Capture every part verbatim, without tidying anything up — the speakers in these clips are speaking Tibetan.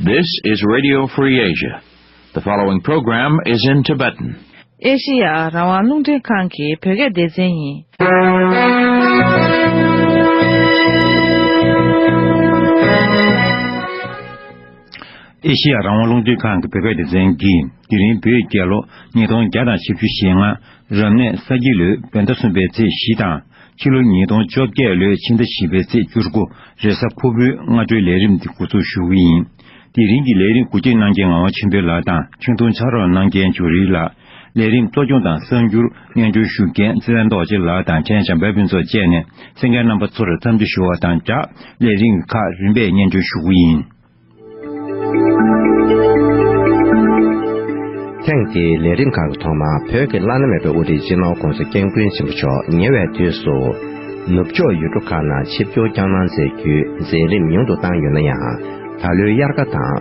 This is Radio Free Asia. The following program is in Tibetan. ཨེ་ཤི་ཡ་རང་དབང་རླུང་འཕྲིན་ཁང་གི་བོད་སྐད་སྡེ་ཚན་ཡིན། ཨེ་ཤི་ཡ་རང་དབང་རླུང་འཕྲིན་ཁང་གི་བོད་སྐད་སྡེ་ཚན་གྱིས། དེ་རིང་བོད་རྒྱལ་ལོ་ཉིས་སྟོང་བརྒྱ་དང་བཞི་བཅུ་ཞེ་ལྔ། རབ་གནས་ས་ཁྱི་ལོའི་བོད་ཟླ་གསུམ་པའི་ཚེས་བཞི་དང་། ཕྱི་ལོ་ཉིས་སྟོང་བཅོ་བརྒྱད་ལོའི་ཕྱི་ཟླ་བཞི་པའི་ཚེས་བཅུ་དགུ། རེས་གཟའ་ཕུར་བུའི་སྔ་དྲོའི་ལས་རིམ་འདི་འགོ་འཛུགས་ཞུ་གི་ཡིན། དེ་རིང་གི་ལས་རིམ་འགོ་ཁྲིད་གནང་མཁན་ངག་དབང་ཆོས་འཕེལ་ལགས་དང་། ཆིག་སྟོང་ཕྱག་རོགས་གནང་མཁན་ཇོ་རི་ལགས། ལས་རིམ་གཙོ་སྐྱོང་དང་གསར་འགྱུར་སྙན་སྒྲོན་ཞུ་མཁན་ཚེ་བརྟན་རྡོ་རྗེ་ལགས་དང་། ཕྲན་བྱམས་པ་ཕུན་ཚོགས་བཅས་ནས་གསན་མཁན་རྣམ་པ་ཚོར་འཚམས་འདྲི་ཞུ་བ་དང་སྦྲགས། ལས་རིམ་ཁག་རིམ་པས་སྙན་སྒྲོན་ཞུ་གི་ཡིན། ཐེངས་འདིའི་ལས་རིམ་ཁག་གི་ཐོག་མར་བོད་ཀྱི་བླ་ན་མེད་པའི་དབུ་ཁྲིད་སྤྱི་ནོར་༧གོང་ས་༧སྐྱབས་མགོན་ཆེན་པོ་མཆོག་ཉེ་བའི་དུས་སུ་ནུབ་ཕྱོགས་ཡུལ་གྲུ་ཁག་ནང་ཆིབས་བསྒྱུར་བསྐྱངས་གནང་མཛད་རྒྱུའི་མཛད་རིམ་ཉུང་དུ་བཏང་ཡོད་ན་ཡང་། ད་ལོའི་དབྱར་ཁ་དང་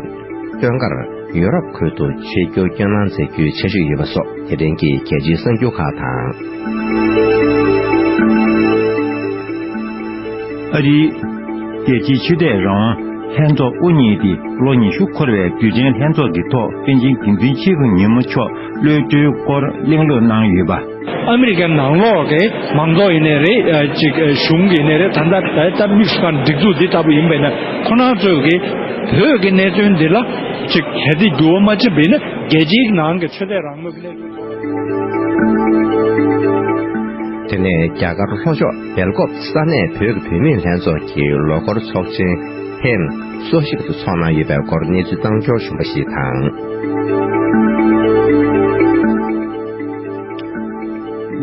སྟོན་ཁར་ཡུ་རོབ་ཁུལ་དུ་ཆིབས་བསྒྱུར་བསྐྱངས་གནང་མཛད་རྒྱུའི་འཆར་གཞི་ཡོད་པ་སོགས་དེ་རིང་གི་རྒྱལ་སྤྱིའི་གསར་འགྱུར་ཁག་དང་། ཨ་རིའི་རྒྱལ་སྤྱིའི་ཆོས་དད་རང་དབང་ལྷན་ཚོགས་དབུ་བརྙེས་ཏེ་ལོ་ཉི་ཤུ་འཁོར་བའི་དུས་ཆེན་ལྷན་ཚོགས་ཀྱི་ཐོག་པཎ་ཆེན་བསྟན་འཛིན་ཆོས་ཀྱི་ཉིན་མོ་མཆོག་གློད་གྲོལ་སྐོར་གླེང་སློང་གནང་ཡོད་པ། ཨ་མི་རི་ཀའི་ནང་ལོགས་ཀྱི་མང་ཚོགས་ཡིན་ནའི་རེད། ཨ་ཅིག་ཨ་གཞུང་གི་ཡིན་ནའི་རེད། ད་ལྟ་ད་ལྟ་དམིགས་སུ་བཀར་སྒྲིག་འཛུགས་འདི་ལྟ་བུ་ཡིན་པས་ན་ཁོ་རང་ཚོས་ཀྱི་བོད་ཀྱི་གནད་དོན་འདི་ལ་ཅིག་གལ་ཏེ་འགྱུར་བ་མ་ཕྱིན་པ་ཡིན་ན་རྒྱལ་སྤྱིའི་ནང་གི་ཆོས་དད་རང་མོས་ཀྱི་གནད་དོན། དེ་ནས་རྒྱ་གར་ལྷོ་ཕྱོགས་སྦེལ་ཀོབ་ས་གནས་བོད་ཀྱི་བུད་མེད་ལྷན་ཚོགས་ཀྱི་ལོ་འཁོར་ཚོགས་ཆེན་ཐེངས་སོ་བཞི་པ་དེ་ཚོགས་གནང་ཡོད་པའི་སྐོར་གནས་ཚུལ་བཏང་འབྱོར་བྱུང་བ་ཞིག་དང་།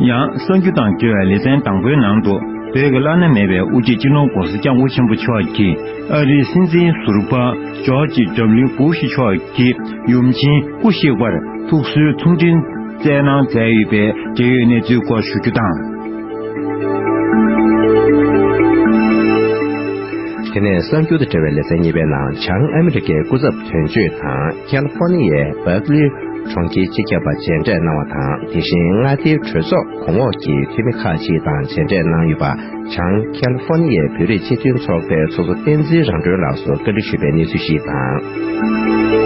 ཡང་གསར་འགྱུར་དང་འབྲེལ་བའི་ལེ་ཚན་དང་པོའི་ནང་དུ། བོད་ཀྱི་བླ་ན་མེད་པའི་དབུ་ཁྲིད་སྤྱི་ནོར་༧གོང་ས་༧སྐྱབས་མགོན་ཆེན་པོ་མཆོག་གིས་ཨ་རིའི་སྲིད་འཛིན་ཟུར་པ་ཇོར་ཇི་ཌབ་ལིའུ་བུ་ཤི་མཆོག་གི་ཡུམ་ཆེན་སྐུ་གཤེགས་པར་ཐུགས་གསོའི་ཐུགས་འཕྲིན་སྩལ་གནང་མཛད་ཡོད་པའི་འབྲེལ་ཡོད་གནས་ཚུལ་སྐོར་ཞུ་རྒྱུ་དང་། དེ་ནས་གསར་འགྱུར་དང་འབྲེལ་བའི་ལེ་ཚན་གཉིས་པའི་ནང་། བྱང་ཨ་མི་རི་ཀའི་སྐུ་ཚབ་དོན་གཅོད་དང་ཁ་ལི་ཧྥོ་ནི་ཡའི་བྷར་ཀ་ལི་གྲོང་ཁྱེར་སྤྱི་ཁྱབ་པ་མཇལ་འཕྲད་གནང་བ་དང་། དེ་བཞིན་མངའ་སྡེའི་གྲོས་ཚོགས་གོང་འོག་གི་འཐུས་མི་ཁག་ཅིག་དང་མཇལ་འཕྲད་གནང་ཡོད་པ། བྱང་ཁ་ལི་ཧྥོ་ནི་ཡའི་བོད་རིགས་སྤྱི་མཐུན་ཚོགས་པའི་ཚོགས་གཙོ་བསྟན་འཛིན་རང་གྲོལ་ལགས་སུ་བཀའ་འདྲི་ཞུས་པའི་གནས་ཚུལ་ཞིག་དང་།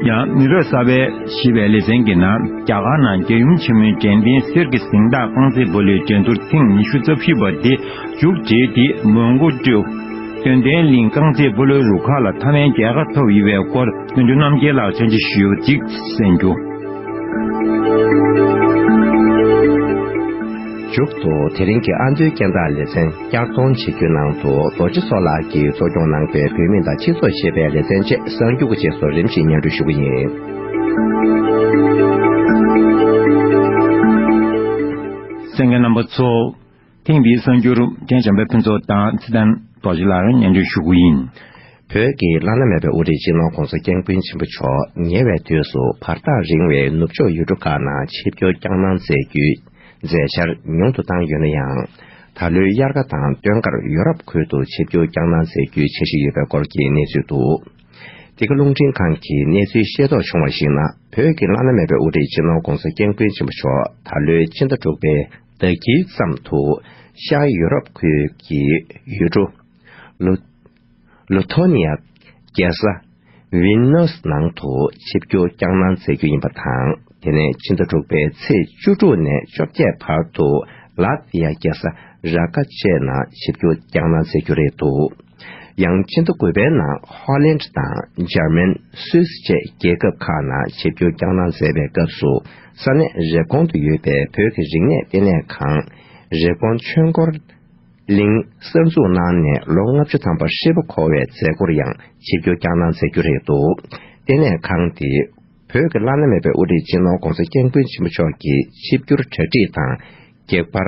ཡང་མི་རབས་གསར་པའི་ཞེས་པའི་ལེ་ཚན་གྱི་ནང་། རྒྱ་གར་ནང་རྒྱལ་ཡུམ་ཆེན་མོའི་དྲན་རྟེན་གསེར་གྱི་གཟེངས་རྟགས་རྐང་རྩེད་སྤོ་ལོའི་འགྲན་བསྡུར་ཐེངས་ཉི་ཤུ་རྩ་བཞི་པ་དེ་མཇུག་བསྒྲིལ་ཏེ། མོན་གྷོ་སྤྲོ་དོན་ལྡན་གླིང་རྐང་རྩེད་སྤོ་ལོའི་རུ་ཁག་ལ་མཐའ་མའི་རྒྱལ་ཁ་ཐོབ་ཡོད་པའི་སྐོར་དོན་གྲུབ་རྣམ་རྒྱལ་ལགས་ཕྱག་བྲིས་ཞུས་པ་ཅིག་གསན་རྒྱུ། མཇུག་ཏུ་དེ་རིང་གི་ཨ་མདོའི་སྐད་གདངས་ལེ་ཚན་བསྐྱར་གཏོང་བྱེད་རྒྱུའི་ནང་དུ། རྡོ་རྗེ་མཚོ་ལགས་ཀྱིས་གཙོ་སྐྱོང་གནང་པའི་བུད་མེད་དང་སྤྱི་ཚོགས་ཞེས་པའི་ལེ་ཚན་བཅས་གསར་འགྱུར་གྱི་རྗེས་སུ་རིམ་བཞིན་སྙན་སྒྲོན་ཞུ་གི་ཡིན། གསན་མཁན་རྣམ་པ་ཚོ། ཐེངས་འདིའི་གསར་འགྱུར་ཕྲན་བྱམས་པ་ཕུན་ཚོགས་དང་ཚེ་བརྟན་རྡོ་རྗེ་ལགས་སྙན་སྒྲོན་ཞུ་གི་ཡིན། བོད་ཀྱི་བླ་ན་མེད་པའི་དབུ་ཁྲིད་སྤྱི་ནོར་༧གོང་ས་༧སྐྱབས་མགོན་ཆེན་པོ་མཆོག་ཉེ་བའི་དུས་སུ་བར་ཐག་རིང་བའི་ནུབ་ཕྱོགས་ཡུལ་གྲུ་ཁག་ནང་ཆིབས་བསྒྱུར་བསྐྱངས་གནང་མཛད་རྒྱུའི་མཛད་འཆར་ཉུང་དུ་བཏང་ཡོད་ན་ཡང་། ད་ལོའི་དབྱར་ཁ་དང་སྟོན་ཁར་ཡུ་རོབ་ཁུལ་དུ་ཆིབས་བསྒྱུར་བསྐྱངས་གནང་མཛད་རྒྱུའི་འཆར་གཞི་ཡོད་པའི་སྐོར་གྱི་གནས་ཚུལ་འདུག། འདི་ག་རླུང་འཕྲིན་ཁང་གིས་གནས་ཚུལ་ཤེས་རྟོགས་བྱུང་བར་གཞིགས་ན། བོད་ཀྱི་བླ་ན་མེད་པའི་དབུ་ཁྲིད་སྤྱི་ནོར་༧གོང་ས་༧སྐྱབས་མགོན་ཆེན་པོ་མཆོག་ད་ལོའི་ཕྱི་ཟླ་དྲུག་པའི་ཟླ་དཀྱིལ་ཙམ་དུ་ཤར་ཡུ་རོབ་ཁུལ་གྱི་ཡུལ་གྲུ་ལུ་ལུ་ཐོ་ནི་ཡ་རྒྱལ་ས་ཝིན་ནོས་ནང་དུ་ཆིབས་བསྒྱུར་བསྐྱངས་གནང་མཛད་རྒྱུ་ཡིན་པ་དང་། དེ་ནས་ཕྱི་ཟླ་དྲུག་པའི་ཚེས་བཅུ་དྲུག་ནས་བཅོ་བརྒྱད་བར་དུ་ལ་ཏི་ཡ་རྒྱལ་ས་ར་ཀ་བཅས་ནང་ཆིབས་བསྒྱུར་བསྐྱངས་གནང་མཛད་རྒྱུ་རེད་འདུག། ཡང་ཕྱི་ཟླ་དགུ་པའི་ནང་ཧོ་ལན་དང་འཇར་མན། སུད་སི་བཅས་རྒྱལ་ཁབ་ཁག་ནང་ཆིབས་བསྒྱུར་བསྐྱངས་གནང་མཛད་པའི་སྐབས་སུ། ས་གནས་རེབ་གོང་དུ་ཡོད་པའི་བོད་ཀྱི་རིག་གནས་ལྟེ་གནས་ཁང་། རེབ་གོང་ཆོས་འཁོར་གླིང་གསར་འཛུགས་གནང་ནས་ལོ་ལྔ་བཅུ་ཐམ་པ་ཧྲིལ་པོ་འཁོར་བའི་མཛད་སྒོར་ཡང་ཆིབས་བསྒྱུར་བསྐྱངས་གནང་མཛད་རྒྱུ་རེད་འདུག། ལྟེ་གནས་ཁང་དེས་བོད་ཀྱི་བླ་ན་མེད་པའི་དབུ་ཁྲིད་སྤྱི་ནོར་༧གོང་ས་༧སྐྱབས་མགོན་ཆེན་པོ་མཆོག་གི་ཆིབས་བསྒྱུར་གྲ་སྒྲིག་དང་། གེགས་བར་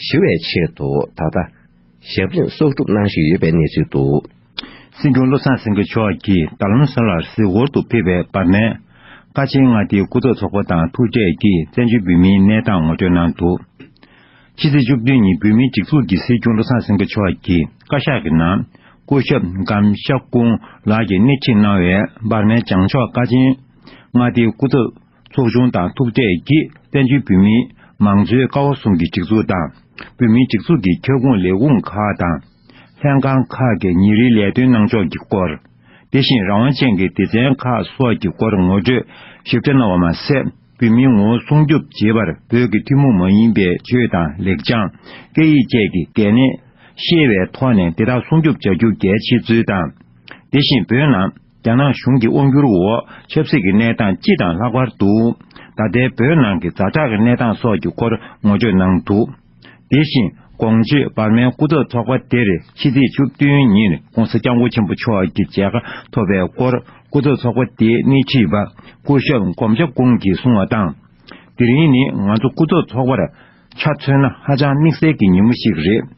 ཞི་བའི་ཆེད་དུ་ད་ལྟ་ཞབས་རིམ་གསོག་སྒྲུབ་གནང་བཞིན་ཡོད་པའི་གནས་ཚུལ་འདུག། སྲིད་སྐྱོང་བློ་བཟང་སེང་གེ་མཆོག་གིས་རྡ་རམ་ས་ལར་གཟིགས་སྐོར་དུ་ཕེབས་པའི་བར་ནས། ཀ་ཆེན་མངའ་སྡེའི་སྐུ་ཚབ་ཚོགས་པ་དང་ཐུག་འཕྲད་ཀྱིས་བཙན་བྱོལ་བོད་མིའི་གནས་སྟངས་ངོ་སྤྲོད་གནང་འདུག། ཕྱི་ཚེས་བཅུ་བདུན་ཉིན་བོད་མིའི་སྒྲིག་འཛུགས་ཀྱི་སྲིད་སྐྱོང་བློ་བཟང་སེང་གེ་མཆོག་གིས་བཀའ་ཤག་གི་ནང་སྐུ་ཞབས་ཀམ་ཤ་ཀུང་ལགས་ཀྱིས་སྣེ་ཁྲིད་གནང་བའི་འབར་མའི་བྱང་ཕྱོགས་ཀ་ཆེན་མངའ་སྡེའི་སྐུ་ཚབ་ཚོགས་ཆུང་དང་ཐུག་འཕྲད་ཀྱིས་བཙན་བྱོལ་བོད་མིའི་མང་གཙོའི་ཀ་བ་གསུམ་གྱི་སྒྲིག་འཛུགས་དང་། བོད་མིའི་སྒྲིག་འཛུགས་ཀྱི་ཁྱབ་ཁོངས་ལས་ཁུངས་ཁག་དང་ ལྷན་ཁང་ཁག་གི་ཉིན་རེའི་ལས་དོན་གནང་ཕྱོགས་ཀྱི་སྐོར། དེ་བཞིན་རང་དབང་ཅན་གྱི་སྡེ་ཚན་ཁག་སོགས་ཀྱི་སྐོར་ངོ་སྤྲོད་ཞིབ་ཕྲ་གནང་བ་མ་ཟད། བོད་མིའི་ངོ་བོ་སྲུང་སྐྱོབ་བྱེད་པར་བོད་ཀྱི་ཐུན་མོང་མ་ཡིན་པའི་ཆོས་དང་ལེགས་བྱང་། སྐད་ཡིག་བཅས་ཀྱི་གལ་གནད་ཤེས་པའི་ཐོག་ནས་དེ་དག་སྲུང་སྐྱོབ་བྱ་རྒྱུ་གལ་ཆེ་ཚུལ་དང་། དེ་བཞིན་བོད་ནང་རྒྱ་ནག་གཞུང་གི་དབང་སྒྱུར་འོག་ཆབ་སྲིད་ཀྱི་གནས་སྟངས་སྤྱི་དང་ལྷག་པར་དུ། ད་ལྟའི་བོད་ནང་གི་ཛ་དྲག་གི་གནས་སྟངས་སོགས་ཀྱི་སྐོར་ངོ་སྤྲོད་གནང་འདུག་དེ་བཞིན་གོང་ཞུས་འབར་མའི་སྐུ་ཚབ་ཚོགས་པ་དེར་ཕྱི་ཚེས་བཅུ་བདུན་ཉིན་༸གོང་ས་༸སྐྱབས་མགོན་ཆེན་པོ་མཆོག་གི་མཇལ་ཁ་ཐོབ་པའི་སྐོར་སྐུ་ཚབ་ཚོགས་པ་དེའི་སྣེ་ཁྲིད་པ་སྐུ་ཞབས་གོམ་ཤ་ཀུང་གིས་གསུངས་པ་དང་། དེ་རིང་ནི་ང་ཚོ་སྐུ་ཚབ་ཚོགས་པར་ཆ་མཚོན་ན་ཧ་ཅང་དམིགས་བསལ་གྱི་ཉིན་མོ་ཞིག་རེད།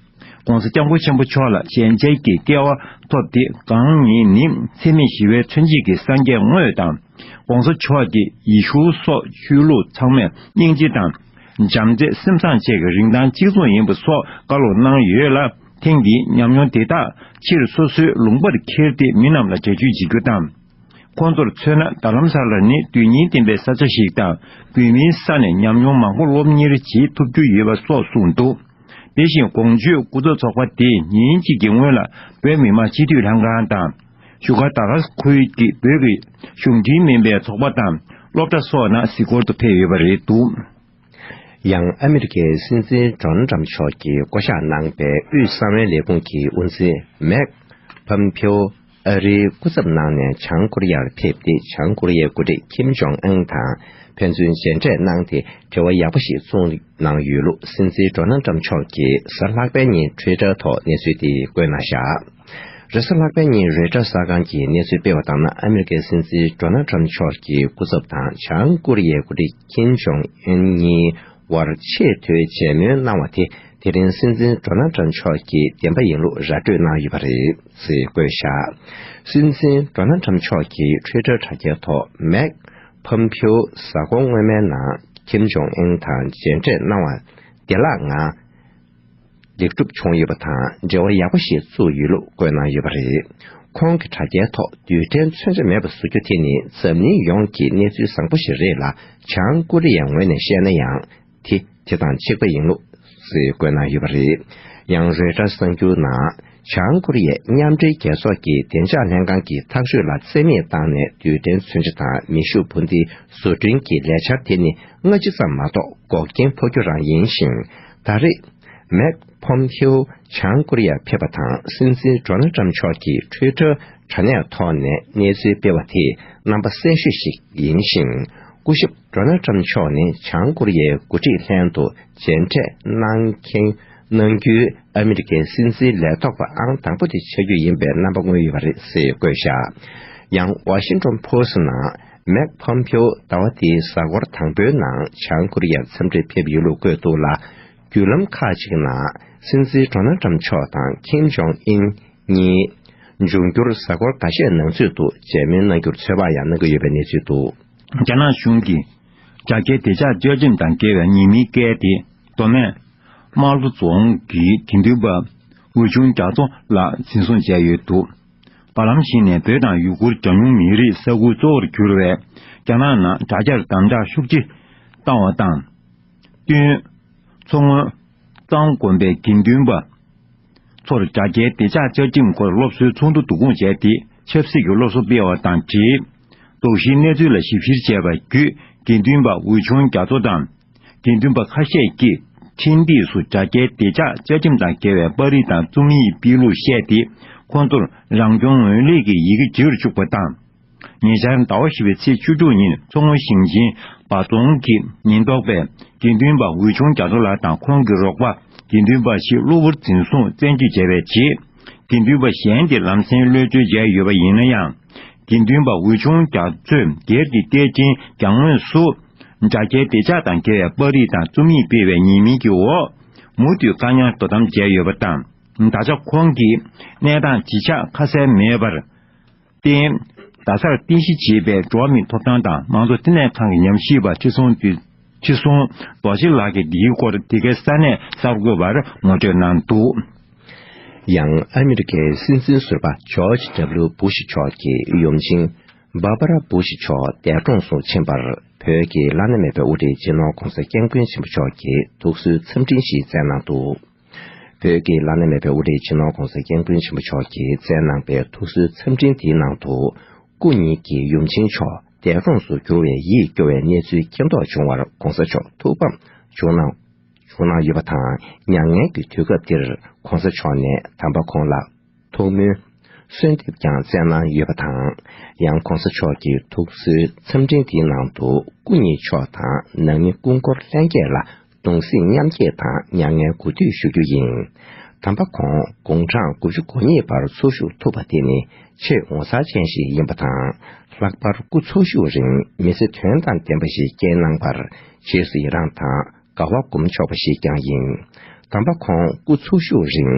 ༸གོང་ས་༸སྐྱབས་མགོན་ཆེན་པོ་མཆོག་ལ་ཞལ་མཇལ་གྱི་སྐལ་བ་ཐོབ་སྟེ། གང་ཉིད་ནི་འཚེ་མེད་ཞི་བའི་མཚོན་བྱེད་ཀྱི་སངས་རྒྱས་དངོས་དང་། ༸གོང་ས་མཆོག་གིས་ཡེ་ཤུ་སོགས་ཆོས་ལུགས་ཚང་མས་སྙིང་རྗེ་དང་། བྱམས་བརྩེ། སེམས་བཟང་བཅས་ཀྱི་རིན་ཐང་གཅིག་མཚུངས་ཡིན་པ་སོགས་བཀའ་སློབ་གནང་ཡོད་ལ། ཐེངས་འདིའི་ཉམས་མྱོང་དེ་དག་ཕྱིར་སོ་སོའི་ལུང་པར་འཁྱེར་ཏེ་མི་རྣམས་ལ་འགྲེལ་བརྗོད་བྱེད་རྒྱུ་དང་། ཁོང་ཚོར་མཚོན་ན། རྡ་རམ་ས་ལ་ནི་དོན་སྙིང་ལྡན་པའི་ས་ཆ་ཞིག་དང་། བོད་མིའི་ས་ནས་ཉམས་མྱོང་མང་པོ་སློབ་གཉེར་བྱེད་ཐུབ་རྒྱུ་ཡོད་པ་སོགས་གསུངས་འདུག་དེ་བཞིན་གོང་ཞུས་སྐུ་ཚབ་ཚོགས་པ་དེས་ཉིན་གཅིག་གི་སྔོན་ལ་བོད་མི་མང་སྤྱི་འཐུས་ལྷན་ཁང་དང་། བཞུགས་སྒར་ད་ག་ར་ཁུལ་གྱི་བོད་ཀྱི་གཞུང་འབྲེལ་མིན་པའི་ཚོགས་པ་དང་སློབ་གྲྭ་སོགས་ནང་གཟིགས་སྐོར་དུ་ཕེབས་ཡོད་པ་རེད་འདུག་ཡང་ཨ་མི་རི་ཀའི་སྲིད་འཛིན་ཌོ་ནལ་ཊམ་མཆོག་གིས་བསྐོ་གཞག་གནང་པའི་དབུས་གསང་བའི་ལས་ཁུངས་ཀྱི་དབུ་འཛིན་མེག་ཕམ་ཕིའོ་ཨ་རིའི་སྐུ་ཚབ་གནང་ནས་བྱང་ཀོ་རི་ཡར་ཕེབས་ཏེ། བྱང་ཀོ་རི་ཡའི་འགོ་ཁྲིད་ཁིམ་ཇོང་ཨན་དང་ཕན་ཚུན་མཇལ་འཕྲད་གནང་སྟེ། འབྲེལ་བ་ཡག་པོ་ཞིག་བཙུགས་གནང་ཡོད་ལུགས་སྲིད་འཛིན་ཌོ་ནལ་ཊམ་མཆོག་གིས་གཟའ་ལྷག་པའི་ཉིན་ཊུའི་ཊར་ཐོག་གནས་ཚུལ་དེ་བཀོད་གནང་བཞག་རེས་གཟའ་ལྷག་པའི་ཉིན་རོའི་ཊར་གསར་ཁང་གིས་གནས་ཚུལ་སྤེལ་བ་ལྟར་ན། ཨ་མི་རི་ཀའི་སྲིད་འཛིན་ཌོ་ནལ་ཊམ་མཆོག་གི་སྐུ་ཚབ་དང་བྱང་ཀོ་རི་ཡའི་འགོ་ཁྲིད་ཁིམ་ཇོང་ཨན་གཉིས་དབར་ཆེས་མཐོའི་མཇལ་མོལ་གནང་བ་དེ། དེ་རིང་སྲིད་འཛིན་ཌོ་ནལ་ཊམ་མཆོག་གི་བདེན་པ་ཡིན་ལུགས་ར་སྤྲོད་གནང་ཡོད་པ་རེད་ཅེས་བཀོད་བཞག་སྲིད་འཛིན་ཌོ་ནལ་ཊམ་མཆོག་གིས་ཊུའི་ཊར་དྲ་རྒྱའི་ཐོག་མེག་ཕམ་ཕིའོ་གཟའ་འཁོར་སྔོན་མའི་ནང་ཁིམ་ཇོང་ཨན་དང་མཇལ་འཕྲད་གནང་བ་བདེ་བླག་ངང་ལེགས་གྲུབ་བྱུང་ཡོད་པ་དང་། འབྲེལ་བ་ཡག་པོ་ཞིག་བཙུགས་ཡོད་ལུགས་བཀོད་གནང་ཡོད་པ་རེད། ཁོང་གི་དྲ་རྒྱའི་ཐོག་རྡུལ་ཕྲན་མཚོན་ཆ་མེད་པ་བཟོ་རྒྱུ་དེ་ནི་འཛམ་གླིང་ཡོངས་ཀྱི་གནས་ཚུལ་བཟང་པོ་ཞིག་རེད་ལ། བྱང་ཀོ་རི་ཡའི་ངོས་ནས་བཤད་ན་ཡང་དེ་དེ་དང་གཅིག་པ་ཡིན་ལུགས་ཞེས་བཀོད་གནང་ཡོད་པ་རེད། ཡང་རོའི་ཊར་གསར་འགྱུར་ནང་། བྱང་ཀོ་རི་ཡས་མཉམ་འབྲེལ་རྒྱལ་ཚོགས་ཀྱི་བདེ་འཇགས་ལྷན་ཁང་གི་ཐག་གཅོད་ལ་རྩིས་མེད་བཏང་ནས། རྡུལ་ཕྲན་མཚོན་ཆ་དང་མེ་ཤུགས་འཕུར་མདེལ་བཟོ་སྐྲུན་གྱི་ལས་འཆར་དེ་ནི་སྔ་ཕྱི་ཙམ་མ་གཏོགས་འགོག་རྐྱེན་ཕོག་རྒྱུ་རང་ཡིན་ཞིང་། ད་རེས་མེག་ཕོམ་ཕིའོ་བྱང་ཀོ་རི་ཡར་ཕེབས་པ་དང་། སྲིད་འཛིན་ཌོ་ནལ་ཊམ་མཆོག་གིས་ཊུའི་ཊར་དྲ་གནས་ཐོག་ནས་གནས་ཚུལ་སྤེལ་བ་དེས་རྣམ་པ་གསལ་ཤོས་ཤིག་ཡིན་ཞིང་། སྐུ་ཞབས་ཌོ་ནལ་ཊམ་མཆོག་ནི་བྱང་ཀོ་རི་ཡའི་འགོ་ཁྲིད་ལྷན་དུ་མཇལ་འཕྲད་གནང་མཁན་གནང་རྒྱུའི་ཨ་མི་རི་ཀའི་སྲིད་འཛིན་ལས་ཐོག་པ་ཨང་དང་པོ་དེ་ཆགས་རྒྱུ་ཡིན་པའི་རྣམ་པ་མངོན་ཡོད་པ་རེད་ཅེས་བཀོད་བཞག་ཡང་ཝ་ཤིང་ཊོན་པོ་སི་ཊི་ནང་། མེག་ཕོམ་ཕིའོ་ཟླ་བ་འདིའི་གཟའ་འཁོར་དང་པོའི་ནང་བྱང་ཀོ་རི་ཡར་འཚམས་འདྲིར་ཕེབས་ཡོད་ལུགས་བཀོད་འདུག་ལ། བརྒྱུད་ལམ་ཁག་ཅིག་ནང་སྲིད་འཛིན་ཌོ་ནལ་ཊམ་མཆོག་དང་ཁིམ་ཇོང་ཨིན་གཉིས་འབྱུང་འགྱུར་གཟའ་འཁོར་འགའ་ཤས་ནང་ཚུད་དུ་མཇལ་མོལ་གནང་རྒྱུར་ཚོད་དཔག་ཡང་གནང་གི་ཡོད་པའི་གནས་ཚུལ་འདུག་རྒྱ་ནག་གཞུང་གིས་དྲ་རྒྱའི་བདེ་འཇགས་བཅའ་ཁྲིམས་དང་འགལ་བའི་ཉེས་མིང་བཀལ་ཏེ། མདོ་སྨད་རྨ་ལྷོ་རྫོང་གི་དགེ་འདུན་པ་འོས་ཆུང་རྒྱ་མཚོ་ལགས་འཛིན་བཟུང་བྱས་ཡོད་འདུག་བར་ལམ་ཞིག་ནས་བོད་དང་ཡུ་གུར་གྲངས་ཉུང་མི་རིགས་ས་ཁུལ་གཙོ་བོར་གྱུར་བའི་རྒྱ་ནག་ནང་དྲ་རྒྱར་དམ་དྲག་ཤུགས་ཆེ་བཏང་བ་དང་བསྟུན། མཚོ་སྔོན་གཙང་དགོན་པའི་དགེ་འདུན་པ་ཚོར་དྲ་རྒྱའི་བདེ་འཇགས་བཅའ་ཁྲིམས་སྐོར་སློབ་གསོའི་ཚོགས་འདུ་བསྡུ་སྐོང་བྱས་ཏེ། ཆབ་སྲིད་ཀྱི་སློབ་གསོ་སྤེལ་བ་དང་འབྲེལ། དོགས་གཞིའི་གནས་ཚུལ་ལ་ཞིབ་བཤེར་བྱས་པ་བརྒྱུད། དགེ་འདུན་པ་འོས་ཆུང་རྒྱ་མཚོ་དང་། དགེ་འདུན་པ་ཁ་ཤས་ཀྱིས་འཕྲིན་སྟེགས་སུ་དྲ་རྒྱའི་བདེ་འཇགས་བཅའ་ཁྲིམས་དང་འགལ་བའི་པར་རིས་དང་རྩོམ་ཡིག་སྤེལ་ལུགས་བཤད་དེ། ཁོང་ཚོར་རང་སྐྱོང་ངོས་ལེན་གྱི་ཡི་གེ་བྲིས་བཅུག་པ་དང་། ཉེ་ཆར་ཟླ་བ་བཞི་པའི་ཚེས་བཅུ་དྲུག་ཉིན་མཚོ་སྔོན་ཞིང་ཆེན་འབའ་རྫོང་གི་ཉེན་རྟོག་པས་དགེ་འདུན་པ་འོས་ཆུང་རྒྱ་མཚོ་ལགས་དང་ཁོང་གི་རོགས་པ་དགེ་འདུན་པ་ཞིག་གློ་བུར་འཛིན་བཟུང་བཙན་འཇུག་བྱས་པའི་རྗེས། དགེ་འདུན་པ་གཞན་དེ་ལམ་སེང་གློད་བཀྲོལ་བྱས་ཡོད་པ་ཡིན་ན་ཡང་། དགེ་འདུན་པ་འོས་ཆུང་རྒྱ་མཚོས་སྒེར་གྱི་གཏེར་ཆེན་གྱང་ངོས་སུ། དྲ་རྒྱའི་བདེ་འཇགས་དང་འགལ་བའི་པར་རིས་དང་རྩོམ་ཡིག་སྤེལ་བའི་ཉེས་མིང་གི་འོག་མུ་མཐུད་བཀག་ཉར་དོ་དམ་བྱས་ཡོད་པ་དང་། ད་ཆ་ཁོང་གི་གནས་སྟངས་ཇི་ཆགས་ཁ་གསལ་མེད་པར་བརྟེན། རྡ་སར་རྟེན་གཞི་བྱས་པའི་འགྲོ་བ་མིའི་ཐོབ་ཐང་དང་མང་གཙོ་ལྟེ་གནས་ཁང་གི་ཉམས་ཞིབ་པ་ཁྲི་སྲོང་ཁྲི་སྲོང་རྡོ་རྗེ་ལགས་ཀྱིས་འདིའི་སྐོར་འདི་གའི་ས་གནས་གསར་འགོད་པར་ངོ་སྤྲོད་གནང་འདུག་ཡང་ཨ་མི་རི་ཀའི་སྲིད་འཛིན་ཟུར་པ་ཇོརྗ་ཌབ་ལིའུ་བུ་ཤི་མཆོག་གི་ཡུམ་ཆེན་བྷར་བྷ་ར་བུ་ཤི་མཆོག་འདས་གྲོངས་སུ་ཕྱིན་པར། བོད་ཀྱི་བླ་ན་མེད་པའི་དབུ་ཁྲིད་སྤྱི་ནོར་༸གོང་ས་༸སྐྱབས་མགོན་ཆེན་པོ་མཆོག་གིས་ཐུགས་གསོའི་འཚམས་འཕྲིན་ཞིག་བསྩལ་གནང་འདུག་བོད་ཀྱི་བླ་ན་མེད་པའི་དབུ་ཁྲིད་སྤྱི་ནོར་༧གོང་ས་༧སྐྱབས་མགོན་ཆེན་པོ་མཆོག་གིས་བསྩལ་གནང་པའི་ཐུགས་གསོའི་འཚམས་འཕྲིན་དེའི་ནང་དུ། སྐུ་ཉིད་ཀྱི་ཡུམ་ཆེན་མཆོག་འདས་གྲོངས་སུ་གྱུར་བའི་ཡིད་སྐྱོ་བའི་གནས་ཚུལ་མཁྱེན་རྟོགས་བྱུང་བར་གོང་ས་མཆོག་ཐུགས་ཕམ་བྱུང་གནང་བྱུང་གནང་ཡོད་པ་དང་། མྱ་ངན་གྱི་དུས་སྐབས་འདིར་གོང་ས་མཆོག་ནས་དམ་པ་ཁོང་ལ་ཐུགས་སྨོན་གསོལ་འདེབས་ཀྱང་བསྩལ་གནང་ཡོད་པ་དང་། ཡང་གོང་ས་མཆོག་གི་ཐུགས་གསོའི་འཚམས་འཕྲིན་དེའི་ནང་དུ། སྐུ་ཉིད་མཆོག་དང་ནང་མི་སྐུ་འཁོར་ལྷན་རྒྱས་ལ་གདུང་སེམས་མཉམ་སྐྱེད་དང་མྱ་ངན་གུས་འདུད་ཞུ་རྒྱུ་ཡིན། དམ་པ་ཁོང་དགུང་གྲངས་དགུ་བཅུ་གོ་གཉིས་བར་འཚོ་བཞུགས་ཐུབ་པ་དེ་ནི་ཆེས་ངོ་མཚར་ཅན་ཞིག་ཡིན་པ་དང་། ལྷག་པར་སྐུ་འཚོ་བཞུགས་རིང་མི་ཚེ་དོན་དང་ལྡན་པ་ཞིག་བསྐྱལ་གནང་བར་རྗེས་སུ་ཡི་རངས་དང་དགའ་བ་སྒོམ་ཆོག་པ་ཞིག་ཀྱང་ཡིན། དམ་པ་ཁོང་སྐུ་འཚོ་བཞུགས་རིང་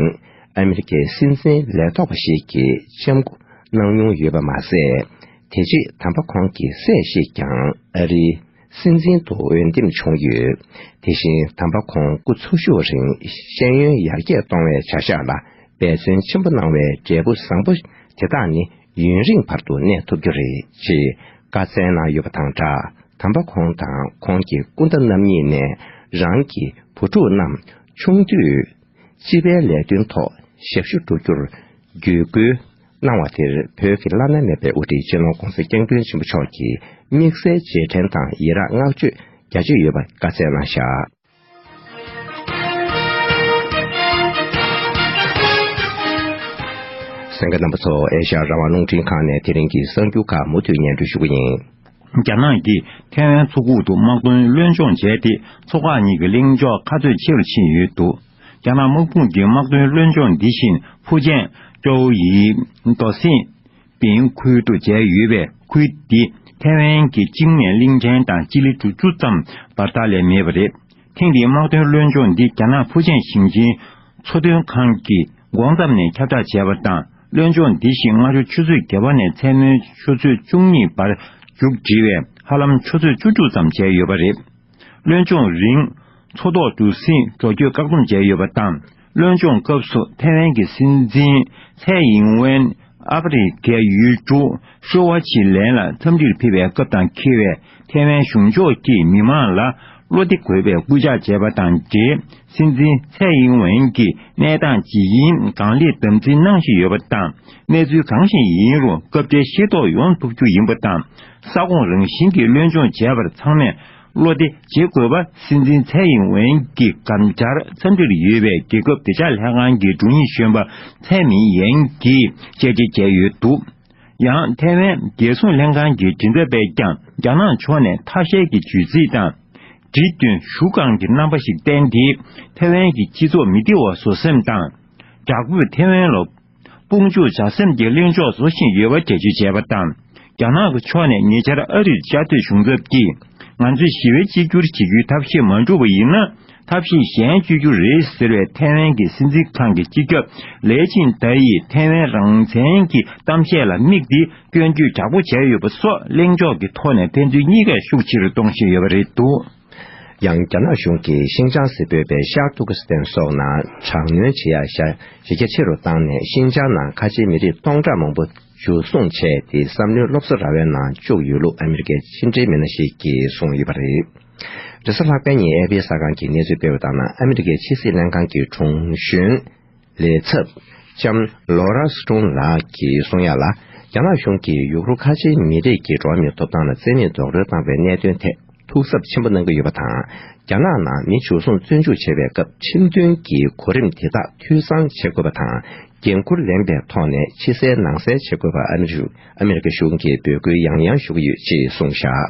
ཨ་མི་རི་ཀའི་སྲིད་འཛིན་ལས་ཐོག་པ་ཞིག་གི་ལྕམ་སྐུ་གནང་མྱོང་ཡོད་པ་མ་ཟད། དེ་རྗེས་དམ་པ་ཁོང་གི་སྲས་ཤིག་ཀྱང་ཨ་རིའི་སྲིད་འཛིན་དུ་འོས་འདེམས་བྱུང་ཡོད། དེ་བཞིན་དམ་པ་ཁོང་སྐུ་འཚོ་བཞུགས་རིང་ཤེས་ཡོན་ཡར་རྒྱས་གཏོང་བའི་བྱ་གཞག་ལ་འབད་བརྩོན་ཆེན་པོ་གནང་བའི་འབྲས་བུ་བཟང་པོ་དེ་དག་ནི་ཡུན་རིང་བར་དུ་གནས་ཐུབ་རྒྱུ་རེད་ཅེས་བཀའ་སྩལ་གནང་ཡོད་པ་དང་སྦྲགས། དམ་པ་ཁོང་དང་ཁོང་གི་སྐུ་ཟླ་རྣམ་གཉིས་ནས་རང་གི་བུ་ཕྲུག་རྣམས་ཆུང་དུས་སྤྱི་པའི་ལས་དོན་ཐོག་ཞབས་ཞུ་སྒྲུབ་རྒྱུར་བརྒྱུད་སྐུལ་གནང་བ་དེར་བོད་ཀྱི་བླ་ན་མེད་པའི་དབུ་ཁྲིད་སྤྱི་ནོར་༧གོང་ས་༧སྐྱབས་མགོན་ཆེན་པོ་མཆོག་གིས་དམིགས་བསལ་རྗེས་དྲན་དང་ཡི་རངས་བསྔགས་བརྗོད་རྒྱ་ཆེ་ཡོད་པ་བཀའ་སྩལ་གནང་བཞག། གསན་མཁན་རྣམ་པ་ཚོ། ཨེ་ཤ་ཡ་རང་དབང་རླུང་འཕྲིན་ཁང་ནས་དེ་རིང་གི་གསར་འགྱུར་ཁག་མུ་མཐུད་སྙན་སྒྲོན་ཞུ་གི་ཡིན། རྒྱ་ནག་གིས་ཐའེ་ཝན་མཚོ་ཁུག་ཏུ་དམག་དོན་བློན་སྦྱོང་བྱས་ཏེ། མཚོ་འགག་གཉིས་ཀྱི་གླེང་ཕྱོགས་ཁ་གཏོད་ཆེ་རུ་ཕྱིན་ཡོད་འདུག། རྒྱ་ནག་དམག་དཔུང་གི་དམག་དོན་བློན་སྦྱོང་འདི་བཞིན་ཕུའུ་ཅན་ཀྲོའུ་ཡི་རྡོ་སྲིན་པིང་ཁུལ་དུ་བྱས་ཡོད་པས། ཁུལ་འདི་ཐའེ་ཝན་གྱི་བཅིངས་མེད་གླིང་ཕྲན་དང་སྤྱི་ལེ་དྲུག་ཅུ་ཙམ་བར་ཐག་ལས་མེད་པ་རེད། ཐེངས་འདིའི་དམག་དོན་བློན་སྦྱོང་འདི་རྒྱ་ནག་ཕུའུ་ཅན་ཞིང་ཆེན་མཚོ་དོན་ཁང་གི་འགོ་འཛིན་ནས་ཁྱབ་བསྒྲགས་བྱས་པ་དང་། བློན་སྦྱོང་འདི་བཞིན་སྔ་དྲོ་ཆུ་ཚོད་བརྒྱད་པ་ནས་མཚན་མོའི་ཆུ་ཚོད་བཅུ་གཉིས་བར་མཇུག་བསྒྲིལ་བས། ཧ་ལམ་ཆུ་ཚོད་བཅུ་དྲུག་ཙམ་བྱས་ཡོད་པ་རེད། བློན་སྦྱོང་རིང་མཚོ་ཐོག་གྲུ་གཟིངས་འགྲོ་སྐྱོད་བཀག་སྡོམ་བྱས་ཡོད་པ་དང་། བློན་སྦྱོང་སྐབས་སུ་ཐའེ་ཝན་གྱི་སྲིད་འཛིན་ཚའེ་ཨིན་ཝེན་ཨ་ཕ་རི་ཀའི་ཡུལ་གྲུ་ཧྲི་ཝ་ཆི་ལན་ལ་འཚམས་འདྲིར་ཕེབས་པའི་སྐབས་དང་འཁེལ་བའི་ཐའེ་ཝན་གཞུང་ཕྱོགས་ཀྱིས་མི་མང་ལ་བློ་བདེ་དགོས་པའི་སྐུལ་ལྕག་བྱས་པ་དང་འབྲེལ། སྲིད་འཛིན་ཚའེ་ཨིན་ཝེན་གྱིས་གནས་སྟངས་ཇི་ཡིན་གང་ལེགས་དམ་འཛིན་གནང་བཞིན་ཡོད་པ་དང་། གནས་ཚུལ་གང་ཞིག་ཡིན་རུང་སྐབས་འཕྲལ་ཤེས་རྟོགས་ཡོང་ཐུབ་རྒྱུ་ཡིན་པ་དང་། ས་ཁོངས་རང་བཞིན་གྱི་བློན་སྦྱོང་བྱས་པར་ཚང་མས་བློ་བདེ་བྱེད་དགོས་པ། སྲིད་འཛིན་ཚའེ་ཨིན་ཝེན་གྱི་དགམ་བྱར་འཚམས་འདྲིར་ཡོད་པའི་རྒྱལ་ཁབ་བདེ་འཇགས་ལྷན་ཁང་གི་དྲུང་ཡིག་གཞོན་པ་ཚའེ་མིང་ཡན་གྱིས་བཅར་འདྲི་བྱས་ཡོད་འདུག། ཡང་ཐའེ་ཝན་རྒྱལ་སྲུང་ལྷན་ཁང་གི་མགྲིན་ཚབ་པས་ཀྱང་རྒྱ་ནག་ཕྱོགས་ནས་ཐ་ཤལ་གྱི་བརྗོད་ཚིག་དང་། འབྲི་དོན་ཞུ་སྒང་གི་རྣམ་པ་ཞིག་བསྟན་ཏེ། ཐའེ་ཝན་གྱི་སྤྱི་ཚོགས་མི་བདེ་བ་བཟོ་སེམས་དང་། དྲག་པོས་ཐའེ་ཝན་ལ་དཔུང་འཇུག་བྱ་སེམས་ཀྱི་གླེང་ཕྱོགས་བཟོ་བཞིན་ཡོད་པ་འགྲེལ་བརྗོད་བྱས་པ་དང་། རྒྱ་ནག་གི་ཕྱོགས་ནས་ཉེ་ཆར་ཨ་རིར་བཅའ་སྡོད་གཞུང་ཚབ་ཀྱིས། ང་ཚོས་ཞི་བའི་གཅིག་གྱུར་བྱེད་རྒྱུའི་ཐབས་ཤེས་མ་འགྲུབ་པ་ཡིན་ན། ཐབས་ཤེས་གཞན་སྤྱོད་རྒྱུ་རེད་ཟེར་བའི་ཐའེ་ཝན་གྱི་སྲིད་འཛིན་ཁང་གི་སྤྱི་ཁྱབ་ལེ་ཅིན་ཏཱ་ཡིས་ཐའེ་ཝན་རང་བཙན་གྱི་གཏམ་བཤད་ལ་དམིགས་ཏེ་སྐྱོན་བརྗོད་དྲག་པོ་བྱས་ཡོད་པ་སོགས་གླེང་ཕྱོགས་ཀྱི་ཐོག་ནས་ཕན་ཚུན་གཉིས་ཀས་ཤུགས་ཆེ་རུ་གཏོང་བཞིན་ཡོད་པ་རེད་འདུག། ཡང་རྒྱ་ནག་གཞུང་གིས་ཤིན་ཅང་ཟེར་འབོད་པའི་ཤར་ཏུར་ཀི་སི་ཐན་སོགས་ནང་དྲག་གནོན་བྱེད་ཡག་གཞི་རྒྱ་ཆེ་རུ་བཏང་ནས། ཤིན་ཅང་ནང་ཁ་ཆེའི་མི་རིགས་སྟོང་ཕྲག་མང་པོ་འཇུ་བཟུང་བྱས་ཏེ། བསམ་བློའི་སློབ་གསོ་ར་བའི་ནང་བཅུག་ཡོད་ལུགས་ཨ་མི་རི་ཀའི་ཕྱི་འབྲེལ་མི་སྣ་ཞིག་གིས་གསུངས་ཡོད་པ་རེད། རེས་གཟའ་ལྷག་པའི་ཉིན་ཨེ་ཕི་གསར་ཁང་གིས་གནས་ཚུལ་སྤེལ་བ་ལྟར་ན། ཨ་མི་རི་ཀའི་ཕྱི་སྲིད་ལྷན་ཁང་གི་དྲུང་གཞོན་ལས་ཚབ་ལྕམ་ལོ་ར་སི་ཀྲུང་ལགས་ཀྱིས་གསུངས་ཡག་ལ། རྒྱ་ནག་གཞུང་གིས་ཡུ་གུར་ཁ་ཆེའི་མི་རིགས་ཀྱི་འགྲོ་བ་མིའི་ཐོབ་ཐང་ལ་བཙན་ནས་རྡོག་རོལ་བཏང་བའི་གནད་དོན་ཐད་ཐུགས་འཚབ་ཆེན་པོ་གནང་གི་ཡོད་པ་དང་། རྒྱ་ནག་ནང་མི་འཇུ་བཟུང་བཙོན་འཇུག་བྱེད་པའི་སྐབས་ཁྲིམས་མཐུན་གྱི་གོ་རིམ་དེ་དག་འཐུས་ཚང་བྱེད་དགོས་པ་དང་། འགན་འཁུར་ལེན་པའི་ཐོག་ནས་ཕྱི་གསལ་ནང་གསལ་བྱེད་དགོས་པ་ཨ་མི་རི་ཨ་མི་རི་ཀ་གཞུང་གིས་འབོད་སྐུལ་ཡང་ཡང་ཞུ་གི་ཡོད་ཅེས་གསུངས་བཞག།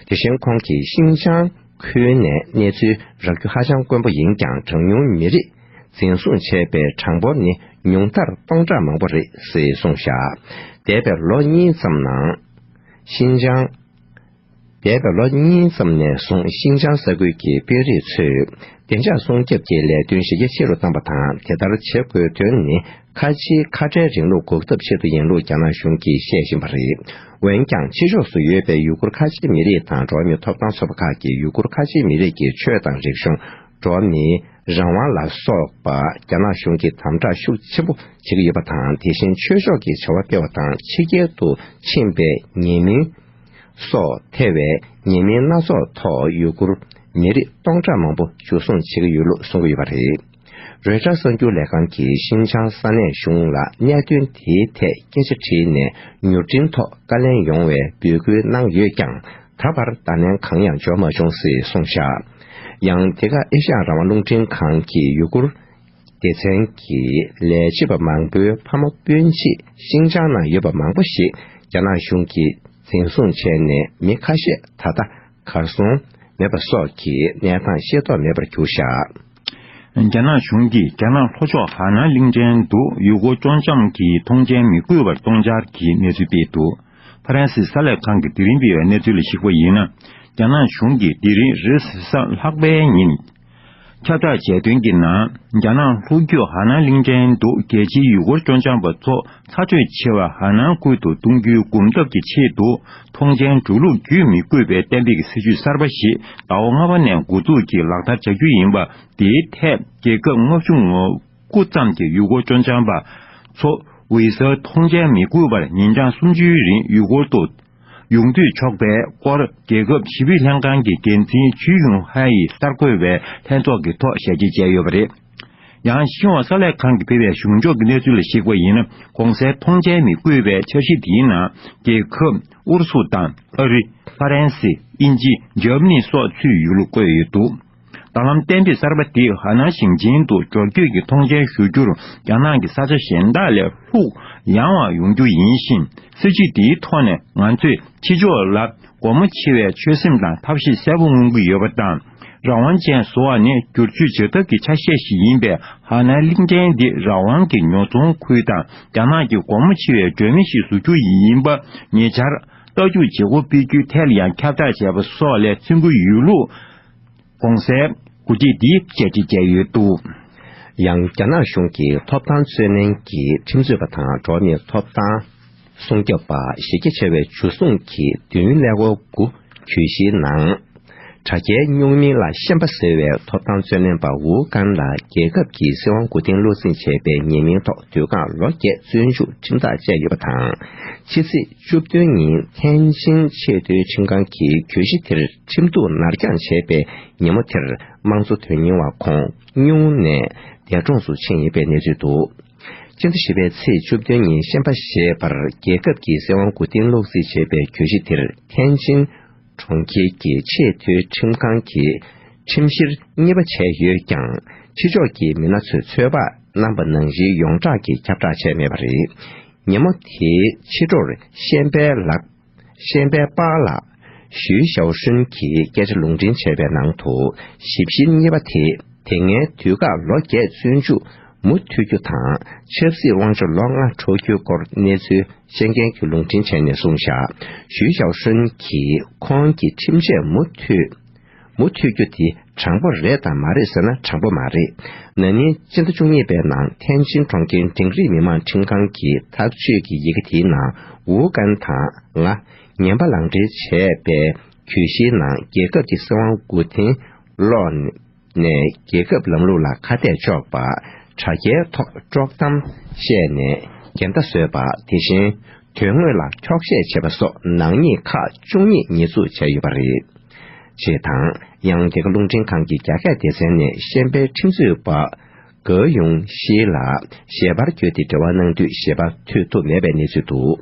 དེ་བཞིན་ཁོང་གིས་ཤིན་ཅང་ཁུལ་ནས་གནས་ཚུལ་རག་རྒྱུ་ཧ་ཅང་དཀོན་པོ་ཡིན་ཀྱང་། གྲངས་ཉུང་མི་རིགས་འཛིན་བཟུང་བྱས་པའི་གྲངས་འབོར་ནི་ཉུང་མཐར་སྟོང་ཕྲག་མང་པོ་རེད་ཅེས་གསུངས་བཞག། འདས་པའི་ལོ་གཉིས་ཙམ་ནང་ཤིན་ཅང་། འདས་པའི་ལོ་གཉིས་ཙམ་ནས་བཟུང་ཤིན་ཅང་ས་ཁུལ་གྱི་དཔོན་རིགས་ཚོས་བདེ་འཇགས་སྲུང་སྐྱོབ་ཀྱི་ལས་དོན་གཞི་རྒྱ་ཆེ་རུ་བཏང་པ་དང་། དེ་ལྟར་བྱེད་དགོས་དོན་ནི་ཁ་ཆེའི་ཁ་བྲལ་རིང་ལུགས་འགོག་ཐབས་ཆེད་དུ་ཡིན་ལུགས་རྒྱ་ནག་གཞུང་གིས་བཤད་བཞིན་པ་རེད། འོན་ཀྱང་། ཕྱི་ཕྱོགས་སུ་ཡོད་པའི་ཡུ་གུར་ཁ་ཆེའི་མི་རིགས་དང་འགྲོ་བ་མིའི་ཐོབ་ཐང་ཚོགས་པ་ཁག་གིས་ཡུ་གུར་ཁ་ཆེའི་མི་རིགས་ཀྱི་ཆོས་དང་རིག་གཞུང་། འགྲོ་བ་མིའི་རང་དབང་ལ་སོགས་པ་རྒྱ་ནག་གཞུང་གིས་དམ་དྲག་ཤུགས་ཆེན་པོ་བྱེད་ཀྱི་ཡོད་པ་དང་། དེ་བཞིན་ཆོས་ཕྱོགས་ཀྱི་བྱ་བ་སྤེལ་བ་དང་། ཕྱི་རྒྱལ་དུ་ཕྱིན་པའི་ཉེས་མིང་སོགས་ཐེ་བའི་ཉེས་མིང་སྣ་ཚོགས་ཐོག་ཡུ་གུར་མི་རིགས་སྟོང་ཕྲག་མང་པོ་འཇུ་བཟུང་བྱེད་ཀྱི་ཡོད་ལུགས་གསུང་གི་ཡོད་པ་རེད། རོའི་ཊར་གསར་འགྱུར་ལས་ཁང་གིས་ཤིན་ཅང་ས་གནས་གཞུང་ལ་གནད་དོན་དེའི་ཐད་སྐད་ཆ་དྲིས་ནས་མྱུར་འཕྲིན་ཐོག་བཀའ་ལན་ཡོང་བའི་འབོད་སྐུལ་གནང་ཡོད་ཀྱང་། ད་བར་བརྡ་ལན་གང་ཡང་འབྱོར་མ་བྱུང་ཞེས་གསུངས་བཞག་ཡང་དེ་ག་ཨེ་ཤ་ཡ་རང་དབང་རླུང་འཕྲིན་ཁང་གི་ཡུ་གུར་སྡེ་ཚན་གྱི་ལས་བྱེད་པ་མང་པོའི་ཕ་མ་སྤུན་མཆེད་ཤིན་ཅང་ནང་ཡོད་པ་མང་པོ་ཞིག་རྒྱ་ནག་གཞུང་གིས་འཛིན་བཟུང་བྱས་ནས། མི་ཁ་ཤས་ད་ལྟ་གར་སོང་མེད་པ་སོགས་ཀྱི་གནས་སྟངས་ཤེས་རྟོགས་མེད་པར་གྱུར་བཞག་རྒྱ་ནག་གཞུང་གིས་རྒྱ་ནག་ལྷོ་ཕྱོགས་ཧ་ནན་གླིང་ཕྲན་དུ་ཡུལ་སྐོར་སྤྱོད་བྱང་གི་མཐོང་མཆན་མི་དགོས་པར་གཏོང་འཆར་གྱི་གནས་ཚུལ་སྤེལ་འདུག་ཕ་རན་སིའི་གསར་ལས་ཁང་གིས་དེ་རིང་སྤེལ་བའི་གནས་ཚུལ་ལ་གཞིགས་པ་ཡིན་ན། རྒྱ་ནག་གཞུང་གིས་དེ་རིང་རེས་གཟའ་ལྷག་པའི་ཉིན་ཁྱབ་བསྒྲགས་བྱས་དོན་གྱི་ནང་། རྒྱ་ནག་ལྷོ་རྒྱུད་ཧ་ནན་གླིང་ཕྲན་དུ་རྒྱལ་སྤྱིའི་ཡུལ་སྐོར་སྤྱོད་བྱང་པ་ཚོ་ཚ་དྲོད་ཆེ་བ་ཧ་ནན་ཁུལ་དུ་གཏོང་རྒྱུའི་གོམ་སྟབས་ཀྱི་ཆེད་དུ། མཐོང་མཆན་འགྲོ་ལུགས་བརྒྱུད་མི་དགོས་པའི་གཏན་འབེབས་ཀྱི་སྲིད་ཇུས་གསར་པ་ཞིག་ཟླ་བ་ལྔ་པ་ནས་འགོ་འཛུགས་ཀྱིས་ལག་བསྟར་བྱ་རྒྱུ་ཡིན་པ། དེའི་ཐད་རྒྱལ་ཁབ་ལྔ་བཅུ་ང་དགུ་ཙམ་གྱི་ཡུལ་སྐོར་སྤྱོད་བྱང་པ་ཚོ་ཝི་ཟའི་མཐོང་མཆན་མི་དགོས་པར་ཉིན་གྲངས་སུམ་ཅུའི་རིང་ཡུལ་སྐོར་དུ་ཡོང་སྡོད་ཆོག་པའི་སྐོར། རྒྱལ་ཁབ་ཞི་བདེ་ལྷན་ཁང་གི་འགན་འཛིན་ཇུས་ཡུང་ཧའེ་ཡིས་གསར་འགོད་པའི་ལྷན་ཚོགས་ཀྱི་ཐོག་ཞལ་ཕྱེ་བྱས་ཡོད་པ་རེད། ཡང་ཤིན་ཧྭ་གསར་ལས་ཁང་གིས་སྤེལ་བའི་གཞུང་ཕྱོགས་ཀྱི་གནས་ཚུལ་ལ་གཞིགས་པ་ཡིན་ན། གོང་གསལ་མཐོང་མཆན་མི་དགོས་པའི་འཆར་གཞི་དེའི་ནང་རྒྱལ་ཁབ་ཨུ་རུ་སུ་དང་ཨ་རི། ཧྥ་རན་སི། དབྱིན་ཇི། འཇར་མ་ནི་སོགས་ཚུད་ཡོད་ལུགས་བཀོད་ཡོད་འདུག་ད་ལམ་གཏན་འབེབས་གསར་པ་དེས་ཧ་ནན་ཞིང་ཆེན་དུ་འབྱོར་སྐྱོད་ཀྱི་མཐོང་མཆན་ཞུ་རྒྱུར་རྒྱ་ནག་གི་ས་ཆ་གཞན་དག་ལས་ལྷུག་ཡངས་བ་ཡོང་རྒྱུ་ཡིན་ཞིང་། སྲིད་ཇུས་འདིའི་ཐོག་ནས་ང་ཚོས་ཕྱི་ཕྱོགས་ལ་སྒོ་མོ་ཕྱེ་བའི་ཆོད་སེམས་དང་ཐབས་ཤེས་གསལ་པོ་མངོན་གྱི་ཡོད་པ་དང་། རང་དབང་ཅན་བཟོ་བ་ནི་བསྒྱུར་བཅོས་བྱ་ཐབས་ཀྱི་ཆ་ཤས་ཤིག་ཡིན་པས། ཧ་ནན་གླིང་ཕྲན་འདི་རང་དབང་གི་ཉོ་ཚོང་ཁུལ་དང་རྒྱ་ནག་གི་སྒོ་མོ་ཕྱེ་བའི་སྒྲོན་མེ་ཞིག་བཟོ་རྒྱུ་ཡིན་པ་ཉེ་ཆར་རྟ་རྒྱུག་བྱེད་སྒོ་སྤེལ་རྒྱུའི་ཐད་ལ་ཡང་ཁྱབ་བསྒྲགས་བྱས་པ་སོགས་ལས་མཚོན་གྱི་ཡོད་ལུགས། གོང་གསལ་འགོ་ཁྲིད་འདིས་བཅས་ཀྱིས་བཅས་ཡོད་འདུག་ཡང་རྒྱ་ནག་གཞུང་གི་ཐོབ་ཐང་རྩོད་ལེན་གྱི་ཁྲིམས་རྩོད་པ་དང་འགྲོ་བ་མིའི་ཐོབ་ཐང་སྲུང་སྐྱོབ་པ་གཞི་རྒྱ་ཆེ་བའི་འཇུ་བཟུང་གིས་བདུན་ཀླད་ཀོར་དགུ་གྱོད་གཞིའི་ནང་། དྲ་རྒྱའི་སྨྱུག་མིང་ལ་ཤན་པ་ཟེར་བའི་ཐོབ་ཐང་རྩོད་ལེན་པ་ཝུའུ་ཀན་ལ་རྒྱལ་ཁབ་ཀྱི་སྲིད་དབང་མགོ་རྟིང་སློག་འཛིན་བྱས་པའི་ཉེས་མིང་ཐོག་དུས་བཀག་ལོ་བརྒྱད་བཙོན་འཇུག་ཁྲིམས་ཐག་བཅད་ཡོད་པ་དང་། ཕྱི་ཚེས་བཅུ་བདུན་ཉིན་ཐེན་ཅིན་ཆེས་མཐོའི་ཁྲིམས་ཁང་གིས་གྱོད་གཞི་དེར་ཁྲིམས་གཏུག་ནར་འགྱངས་བྱས་པའི་ཉིན་མོ་དེར། དམངས་གཙོ་དོན་གཉེར་བ་ཁོང་སྨྱུང་གནས་འདས་གྲོངས་སུ་ཕྱིན་ཡོད་པའི་གནས་ཚུལ་འདུག་སྤྱི་ཟླ་བཞི་པའི་ཚེས་བཅུ་བདུན་ཉིན་ཤན་པ་ཞེས་པར་རྒྱལ་ཁབ་ཀྱི་སྲིད་དབང་མགོ་རྟིང་སློག་རྩིས་བྱས་པའི་གྱོད་གཞི་དེར། ཐེན་ཅིན་གྲོང་ཁྱེར་གྱི་ཆེས་མཐོའི་ཁྲིམས་ཁང་གིས་ཁྲིམས་བཤེར་གཉིས་པ་བྱས་ཡོད་ཀྱང་། ཕྱི་ཕྱོགས་ཀྱི་མི་སྣ་ཚོས་ཚོད་དཔག་གནང་པ་ནང་བཞིན་ཡོངས་གྲགས་ཀྱིས་ཁྱབ་བསྒྲགས་བྱས་མེད་པ་རེད། ཉིན་མོ་དེའི་ཕྱི་དྲོར་ཤན་པའི་ལག་ཤན་པའི་པཱ་ལགས་ཞུས་ཞའོ་ཧྲུན་གྱིས་སྐད་ཆ་ལུང་འདྲེན་བྱས་པའི་ནང་དུ། ཞིབ་བཤེར་གཉིས་པ་དེས་དེ་སྔའི་དུས་བཀག་ལོ་བརྒྱད་བཙོན་འཇུག་མུ་མཐུད་རྒྱུ་དང་། ཆབ་སྲིད་དབང་ཆ་ལོ་ལྔ་འཕྲོག་རྒྱུའི་སྐོར་གནས་ཚུལ་བཤད་མཁན་གྱིས་ལུང་འདྲེན་བྱས་ནས་གསུངས་བཞག་ཞུས་ཞའོ་ཧྲུན་གྱིས་ཁོང་གིས་ཁྲིམས་ཆད་མུ་མཐུད། མུ་མཐུད་རྒྱུ་དེ་དྲང་པོ་རེད་དམ་མ་རེད་ཟེར་ན། དྲང་པོ་མ་རེད། ན་ནིང་སྤྱི་ཟླ་བཅུ་གཉིས་པའི་ནང་ཐེན་ཅིན་གྲོང་ཁྱེར་འབྲིང་རིམ་མི་དམངས་ཁྲིམས་ཁང་གི་ཐག་གཅོད་ཀྱི་ཡི་གེ་དེའི་ནང་ཝུའུ་ཀན་དང་ང་ངན་པ་ལག་འབྲེལ་བྱས་པའི་གྱོད་གཞིའི་ནང་རྒྱལ་ཁབ་ཀྱི་སྲིད་དབང་མགོ་རྟིང་སློག་ནས་རྒྱལ་ཁབ་ལམ་ལུགས་ལ་ཁ་གཏད་གཅོག་པ། དྲ་རྒྱའི་ཐོག་དཀྲོག་གཏམ་བཤད་ནས་འགལ་ཟླ་བཟོས་པ། དེ་བཞིན་དོན་དངོས་ལ་འཁྱོག་བཤད་བྱས་པ་སོགས་ནག་ཉེས་ཁག་བཅུ་གཉིས་ཉེས་འཛུགས་བྱས་ཡོད་པ་རེད། ཅེས་དང་། ཡང་རྒྱལ་ཁབ་རླུང་འཕྲིན་ཁང་གི་རྒྱ་སྐད་སྡེ་ཚན་ནས་ཤན་པའི་ཁྲིམས་རྩོད་པ་གོ་ཡུང་ཤི་ལ་ཞལ་པར་བསྐྱོན་ཏེ་འབྲེལ་བ་གནང་དུས་ཞལ་པར་མཐུད་ཐུབ་མེད་པའི་གནས་ཚུལ་འདུག་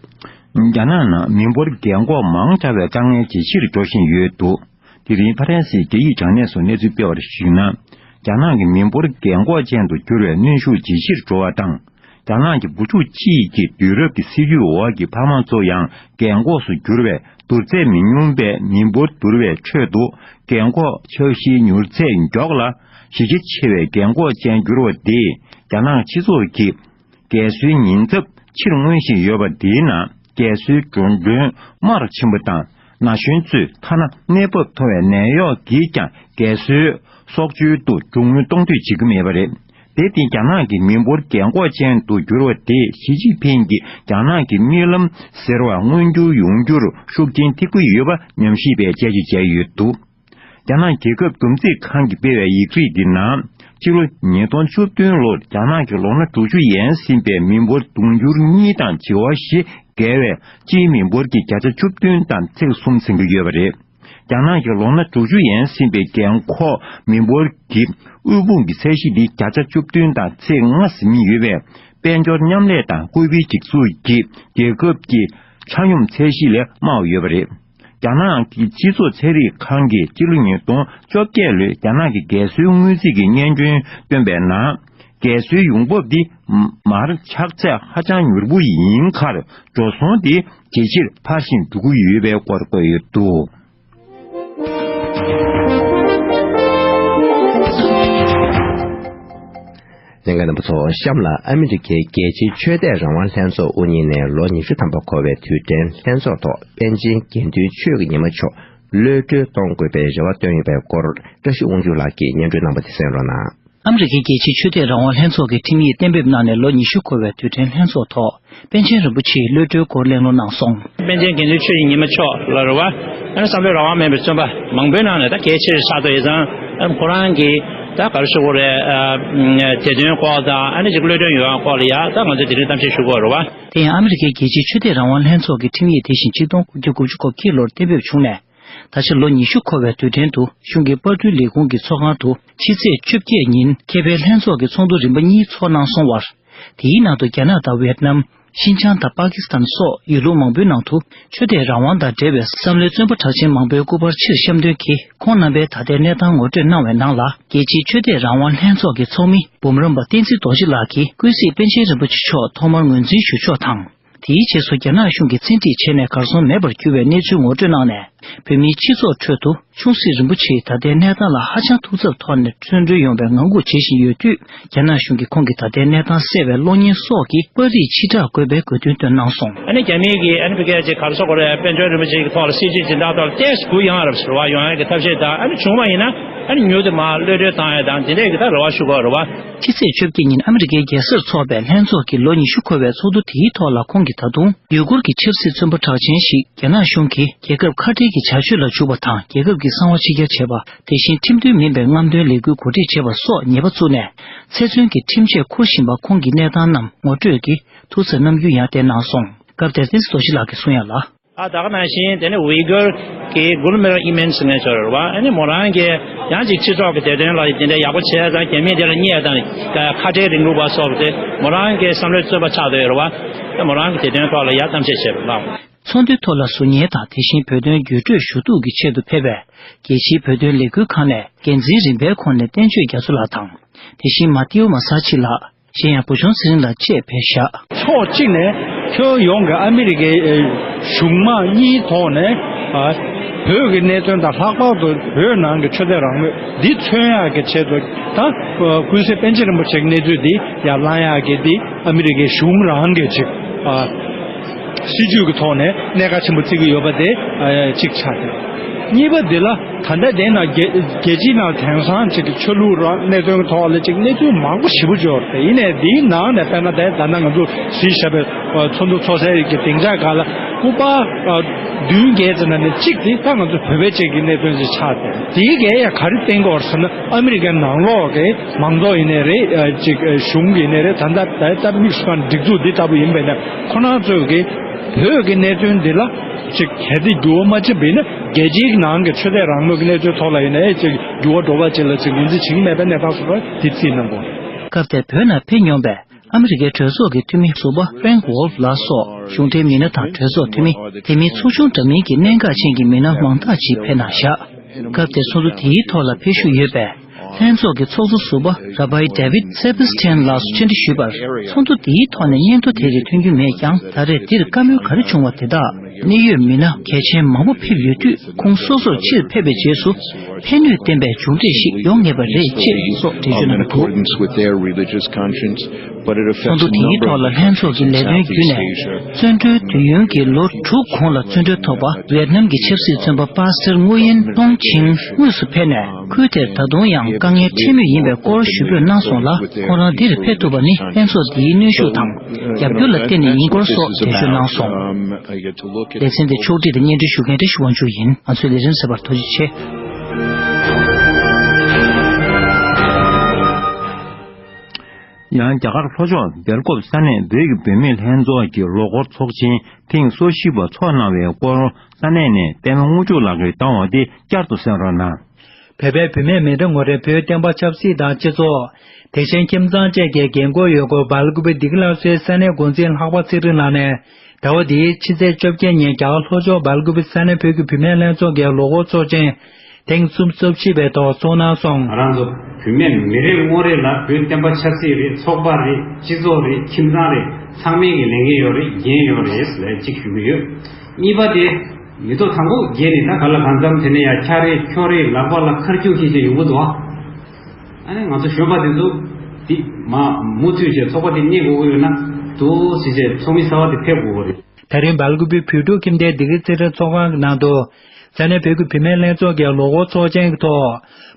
རྒྱ་ནག་ནང་མི་འབོར་རྒན་འཁོགས་མང་ཆེ་བའི་དཀའ་ངལ་ཇེ་ཆེར་འགྲོ་བཞིན་ཡོད་འདུག་དེ་རིང་ཕ་རན་སིའི་རྒྱ་ཡིག་དྲ་གནས་སུ་གནས་ཚུལ་སྤེལ་བར་གཞིགས་ན། རྒྱ་ནག་གི་མི་འབོར་རྒན་འཁོགས་ཅན་དུ་འགྱུར་བའི་གནོན་ཤུགས་ཇེ་ཆེར་འགྲོ་བ་དང་། རྒྱ་ནག་གི་བུ་ཕྲུག་གཅིག་གི་དུས་རབས་ཀྱི་སྲིད་ཇུས་འོག་གི་ཕ་མ་ཚོ་ཡང་རྒན་འཁོགས་སུ་གྱུར་བས། བསྡུར་ཚད་མི་ཉུང་བའི་མི་འབོར་བསྡུར་བའི་ཁྲོད་དུ། རྒན་འཁོགས་འཆར་གཞིའི་མྱུར་ཚད་མགྱོགས་ལ། གཞི་རྒྱ་ཆེ་བའི་རྒན་འཁོགས་ཅན་འགྱུར་བ་དེས་རྒྱ་ནག་སྤྱི་ཚོགས་ཀྱི་རྒས་གསོའི་ཉེན་ཚབས་ཕྱིར་མངོན་བཞིན་ཡོད་པ། འདིའི་ནང་རྒས་གསོའི་འགྲོ་གྲོན་དམའ་རུ་ཕྱིན་པ་དང་། ན་གཞོན་ཚོས་ཐ་ན་གནས་བབ་མཐོ་བའི་ནད་གཡོག་གིས་ཀྱང་རྒས་གསོའི་སྲོག་སྐྱོར་དུ་རྒྱུ་དངུལ་གཏོང་འདོད་བྱེད་ཀྱི་མེད་པ་རེད། དེ་སྟེང་རྒྱ་ནག་གི་མི་འབོར་རྒན་འཁོགས་ཅན་དུ་གྱུར་བ་དེས་ཞི་ཅིན་ཕིང་གི་རྒྱ་ནག་གི་རྨི་ལམ་ཟེར་བ་མངོན་འགྱུར་ཡོང་རྒྱུར་ཤུགས་རྐྱེན་ཐེབས་ཀྱི་ཡོད་པ་ཉམས་ཞིབ་པས་དཔྱད་བརྗོད་བྱས་ཡོད་འདུག་རྒྱ་ནག་རྒྱལ་ཁབ་བསྡོམས་རྩིས་ཁང་གིས་སྤེལ་བའི་ཡིག་རིགས་འདི་ནང་། སྤྱི་ལོ་ཉིས་སྟོང་བཅུ་བདུན་ལོར་རྒྱ་ནག་གི་ལོ་ན་དྲུག་ཅུ་ཡན་ཟིན་པའི་མི་འབོར་དུང་ཕྱུར་གཉིས་དང་བྱེ་བ་བཞི་བརྒལ་བས། སྤྱིའི་མི་འབོར་གྱི་བརྒྱ་ཆ་བཅུ་བདུན་དང་ཚེག་གསུམ་ཟིན་གྱི་ཡོད་པ་རེད། རྒྱ་ནག་གི་ལོ་ན་དྲུག་ཅུ་ཡན་ཟིན་པའི་རྒན་འཁོགས་མི་འབོར་གྱི་དབུལ་ཕོངས་ཀྱི་ཚད་གཞི་འདི་བརྒྱ་ཆ་བཅུ་བདུན་དང་ཚེག་ལྔ་ཟིན་ཡོད་པས། དཔལ་འབྱོར་མཉམ་ལས་དང་བཀོད་པའི་སྒྲིག་འཛུགས་ཀྱི་རྒྱལ་ཁབ་ཀྱི་ཆ་སྙོམས་ཚད་གཞི་ལས་དམའ་བ་ཡོད་པ་རེད། རྒྱ་ནག་གི་སྤྱི་ཚོགས་ཚན་རིག་ཁང་གིས་སྤྱི་ལོ་ཉིས་སྟོང་བཅོ་བརྒྱད་ལོའི་རྒྱ་ནག་གི་རྒན་གསོའི་དངུལ་རྩིས་ཀྱི་སྙན་སྒྲོན་བཏོན་པའི་ནང་། རྒན་གསོའི་ཡོང་འབབ་འདི་མར་ཆག་ཚད་ཧ་ཅང་མྱུར་པོ་ཡིན་ཁར། འགྲོ་སོང་དེ་ཇེ་ཆེར་འཕར་བཞིན་འགྲོ་གི་ཡོད་པའི་སྐོར་བཀོད་ཡོད་འདུག་ལྷན་རྒྱས་རྣམ་པ་ཚོ། གཤམ་ལ་ཨ་མི་རི་ཀའི་རྒྱལ་སྤྱིའི་ཆོས་དད་རང་དབང་ལྷན་ཚོགས་དབུ་བརྙེས་ནས་ལོ་ཉི་ཤུ་ཐམ་པ་འཁོར་བའི་དུས་དྲན་ལྷན་ཚོགས་ཐོག་པཎ་ཆེན་དགེ་འདུན་ཆོས་ཀྱི་ཉི་མ་མཆོག་གློད་གྲོལ་གཏོང་དགོས་པའི་རེ་བ་བཏོན་ཡོད་པའི་སྐོར། བཀྲ་ཤིས་དབང་ཕྱུག་ལགས་ཀྱིས་སྙན་སྒྲོན་གནང་བ་དེ་གསན་རོགས་གནང་། ཨ་མི་རི་ཀའི་རྒྱལ་སྤྱིའི་ཆོས་དད་རང་དབང་ལྷན་ཚོགས་ཀྱི་ཁྲིམས་ཡིག་གཏན་འབེབས་གནང་ནས་ལོ་ཉི་ཤུ་འཁོར་བའི་དུས་དྲན་ལྷན་ཚོགས་ཐོག་པཎ་ཆེན་རིན་པོ་ཆེའི་གློད་གྲོལ་སྐོར་གླེང་སློང་གནང་སོང་། པཎ་ཆེན་དགེ་འདུན་ཆོས་ཀྱི་ཉི་མ་མཆོག་ལ་རེད་བ། ཨ་ནི་བསམ་བློའི་རང་དབང་མེད་པའི་བཙོན་པ་མང་པོའི་ནང་ནས་ད་གལ་ཆེ་ཤོས་ཆགས་ཐུབ་ཡོད་ཙང་། ཨ་ནི་ཁོ་རང་གིས་ད་ག་རེ་ཞུ་དགོས་རེད། ཨ་དེ་དོན་སྐོར་དང་ཨ་ནི་ཅིག་གློད་གྲོལ་ཡོང་ཡག་སྐོར་ལ་ཡ་ད་ང་ཚོས་དེ་རིང་གཏམ་བཤད་ཞུ་དགོས་རེད་བ། དེ་ཡང་ཨ་མི་རི་ཀའི་རྒྱལ་སྤྱིའི་ཆོས་དད་རང་དབང་ལྷན་ཚོགས་ཀྱི་ཁྲིམས་ཡིག་དེ་བཞིན་ཆིག་སྟོང་དགུ་བརྒྱ་དགུ་བཅུ་གོ་བརྒྱད་ལོར་གཏན་འབེབས་བྱུང་ནས། ད་ཆ་ལོ་ཉི་ཤུ་འཁོར་བའི་དུས་དྲན་དུ་གཞུང་གི་པར་སྐྲུན་ལས་ཁུངས་ཀྱི་ཚོགས་ཁང་དུ་ཕྱི་ཚེས་བཅོ་བརྒྱད་ཉིན་ཁེ་ཕན་ལྷན་ཚོགས་ཀྱི་ཚོགས་འདུ་རིམ་པ་གཉིས་ཚོགས་གནང་སོང་བར། དེའི་ནང་དུ་རྒྱ་ནག་དང་ཝེད་ནམ། ཤིན་ཅང་དང་པ་ཀི་སི་ཐན་སོགས་ཡུལ་ལུང་མང་པོའི་ནང་དུ་ཆོས་དད་རང་དབང་དང་འབྲེལ་བའི་བསམ་བློའི་བཙོན་པ་གྲགས་ཅན་མང་པོའི་སྐུ་པར་ཕྱིར་བཤམས་དོན་གྱིས་ཁོང་རྣམ་པའི་ད་ལྟའི་གནས་སྟངས་ངོ་སྤྲོད་གནང་བའི་ནང་ལ། རྒྱལ་སྤྱིའི་ཆོས་དད་རང་དབང་ལྷན་ཚོགས་ཀྱི་ཚོགས་མི་འབུམ་རམས་པ་བསྟན་འཛིན་རྡོ་རྗེ་ལགས་ཀྱིས་ཀུན་གཟིགས་པཎ་ཆེན་རིན་པོ་ཆེ་མཆོག་ཐོག་མར་ངོས་འཛིན་ཞུ་ཕྱོགས་དང་། དེའི་རྗེས་སུ་རྒྱ་ནག་གཞུང་གིས་བཙན་ཁྲིད་བྱས་ནས་གར་སོང་མེད་པར་གྱུར་བའི་གནས་ཚུལ་ངོ་སྤྲོད་གནང་ནས། བོད་མིའི་སྤྱི་ཚོགས་ཁྲོད་དུ་ཆུང་སྲིད་རིན་པོ་ཆེའི་ད་ལྟའི་གནས་སྟངས་ལ་ཧ་ཅང་ཐུགས་འཚབ་ཐོག་ནས་བཙོན་གྲོལ་ཡོང་བའི་ངང་སྒུག་བྱེད་བཞིན་ཡོད་དུས། རྒྱ་ནག་གཞུང་གིས་ཁོང་གི་ད་ལྟའི་གནས་སྟངས་གསལ་བའི་གློག་བརྙན་སོགས་ཀྱི་པར་རིས་ཕྱིར་བསྒྲགས་དགོས་པའི་དགོས་འདུན་བཏོན་གནང་སོང་། ཨ་ནི་རྒྱ་མི་གིས་ཨ་ནི་ཕ་གིར་ཅིག་ག་རེ་ཟེར་དགོས་རེད། དཔལ་འབྱོར་རིན་པོ་ཆེ་གི་ཐོག་ལ་སྲིད་ཇུས་སྦྱིན་བདག་ཐོག་ལ་ཏོག་ཙམ་སྒུག་ཡོང་ཡ་རེད་ཟེར་བ། ཡོང་ཡ་གི་ཐབས་ཤེས་དང་། ཨ་ནི་བྱུང་བ་ཡིན་ན་ཨ་ནི་མྱུར་དུ་མར་གློད་གྲོལ་བཏང་ཡ་དང་དེ་འདྲས་ཀྱི་ད་རེ་བ་ཞུ་དགོས་རེད་བ། ཕྱི་ཚེས་བཅོ་བརྒྱད་ཉིན་ཨ་མི་རི་ཀའི་རྒྱལ་སར་འཚོགས་པའི་ལྷན་ཚོགས་ཀྱི་ལོ་ཉི་ཤུ་འཁོར་བའི་ཚོགས་འདུ་དེའི་ཐོག་ལ་ཁོང་གིས་ད་དུང་ཡུ་གུར་གྱི་ཆབ་སྲིད་བཙོན་པ་གྲགས་ཅན་ཞིག་རྒྱ་ནག་གཞུང་གིས་རྒྱལ་ཁབ་ཁ་བྲལ་གྱི་བྱ་སྤྱོད་ལ་འཇུག་པ་དང་། རྒྱལ་ཁབ་ཀྱི་གསང་བ་ཕྱི་གྱར་བྱེད་པ། དེ་བཞིན་ཁྲིམས་མཐུན་མིན་པའི་རྔམ་སྟོན་ལས་འགུལ་གོ་སྒྲིག་བྱེད་པ་སོགས་ཉེས་པ་བཙུགས་ནས། ཚེ་བཙོན་གྱི་ཁྲིམས་ཆད་འཁུར་བཞིན་པ་ཁོང་གི་གནས་སྟངས་རྣམས་ངོ་སྤྲོད་ཀྱིས་ཐུགས་འཚབ་རྣམ་འགྱུར་ཡང་བསྟན་གནང་སོང་། སྐབས་དེར་བསྟན་འཛིན་རྡོ་རྗེ་ལགས་ཀྱིས་གསུང་ཡ་ལ། ཨ་ད་ག་ནང་བཞིན་དེ་ནི་ཝི་གུར་གྱི་གུལ་མེར་ཨི་མེན་ཟེར་མཁན་ཅིག་ཡོད་རེད་བ། ཨ་ནི་མོ་རང་གིས་ཡང་ཅིག་སྤྱི་ཚོགས་ཀྱི་བདེ་དོན་ལ་དེ་འདྲ་ཡག་པོ་བྱས་ཙང་རྒྱ་མིས་དེ་ལ་བརྙས་དང་ཁ་བྲལ་རིང་ལུགས་པ་སོགས་དེ་མོ་རང་གི་བསམ་བློའི་རྩོད་པ་ཆགས་བསྡད་ཡོད་རེད་བ། ཨ་མོ་རང་གི་བདེ་དོན་ཐོག་ལ་ཡང་གཏམ་བཤད་བྱས་པ་ལགས། ཚོགས་འདུའི་ཐོག་ལ་ཟུར་ཉན་དང་། དེ་བཞིན་བོད་དོན་བརྒྱུད་སྤྲོད་ཞུ་གཏུག་གི་ཆེད་དུ་ཕེབས་པའི་རྒྱལ་སྤྱིའི་བོད་དོན་ལས་འགུལ་ཁང་ནས་འགན་འཛིན་རིམ་པའི་ཁོངས་ནས་བསྟན་ཆོས་རྒྱ་མཚོ་ལགས་དང་། དེ་བཞིན་མ་ཏིའུ་མ་ས་ཆི་ལགས། གཞན་ཡང་བུ་ཆུང་ཚེ་རིང་ལགས་བཅས་ཕེབས་བཞག། ཕྱོགས་གཅིག་ནས་ཁྱོན་ཡོངས་ཀྱི་ཨ་མི་རི་ཀའི་གཞུང་མང་གཉིས་ཐོག་ནས་བོད་ཀྱི་གནད་དོན་དང་། ལྷག་པར་དུ་བོད་ནང་གི་ཆོས་དད་རང་མོས་འདི་མཚོན་ཡག་གི་ཆེད་དུ། ད་ཀུན་གཟིགས་པཎ་ཆེན་རིན་པོ་ཆེ་གི་གནས་ཚུལ་འདི་ཡར་བསླང་ཡག་གི་འདི་ཨ་མི་རི་ཀའི་གཞུང་རང་གི་ཅིག་སྲིད་ཇུས་ཀྱི་ཐོག་ནས་གནད་འགག་ཆེན་པོ་བརྩི་གི་ཡོད་པ་དེ་གཅིག་ཆགས་ཏེ། གཉིས་པ་འདི་ལ་ད་ལྟ་དེ་ན་རྒྱལ་རྒྱལ་སྤྱིའི་ནང་དེང་སང་ཅིག་གི་ཆོས་ལུགས་རང་གནད་དོན་གྱི་ཐོག་ལ་ཅིག་གནས་ཚུལ་མང་པོ་ཞེ་པོ་ཅིག་ཡོད་རེད། ཡིན་ནའི་འདིའི་ནང་ནས་དཔེར་ན་དེ་ད་ལྟ་ང་ཚོ་གཟིགས་བཞག་པའི་ཚོགས་འདུ་ཚོགས་སའི་གི་སྡིངས་ཆ་སྒང་ལ་སྐུ་པར་བདུན་བརྒྱད་ཙམ་ནང་ནས་གཅིག་དེ་ད་ང་ཚོ་བོད་པའི་ཅིག་གི་གནད་དོན་ཅིག་ཆགས་ཏེ། དེའི་གས་ཡང་ག་རེ་བསྟན་གྱི་ཡོད་རེད་ཟེར་ན། ཨ་མི་རི་ཀའི་ནང་ལོགས་ཀྱི་མང་ཚོགས་ཡིན་ནའི་རེད། ཅིག་གཞུང་གི་ཡིན་ནའི་རེད། ད་ལྟ་ད་ལྟ་དམིགས་སུ་བཀར་སྒྲིག་འཛུགས་འདི་ལྟ་བུ་ཡིན་པས་ན། ཁོ་རང་ཚོས་ཀྱི་བོད་ཀྱི་གནད་དོན་འདི་ལ་ཅིག་གལ་ཏེ་འགྱུར་བ་མ་ཕྱིན་པ་ཡིན་ན། རྒྱལ་སྤྱིའི་ནང་གི་ཆོས་དད་རང་མོས་ཀྱི་གནས་ཚུལ་ཐོག་ལ་ཡིན་ནའི་ཅིག་འགྱུར་བ་འགྲོ་བ་ཅིག་ལ་ཅིག་ངོས་འཛིན་བྱེད་ཀྱི་མེད་པའི་གནས་སྟངས་སུ་འདི་བརྩིས་གནང་དགོས། སྐབས་དེར་བོད་ནང་ཕེབས་མྱོང་པའི་ཨ་མི་རི་ཀའི་གྲོས་ཚོགས་ཀྱི་འཐུས་མི་ཟུར་པ་Frank Wolf ལགས་སོགས་གཞུང་འབྲེལ་མི་སྣ་དང་གྲོས་ཚོགས་འཐུས་མི། དེ་མིན་ཚོགས་ཆུང་འདྲ་མིན་གྱི་གནད་འགག་ཅན་གྱི་མི་སྣ་མང་དག་ཅིག་ཕེབས་གནང་བཞག། སྐབས་དེར་ཚོགས་འདུ་དེའི་ཐོག་ལ་ཕེབས་ཞུགས་ཡོད་པའི་ལྷན་ཚོགས་ཀྱི་ཚོགས་གཙོ་ཟུར་པ་Rabbi David Saperstein ལགས་སུ་བཅར་འདྲི་ཞུས་པར། ཚོགས་འདུ་དེའི་ཐོག་ནས་སྙན་ཐོ་དེ་རིགས་ཐོན་རྒྱུ་མེད་ཀྱང་། ད་རེས་འདིར་བཀའ་མོལ་ག་རེ་བྱུང་བ་དེ་དག་གནད་ཡོད་མི་སྣ་གལ་ཆེན་མང་པོ་ཕེབས་ཡོད་དུས། ཁོང་སོ་སོར་ཕྱིར་ཕེབས་པའི་རྗེས་སུ་ཕན་ནུས་ལྡན་པའི་མཇུག་འབྲས་ཤིག་ཡོང་ངེས་པ་རེད་ཅེས་སོགས་འགྲེལ་བརྗོད་གནང་གི་འདུག། ཚོགས་འདུ་དེའི་ཐོག་ལ་ལྷན་ཚོགས་ཀྱི་ལས་དོན་བརྒྱུད་ནས། བཙོན་གྲོལ་དུས་ཡུན་གྱི་ལོ་དྲུག་གོང་ལ་བཙོན་གྲོལ་ཐོབ་པ་ཝེད་ནམ་གྱི་ཆབ་སྲིད་བཙོན་པ་པ་སེར་སྔོ་ཡན་ཐོང་ཆིང་དངོས་སུ་ཕེབས་ནས། ཁུལ་དེར་ད་དུང་ཡང་དཀའ་ངལ་འཕྲད་མུས་ཡིན་པའི་སྐོར་ཞུ་འབོད་གནང་སོང་ལ། ཁོང་རང་འདིར་ཕེབས་ཐུབ་པ་ནི་ལྷན་ཚོགས་འདིའི་གནོན་ཤུགས་དང་རྒྱབ་སྐྱོར་ལ་བརྟེན་ནས་ཡིན་སྐོར་སོགས་འགྲེལ་བརྗོད་གནང་སོང་། ལེ་ཚན་འདི་ཕྱོགས་སྒྲིག་དང་སྙན་སྒྲོན་ཞུ་མཁན་བཀྲ་ཤིས་དབང་ཕྱུག་ཡིན། ང་ཚོའི་ལས་རིམ་གསན་པར་ཐུགས་རྗེ་ཆེ། ཡང་རྒྱ་གར་ལྷོ་ཕྱོགས་སྦེལ་ཀོབ་ས་གནས་བོད་ཀྱི་བུད་མེད་ལྷན་ཚོགས་ཀྱི་ལོ་འཁོར་ཚོགས་ཆེན་ཐེངས་སོ་བཞི་པ་འཚོགས་གནང་བའི་སྐོར་ས་གནས་ནས་བསྟན་འཛིན་དངུལ་ཕྲུག་ལགས་ཀྱིས་བཏང་བ་དེ་བསྐྱར་དུ་གསན་རོགས་གནང་། བོད་པའི་བུད་མེད་མི་འདྲ་ངོ་རེས་བོད་བསྟན་པ་ཆབ་སྲིད་དང་སྤྱི་ཚོགས། དེ་བཞིན་ཁྱིམ་ཚང་བཅས་ཀྱི་འགན་འཁུར་ཡོད་སྐོར་སྦེལ་ཀོབ་བདེ་སྐྱིད་སླར་གསོའི་ས་གནས་འགོ་འཛིན་ལྷག་པ་ཚེ་རིང་ལགས་ནས་ཟླ་བ་འདིའི་ཕྱི་ཚེས་བཅོ་བརྒྱད་ཉིན་རྒྱ་གར་ལྷོ་ཕྱོགས་སྦེལ་ཀོབ་ས་གནས་བོད་ཀྱི་བུད་མེད་ལྷན་ཚོགས་ཀྱི་ལོ་འཁོར་ཚོགས་ཆེན་ཐེངས་སུམ་ཅུ་སོ་བཞི་པའི་ཐོག་ཚོགས་གནང་སོང་། ང་རང་ཚོ་བུད་མེད་མི་རེ་ངོ་རེ་ལ་བོད་བསྟན་པ་ཆབ་སྲིད་རེད། ཚོགས་པ་རེད། སྤྱི་ཚོགས་རེད། ཁྱིམ་ཚང་རེད། ཚང་མའི་གི་ལས་འགན་ཡོད་རེད། འགན་ཡོད་རེད་ལབ་ཅིག་ཞུ་གི་ཡོད། གཉིས་པ་དེ། མི་ཐོག་དང་པོ་བརྒྱད་ནས་ད་ག་ལ་གང་འཚམ་དེ་ནས་ཡ་ཁྱ་རེད་ཁྱོ་རེད་ལག་པ་ལ་ཁར་ཁྱུག་ཁྱེར་བྱས་ཡོང་གི་འདུག་ཨ། ཨ་ནི་ང་ཚོ་གཞོན་པ་དེ་ཚོ་དེ་མ་མུ་མཐུད་བྱས་ཚོགས་པ་དེ་གནས་དགོས་ཀྱི་ཡོད་ན་འདུག་ཟེར་བྱས་ཚོགས་མི་གསར་པ་དེ་ཕེབས་དགོས་ཀྱི་རེད། ད་རིང་སྦེལ་ཀོབ་བོད་ཕྲུག་ཁྱིམ་སྡེ་བདེ་སྐྱིད་རྩེ་གྲྭ་ཚོགས་ཁང་གི་ནང་དུ་ས་གནས་བོད་ཀྱི་བུད་མེད་ལྷན་ཚོགས་ཀྱི་ལོ་འཁོར་ཚོགས་ཆེན་གྱི་ཐོག་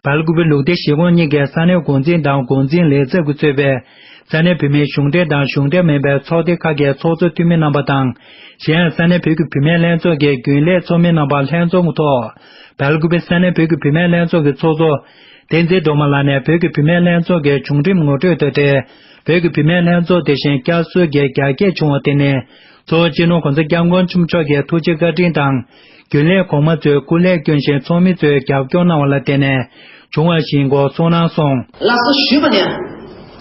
སྦེལ་ཀོབ་ལུགས་བདེ་གཞིས་ཁོངས་གཉིས་ཀྱི་ས་གནས་འགོ་འཛིན་དང་འགོ་འཛིན་ལས་ཚབ་ཀྱིས་གཙོས་པའི་ས་གནས་བུད་མེད་གཞུང་འབྲེལ་དང་གཞུང་འབྲེལ་མིན་པའི་ཚོགས་སྡེ་ཁག་གི་ཚོགས་གཙོ་འཐུས་མི་རྣམ་པ་དང་། གཞན་ཡང་ས་གནས་བོད་ཀྱི་བུད་མེད་ལྷན་ཚོགས་ཀྱི་རྒྱུན་ལས་ཚོགས་མི་རྣམ་པ་ལྷན་འཛོམས་ཐོག་སྦེལ་ཀོབ་ས་གནས་བོད་ཀྱི་བུད་མེད་ལྷན་ཚོགས་ཀྱི་ཚོགས་གཙོ་བསྟན་འཛིན་སྒྲོལ་མ་ལགས་ནས་བོད་ཀྱི་བུད་མེད་ལྷན་ཚོགས་ཀྱི་བྱུང་རིམ་ངོ་སྤྲོད་དང་འབྲེལ་བོད་ཀྱི་བུད་མེད་ལྷན་ཚོགས་དེ་བཞིན་བསྐྱར་གསོ་གྱི་རྒྱ་སྐྱེད་བྱུང་བ་དེ་ནི་གཙོ་བོ་སྤྱི་ནོར་གོང་ས་སྐྱབས་མགོན་ཆེན་པོ་མཆོག་གི་ཐུགས་རྗེ་བཀའ་དྲིན་དང་། རྒྱུན་ལས་གོང་མ་ཚོས་སྐུ་ལས་བསྐྱོན་ཞིང་ཚོགས་མི་ཚོས་རྒྱབ་སྐྱོར་གནང་བ་ལ་བརྟེན་ནས་བྱུང་བ་ཞིག་ཡིན་སྐོར་གསུངས་གནང་སོང་། ལགས་སོ་ཞུས་པ་ནས་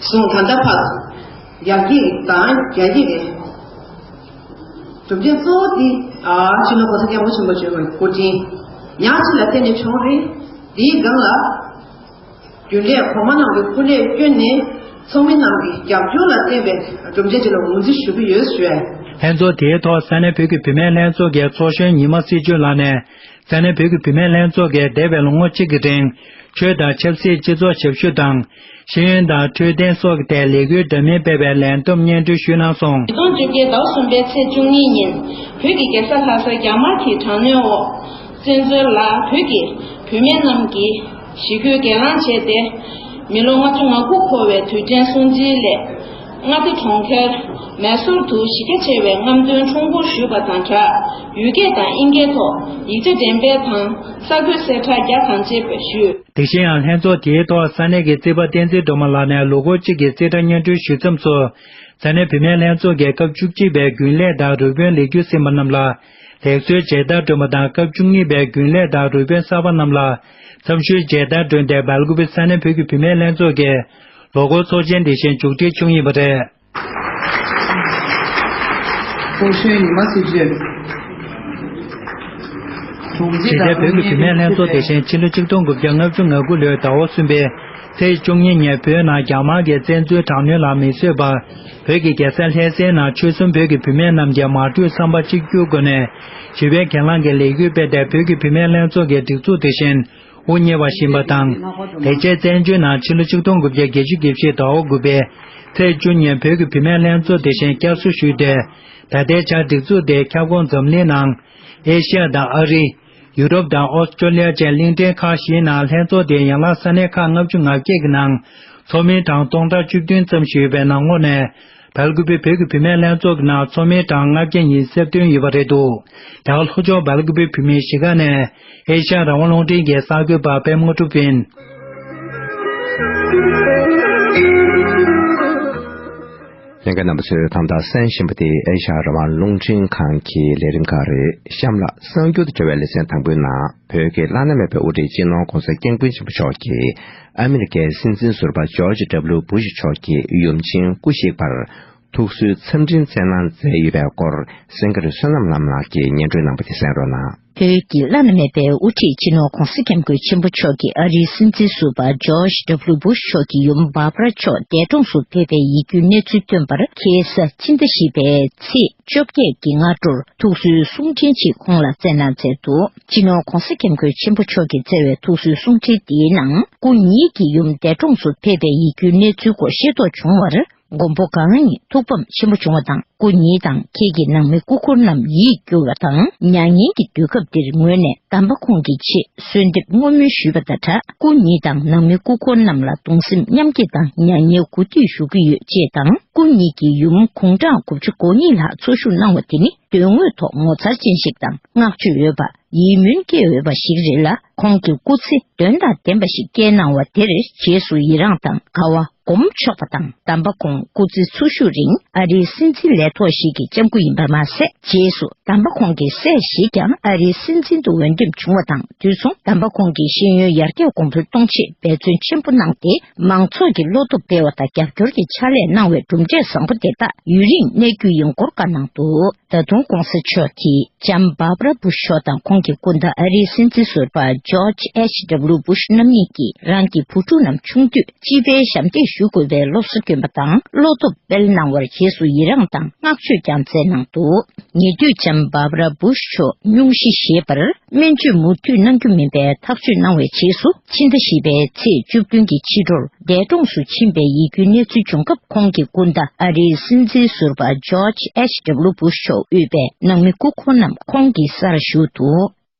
བཟུང་ད་ལྟ་བར་རྒྱ་སྐྱེད་དང་རྒྱ་སྐྱེད་ཀྱི་གྲུབ་འབྲས་གཙོ་བོ་དེ་ཨ་སྤྱི་ནོར་གོང་ས་སྐྱབས་མགོན་ཆེན་པོ་མཆོག་གི་སྐུ་དྲིན་ཉག་གཅིག་ལ་བརྟེན་ནས་བྱུང་རེད། དེའི་སྒང་ལ། རྒྱུན་ལས་གོང་མ་རྣམས་ཀྱི་སྐུ་ལས་བསྐྱོན་ནས་ཚོགས་མི་རྣམས་ཀྱི་རྒྱབ་སྐྱོར་ལ་བརྟེན་པའི་གྲུབ་འབྲས་དེ་ལ་ངོས་འཛིན་ཞུ་གི་ཡོད་ཞུ། ལྷན་ཚོགས་དེའི་ཐོག་ས་གནས་བོད་ཀྱི་བུད་མེད་ལྷན་ཚོགས་ཀྱི་ཚོགས་གཞོན་ཉི་མ་སྲིད་བྱུས་ལགས་ནས་ས་གནས་བོད་ཀྱི་བུད་མེད་ལྷན་ཚོགས་ཀྱིས་འདས་པའི་ལོ་ངོ་གཅིག་གི་རིང་ཆོས་དང་ཆབ་སྲིད་སྤྱི་ཚོགས་ཞབས་ཞུ་དང་ཤེས་ཡོན་དང་འཕྲོད་བསྟེན་སོགས་ཀྱི་ཐད་ལས་འགུལ་འདྲ་མིན་སྤེལ་བའི་ལས་བསྡོམས་སྙན་སྒྲོན་ཞུས་གནང་སོང་། ཉིས་སྟོང་བཅོ་བརྒྱད་ཟླ་བ་གསུམ་པའི་ཚེས་བཅུ་གཉིས་ཉིན་བོད་ཀྱི་རྒྱལ་ས་ལྷ་སར་རྒྱ་དམར་གྱི་དྲག་གནོན་འོག་བཙན་འཛུལ་ལ་བོད་ཀྱི་བུད་མེད་རྣམས་ཀྱིས་ཞི་རྒོལ་སྒེར་ལངས་བྱས་ཏེ། མི་ལོ་ལྔ་བཅུ་ང་དགུ་འཁོར་བའི་དུས་དྲན་སྲུང་བརྩིའི་སླད། མངའ་སྡེ་གྲོང་ཁྱེར་མེ་སོར་དུ་གཞི་རྒྱ་ཆེ་བའི་རྔམ་སྟོན་ཁྲོམ་སྐོར་ཞུས་པ་དང་སྦྲགས། ཡུལ་སྐད་དང་དབྱིན་སྐད་ཐོག་ཡིག་ཆ་འགྲེམས་སྤེལ་དང་གསར་འགོད་གསལ་བསྒྲགས་རྒྱ་གང་ཆེ་ཞུས། དེ་བཞིན་ཡང་ལྷན་ཚོགས་དེའི་ཐོག་ས་གནས་ཀྱི་རྩིས་པ་བསྟན་འཛིན་སྒྲོལ་མ་ལགས་ནས་ལོ་འཁོར་གཅིག་གི་རྩིས་ཁྲ་སྙན་སྒྲོན་ཞུ་མཚམས་སུ། ས་གནས་བུད་མེད་ལྷན་ཚོགས་ཀྱི་སྐབས་བཅུ་གཅིག་པའི་རྒྱུན་ལས་དང་རུ་དཔོན་ལས་འཁྱུར་ཟིན་པ་རྣམས་ལ་ལེགས་གསོའི་མཇལ་དར་སྒྲོན་པ་དང་། སྐབས་བཅུ་གཉིས་པའི་རྒྱུན་ལས་དང་རུ་དཔོན་གསར་པ་རྣམས་ལ་འཚམས་ཞུའི་མཇལ་དར་སྒྲོན་ཏེ་སྦེལ་ཀོབ་ས་གནས་བོད་ཀྱི་བུད་མེད་ལྷན་ཚོགས་ཀྱི་ལོ་འཁོར་ཚོགས་ཆེན་དེ་བཞིན་མཇུག་སྒྲིལ་བྱུང་ཡོད་པ་རེད། ཚོགས་གཞོན་ཉི་མ་སྲིད་བྱུས། གྲོང་ཁྱེར་ཇི་ལྟར་བོད་ཀྱི་བུད་མེད་ལྷན་ཚོགས་དེ་བཞིན་ཕྱི་ལོ་ཆིག་སྟོང་དགུ་བརྒྱ་ལྔ་བཅུ་ང་དགུ་ལོའི་ཟླ་བ་གསུམ་པའི་ཚེས་བཅུ་གཉིས་ཉིན་བོད་ནང་རྒྱ་དམར་གྱི་བཙན་འཛུལ་དྲག་གནོན་ལ་མི་བཟོད་པར་བོད་ཀྱི་རྒྱལ་ས་ལྷ་སའི་ནང་ཆོལ་གསུམ་བོད་ཀྱི་བུད་མེད་རྣམས་ཀྱིས་མ་གྲོས་བསམ་པ་གཅིག་གྱུར་སྒོ་ནས་ཞི་བའི་གྱེན་ལངས་ཀྱི་ལས་འགུལ་སྤེལ་ཏེ། བོད་ཀྱི་བུད་མེད་ལྷན་ཚོགས་ཀྱི་སྒྲིག་འཛུགས་དེ་བཞིན་དབུ་བརྙེས་པ་ཞིག་ཡིན་པ་དང་། དེ་རྗེས་བཙན་བྱོལ་ནང་ཕྱི་ལོ་ཆིག་སྟོང་དགུ་བརྒྱ་བརྒྱད་ཅུ་གྱ་བཞི་ཟླ་བ་དགུ་པའི་ཚེས་བཅུ་ཉིན་བོད་ཀྱི་བུད་མེད་ལྷན་ཚོགས་དེ་བཞིན་བསྐྱར་གསོ་ཞུས་ཏེ། ད་ལྟའི་ཆར་སྒྲིག་འཛུགས་དེའི་ཁྱབ་ཁོངས་འཛམ་གླིང་ནང་ཨེ་ཤི་ཡ་དང་ཨ་རི། ཡུ་རོབ་དང་ཨོ་སི་ཀྲོ་ལི་ཡ་བཅས་གླིང་ཕྲན་ཁག་བཞིའི་ནང་ལྷན་ཚོགས་དེའི་ཡན་ལག་ས་གནས་ཁག་ལྔ་བཅུ་ང་བརྒྱད་ཀྱི་ནང་ཚོགས་མི་གྲངས་སྟོང་ཕྲག་བཅུ་བདུན་ཙམ་ཞིག་ཡོད་པའི་ནང་ལོགས་ནས། སྦེལ་ཀོབ་བོད་ཀྱི་བུད་མེད་ལྷན་ཚོགས་ཀྱི་ནང་ཚོགས་མི་གྲངས་ལྔ་བརྒྱ་ཉེར་བདུན་ཡོད་པ་རེད་འདུག་རྒྱ་གར་ལྷོ་ཕྱོགས་སྦེལ་ཀོབ་བོད་མིའི་གཞིས་ཀ་ནས་ཨེ་ཤ་ཡ་རང་དབང་རླུང་འཕྲིན་གྱི་གསར་འགོད་པ་པད་མ་དངོས་གྲུབ་ཡིན། ལྷན་རྒྱས་རྣམ་པ་ཚོས་གང་ལྟར་གསན་བཞིན་པ་དེ་ཨེ་ཤ་ཡ་རང་དབང་རླུང་འཕྲིན་ཁང་གི་ལས་རིམ་ཁག་རེད། གཤམ་ལ་གསར་འགྱུར་དང་འབྲེལ་བའི་ལེ་ཚན་དང་པོའི་ནང་། བོད་ཀྱི་བླ་ན་མེད་པའི་དབུ་ཁྲིད་སྤྱི་ནོར་༧གོང་ས་༧སྐྱབས་མགོན་ཆེན་པོ་མཆོག་གིས་ཨ་མི་རི་ཀའི་སྲིད་འཛིན་ཟུར་པ་ཇོརྗ་ཌབ་ལིའུ་བུ་ཤ་མཆོག་གི་ཡུམ་ཆེན་སྐུ་གཤེགས་པར་ཐུགས་གསོའི་འཚམས་འཕྲིན་སྩལ་གནང་མཛད་ཡོད་པའི་སྐོར་སེང་གེ་བསོད་ནམས་ལགས་ཀྱིས་སྙན་སྒྲོན་གནང་བ་དེ་གསན་རོགས་གནང་། བོད་ཀྱི་བླ་ན་མེད་པའི་དབུ་ཁྲིད་སྤྱི་ནོར་༧གོང་ས་༧སྐྱབས་མགོན་ཆེན་པོ་མཆོག་གིས་ཨ་རིའི་སྲིད་འཛིན་ཟུར་པ་ཇོརྗ་ཌབ་ལིའུ་བུ་ཤ་མཆོག་གི་ཡུམ་བྷར་བྷ་ར་མཆོག་འདས་གྲོངས་སུ་ཕེབས་པའི་ཡིད་སྐྱོའི་གནས་ཚུལ་བཏོན་པར། ཁ་སང་ཕྱི་ཟླ་བཞི་པའི་ཚེས་བཅོ་བརྒྱད་ཀྱི་སྔ་དྲོར་ཐུགས་གསོའི་གསུང་འཕྲིན་ཞིག་ཁོང་ལ་སྩལ་གནང་མཛད་འདུག་སྤྱི་ནོར་༧གོང་ས་༧སྐྱབས་མགོན་ཆེན་པོ་མཆོག་གིས་སྩལ་བའི་ཐུགས་གསོའི་གསུང་འཕྲིན་དེའི་ནང་། སྐུ་ཉིད་ཀྱི་ཡུམ་འདས་གྲོངས་སུ་ཕེབས་པའི་ཡིད་སྐྱོའི་གནས་ཚུལ་སྐོར་ཤེས་རྟོགས་བྱུང་བར། མགོན་པོ་གང་ཉིད་ཐུགས་ཕམ་ཆེན་པོ་བྱུང་བ་དང་། སྐུ་ཉིད་དང་ཁྱེད་ཀྱི་ནང་མི་སྐུ་འཁོར་རྣམས་ཡིད་སྐྱོ་བ་དང་། མྱ་ངན་གྱི་དུས་སྐབས་འདིར་ངོས་ནས་དམ་པ་ཁོང་གི་ཆེད་གསོལ་འདེབས་བསྔོ་སྨོན་ཞུས་པ་དང་སྦྲགས། སྐུ་ཉིད་དང་ནང་མི་སྐུ་འཁོར་རྣམས་ལ་གདུང་སེམས་མཉམ་སྐྱེད་དང་མྱ་ངན་གུས་འདུད་ཞུ་གི་ཡོད་ཅེས་དང་། སྐུ་ཉིད་ཀྱི་ཡུམ་དགུང་གྲངས་དགུ་བཅུ་གོ་གཉིས་ལྷག་འཚོ་བཞུགས་གནང་བ་དེ་ནི་དོན་དངོས་ཐོག་ངོ་མཚར་ཅན་ཞིག་དང་བསྔགས་བརྗོད་འོས་པ། ཡིད་སྨོན་སྐྱེ་འོས་པ་ཞིག་རེད་ལ། ཁོང་གི་སྐུ་ཚེ་དོན་དང་ལྡན་པ་ཞིག་བསྐྱལ་གནང་བ་དེར་རྗེས་སུ་ཡི་རངས་དང་དགའ་བ་ སྒོམ་ཆོག་པ་དང་། དམ་པ་ཁོང་སྐུ་ཚེ་འཚོ་བཞུགས་རིང་ཨ་རིའི་སྲིད་འཛིན་ལས་ཐོག་ཞིག་གི་ལྕམ་སྐུ་ཡིན་པ་མ་ཟད། རྗེས་སུ་དམ་པ་ཁོང་གི་སྲས་ཞིག་ཀྱང་ཨ་རིའི་སྲིད་འཛིན་དུ་འོས་འདེམས་བྱུང་བ་དང་། དུས་མཚུངས་དམ་པ་ཁོང་གི་ཤེས་ཡོན་ཡར་རྒྱས་གོང་འཕེལ་གཏོང་ཆེད་འབད་བརྩོན་ཆེན་པོ་གནང་སྟེ། མང་ཚོགས་ཀྱི་བློ་སྟོབས་སྤེལ་བ་དང་རྒྱབ་སྐྱོར་གྱི་ཕྱག་ལས་གནང་བའི་གྲུབ་འབྲས་བཟང་པོ་དེ་དག་ཡུན་རིང་གནས་རྒྱུ་ཡིན་སྐོར་བཀའ་གནང་འདུག་ད་དུང་གོང་ས་མཆོག་གིས་ལྕམ་བྷར་བྷ་ར་བུ་ཤ་ཆོག་དང་ཁོང་གི་སྐུ་ཟླ་ཨ་རིའི་སྲིད་འཛིན་ཟུར་པ་ཇོརྗ་ཨེཆ་ཌབ་ལུ་བུ་ཤ་རྣམ་གཉིས་ཀྱིས་རང་གི་བུ་ཕྲུག་རྣམས་ཆུང་དུས་སྤྱི་པའི་ཞབས་འདེགས་ཞུ་དགོས་པའི་སློབ་གསོ་བསྐྱོན་པ་དང་། བློ་སྟོབས་སྤེལ་གནང་བར་རྗེས་སུ་ཡི་རངས་དང་བསྔགས་བརྗོད་ཀྱང་མཛད་གནང་འདུག་ཉེ་དུས་ལྕམ་བྷར་བྷ་ར་བུ་ཤ་ཆོག་སྙུང་གཞི་བཞེས་པར་སྨན་བཅོས་མུ་མཐུད་གནང་རྒྱུ་མིན་པའི་ཐག་གཅོད་གནང་བའི་རྗེས་སུ། ཕྱི་ཟླ་བཞི་པའི་ཚེས་བཅུ་བདུན་གྱི་ཕྱི་དྲོར་འདས་གྲོངས་སུ་ཕྱིན་པའི་ཡིད་སྐྱོའི་གནས་ཚུལ་བྱུང་སྐབས། ཁོང་གི་སྐུ་ཟླ་ཨ་རིའི་སྲིད་འཛིན་ཟུར་པ་ཇོརྗ་ཨེཆ་ཌབ་ལུ་བུ་ཤ་ཆོག་དབུས་པའི་ནང་མི་སྐུ་འཁོར་རྣམས་ཁོང་གི་སར་བཞུགས་འདུག་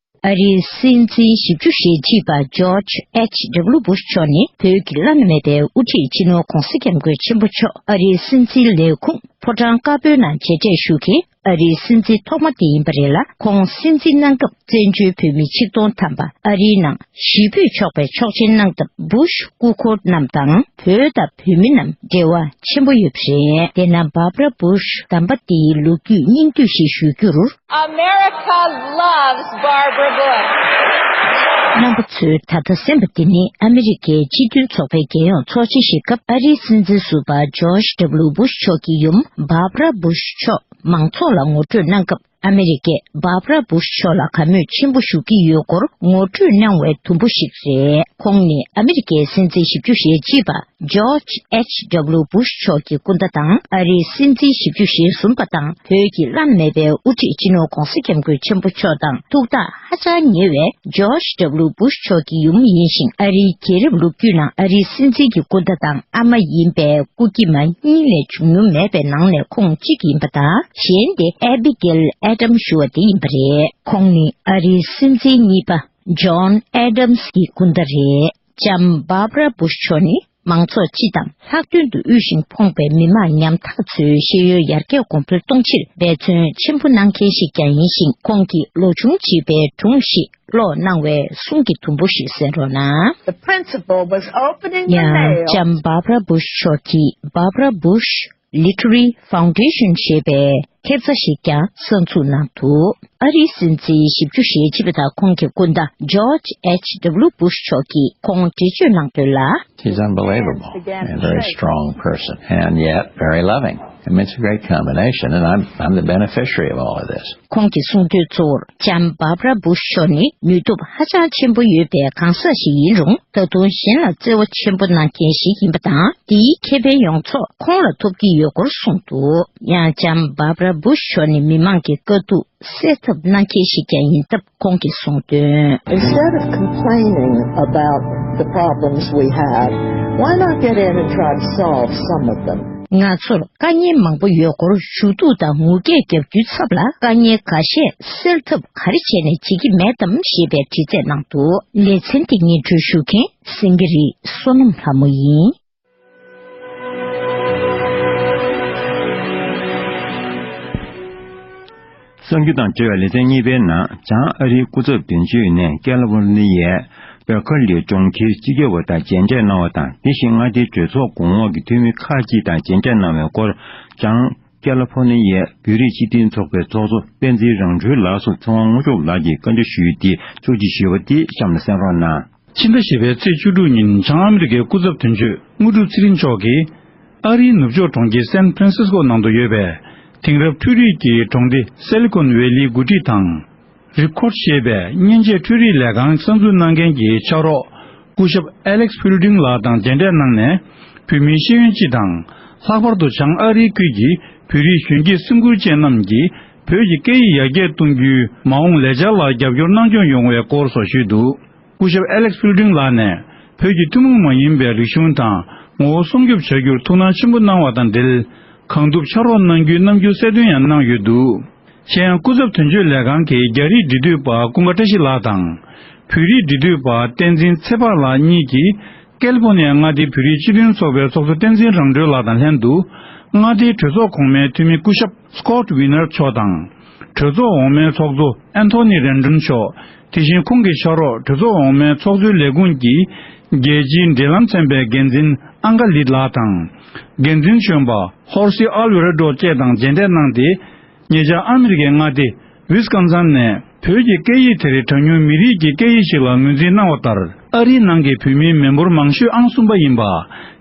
ཨ་རིའི་སྲིད་འཛིན་བཞི་བཅུ་ཞེ་གཅིག་པ་ཇོརྗ་ཨེཆ་ཌབ་ལུ་བུ་ཤ་ཆོག་ནི་བོད་ཀྱི་བླ་ན་མེད་པའི་དབུ་ཁྲིད་སྤྱི་ནོར་༧གོང་ས་༧སྐྱབས་མགོན་ཆེན་པོ་མཆོག་ཨ་རིའི་སྲིད་འཛིན་ལས་ཁུངས་ཕོ་བྲང་དཀར་པོའི་ནང་མཇལ་འཕྲད་ཞུ་མཁན་ཨ་རིའི་སྲིད་འཛིན་ཐོག་མ་དེ་ཡིན་པ་རེད་ལ། ཁོང་སྲིད་འཛིན་གནང་སྐབས་བཙན་བྱོལ་བོད་མི་ཆིག་སྟོང་ཐམ་པ་ཨ་རིའི་ནང་གཞིས་སྤོས་ཆོག་པའི་ཆོག་མཆན་གནང་སྟབས། བུ་ཤ་སྐུ་འཁོར་རྣམས་དང་བོད་དང་བོད་མི་རྣམས་འབྲེལ་བ་ཆེན་པོ་ཡོད་པ་རེད། དེས་ན་བྷར་བྷ་ར་བུ་ཤ་དམ་པ་དེའི་ལོ་རྒྱུས་སྙིང་བསྡུས་ཤིག་ཞུ་རྒྱུར། America loves Barbara Bush. རྣམ་པ་ཚོས་ད་ལྟ་གསན་པ་འདི་ནི་ཨ་མི་རི་ཀའི་སྤྱི་མཐུན་ཚོགས་པའི་རྒྱལ་ཡོངས་ཚོགས་ཆེན་ཞིག་སྐབས་ཨ་རིའི་སྲིད་འཛིན་ཟུར་པ་ཇོརྗ་ཌབ་ལུ་བུ་ཤ་ཆོག་གི་ཡུམ་བྷར་བྷ་ར་བུ་ཤ་ཆོག་མང་ཚོགས་ལ་ངོ་སྤྲོད་གནང་སྐབས། ཨ་མི་རི་ཀས་བྷར་བྷ་ར་བུ་ཤ་ཆོག་ལ་དགའ་མོས་ཆེན་པོ་ཞུ་གི་ཡོད་སྐོར་ངོ་སྤྲོད་གནང་བའི་དུམ་བུ་ཞིག་རེད། ཁོང་ནི་ཨ་མི་རི་ཀའི་སྲིད་འཛིན་བཞི་བཅུ་ཞེ་གཅིག་པ་ཇོརྗ་ཨེཆ་ཌབ་ལུ་བུ་ཤ་ཆོག་གི་སྐུ་ཟླ་དང་། ཨ་རིའི་སྲིད་འཛིན་བཞི་བཅུ་ཞེ་གསུམ་པ་དང་བོད་ཀྱི་བླ་ན་མེད་པའི་དབུ་ཁྲིད་སྤྱི་ནོར་༧གོང་ས་༧སྐྱབས་མགོན་ཆེན་པོ་མཆོག་དང་ཐུགས་ཐག་ཧ་ཅང་ཉེ་བའི་ཇོརྗ་ཌབ་ལུ་བུ་ཤ་ཆོག་གི་ཡུམ་ཡིན་ཞིང་། ཨ་རིའི་རྒྱལ་རབས་ལོ་རྒྱུས་ནང་ཨ་རིའི་སྲིད་འཛིན་གྱི་སྐུ་ཟླ་དང་ཨ་མ་ཡིན་པའི་སྐུ་སྐྱེས་མ་གཉིས་ལས་བྱུང་མྱོང་མེད་པའི་ནང་ནས་ཁོང་གཅིག་ཡིན་པ་དང་། གཞན་དེ་ཨེ་བི་གེལ་ཨེ་ཌམ་ཞུ་བ་དེ་ཡིན་པ་རེད། ཁོང་ནི་ཨ་རིའི་སྲིད་འཛིན་གཉིས་པ་ཇོན་ཨེ་ཌམ་སི་གི་སྐུ་ཟླ་རེད། ལྕམ་བྷར་བྷ་ར་བུ་ཤ་ཆོག་ནི་མང་ཚོགས་སྤྱི་དང་ལྷག་དོན་དུ་དབུལ་ཞིང་ཕོངས་པའི་མི་དམངས་ཉམ་ཐག་ཚོའི་ཤེས་ཡོན་ཡར་རྒྱས་གོང་འཕེལ་གཏོང་ཕྱིར་འབད་བརྩོན་ཆེན་པོ་གནང་མཁན་ཞིག་ཀྱང་ཡིན་ཞིང་། ཁོང་གིས་ལོ་ཆུང་བྱིས་པའི་སྒྲུང་ཞིག་ཀློག་གནང་བའི་གསུང་གི་དུམ་བུ་ཞིག་གསན་རོགས་གནང་། The principal was opening the ཡང་mail. ལྕམ་བྷར་བྷ་ར་བུ་ཤ་ཆོག་གིས་Barbara Bush Literary Foundation ཞེས་པའི་ཐེབས་རྩ་ཞིག་ཀྱང་གསར་འཛུགས་གནང་འདུག་ཨ་རིའི་སྲིད་འཛིན་བཞི་བཅུ་ཞེ་གཅིག་པ་དང་ཁོང་གི་སྐུ་ཟླ་ཇོརྗ་ཨེཆ་ཌབ་ལུ་བུ་ཤ་ཆོག་གིས་ཁོང་འགྲེལ་བརྗོད་གནང་དོན་ལ། She's unbelievable and a very strong person and yet very loving. I mean, it's a great combination, and I'm, I'm the beneficiary of all of this. ཁོང་གིས་གསུངས་དོན་གཙོ་བོར་ལྕམ་བྷར་བྷ་ར་བུ་ཤ་ཆོག་ནི་ནུས་སྟོབས་ཧ་ཅང་ཆེན་པོ་ཡོད་པའི་གང་ཟག་ཞིག་ཡིན་རུང་། ད་དུང་གཞན་ལ་བརྩེ་བ་ཆེན་པོ་གནང་མཁན་ཞིག་ཡིན་པ་དང་། དེའི་ཁེ་ཕན་ཡོངས་རྫོགས་ཁོང་ལ་ཐོབ་ཀྱི་ཡོད་སྐོར་གསུངས་འདུག་ཡང་ལྕམ་བྷར་བྷ་ར་བུ་ཤ་ཆོག་ནི་མི་མང་གི་དཀའ་སྡུག་སེལ་ཐབས་གནང་མཁན་ཞིག་ཀྱང་ཡིན་སྟབས། ཁོང་གིས་གསུངས་དོན། Instead of complaining about the problems we have, why not get in and try to solve some of them? ང་ཚོར་དཀའ་ངལ་མང་པོ་ཡོད་སྐོར་ཞུ་གཏུག་དང་ངུ་སྐད་རྒྱབ་རྒྱུའི་ཚབ་ལ་དཀའ་ངལ་འགའ་ཤས་སེལ་ཐབས་ག་རེ་བྱས་ནས་བྱེད་ཀྱི་མེད་དམ་ཞེས་པའི་དྲི་རྩད་གནང་འདུག་ལེ་ཚན་དེ་སྙན་སྒྲོན་ཞུ་མཁན་སེང་གེ་རི་བསོད་ནམས་ལྷ་མོ་ཡིན། གསར་འགྱུར་དང་འབྲེལ་བའི་ལེ་ཚན་གཉིས་པའི་ནང་། བྱང་ཨ་རིའི་སྐུ་ཚབ་དོན་གཅོད་ནས་ཀེ་ལི་ཧྥོར་ནི་ཡའི་བེར་ཁ་ལི་གྲོང་ཁྱེར་སྤྱི་ཁྱབ་པ་དང་མཇལ་འཕྲད་གནང་བ་དང་། དེ་བཞིན་མངའ་སྡེའི་གྲོས་ཚོགས་གོང་འོག་གི་འཐུས་མི་ཁག་ཅིག་དང་མཇལ་འཕྲད་གནང་བའི་སྐོར། བྱང་ཀེ་ལི་ཧྥོར་ནི་ཡའི་བོད་རིགས་སྤྱི་མཐུན་ཚོགས་པའི་ཚོགས་གཙོ་བསྟན་འཛིན་རང་གྲོལ་ལགས་སུ་ཚེ་དབང་དངོས་གྲུབ་ལགས་ཀྱིས་བཀའ་འདྲི་ཞུས་ཏེ། ཕྱོགས་སྒྲིག་ཞུས་པ་དེ་གཤམ་ལ་གསན་རོགས་གནང་། ཕྱི་ཟླ་བཞི་པའི་ཚེས་བཅུ་དྲུག་ཉིན་བྱང་ཨ་མི་རི་ཀའི་སྐུ་ཚབ་དོན་གཅོད་དངོས་གྲུབ་ཚེ་རིང་མཆོག་གིས། ཨ་རིའི་ནུབ་ཕྱོགས་གྲོང་ཁྱེར་སན་ཧྥ་རན་སིས་ཀོ་ནང་དུ་ཡོད་པའི་དེང་རབས་འཕྲུལ་རིག་གི་གྲོང་སྡེ་སི་ལི་ཀོན་ཝེ་ལིའི་འགོ་ཁྲིད་དང་། རིབ་ཁོར་ཞེས་པའི་མཉེན་ཆས་འཕྲུལ་རིག་ལས་ཁང་གསར་འཛུགས་གནང་མཁན་གྱི་ཕྱག་རོགས་སྐུ་ཞབས་ཨེ་ལེགས་ཕུལ་ཌིང་ལགས་དང་མཇལ་འཕྲད་གནང་ནས། བོད་མིའི་ཤེས་ཡོན་སྤྱི་དང་། ལྷག་པར་དུ་བྱང་ཨ་རིའི་ཁུལ་གྱི་བོད་རིགས་གཞོན་སྐྱེས་སེམས་ཁུར་ཅན་རྣམས་ཀྱིས་བོད་ཀྱི་སྐད་ཡིག་ཡར་རྒྱས་གཏོང་རྒྱུའི་མ་འོངས་ལས་འཆར་ལ་རྒྱབ་སྐྱོར་གནང་སྐྱོང་ཡོང་བའི་སྐོར་སོགས་ཞུས་འདུག་སྐུ་ཞབས་ཨེ་ལེགས་ཕུལ་ཌིང་ལགས་ནས། བོད་ཀྱི་ཐུན་མོང་མ་ཡིན་པའི་རིག་གཞུང་དང་ངོ་བོ་སྲུང་སྐྱོབ་བྱ་རྒྱུར་ཐུགས་སྣང་ཆེན་པོ་གནང་བ་དང་འབྲེལ། གང་ཐུབ་ཕྱག་རོགས་གནང་རྒྱུའི་རྣམ་འགྱུར་གསལ་སྟོན་ཡང་གནང་ཡོད་འདུག་གཞན་ཡང་། སྐུ་ཚབ་དོན་གཅོད་ལས་ཁང་གི་རྒྱ་རིགས་འབྲེལ་མཐུད་པ་ཀུན་དགའ་བཀྲ་ཤིས་ལགས་དང་། བོད་རིགས་འབྲེལ་མཐུད་པ་བསྟན་འཛིན་ཚེ་དཔག་ལགས་གཉིས་ཀྱིས། ཀེ་ལི་ཧྥོར་ནི་ཡའི་མངའ་སྡེའི་བོད་རིགས་སྤྱི་མཐུན་ཚོགས་པའི་ཚོགས་གཙོ་བསྟན་འཛིན་རང་གྲོལ་ལགས་དང་ལྷན་དུ། མངའ་སྡེའི་གྲོས་ཚོགས་གོང་མའི་འཐུས་མི་སྐུ་ཞབས་སྐོད་ཝི་ནར་མཆོག་དང་། གྲོས་ཚོགས་འོག་མའི་ཚོགས་གཙོ་ཨན་ཐོ་ནི་རེན་ཌོན་མཆོག་དེ་བཞིན་ཁོང་གི་ཕྱག་རོགས་གྲོས་ཚོགས་འོག་མའི་ཚོགས་གཙོའི་ལས་ཁུངས་ཀྱི་ རྒྱལ་སྤྱིའི་འབྲེལ་ལམ་ཚན་པའི་འགན་འཛིན་ཨང་ག་ལིད་ལགས་དང་། འགན་འཛིན་གཞོན་པ་ཧོར་སི་ཨལ་ཝེ་རེ་ཌོ་བཅས་དང་མཇལ་འཕྲད་གནང་སྟེ། ཉེ་ཆར་ཨ་མི་རི་ཀའི་མངའ་སྡེ་ཝིས་ཀོན་སན་ནས་བོད་ཀྱི་སྐད་ཡིག་དེ་གྲངས་ཉུང་མི་རིགས་ཀྱི་སྐད་ཡིག་ཞིག་ལ་ངོས་འཛིན་གནང་བ་ལྟར། ཨ་རིའི་ནང་གི་བོད་མིའི་མི་འབོར་མང་ཤོས་ཨང་གསུམ་པ་ཡིན་པ།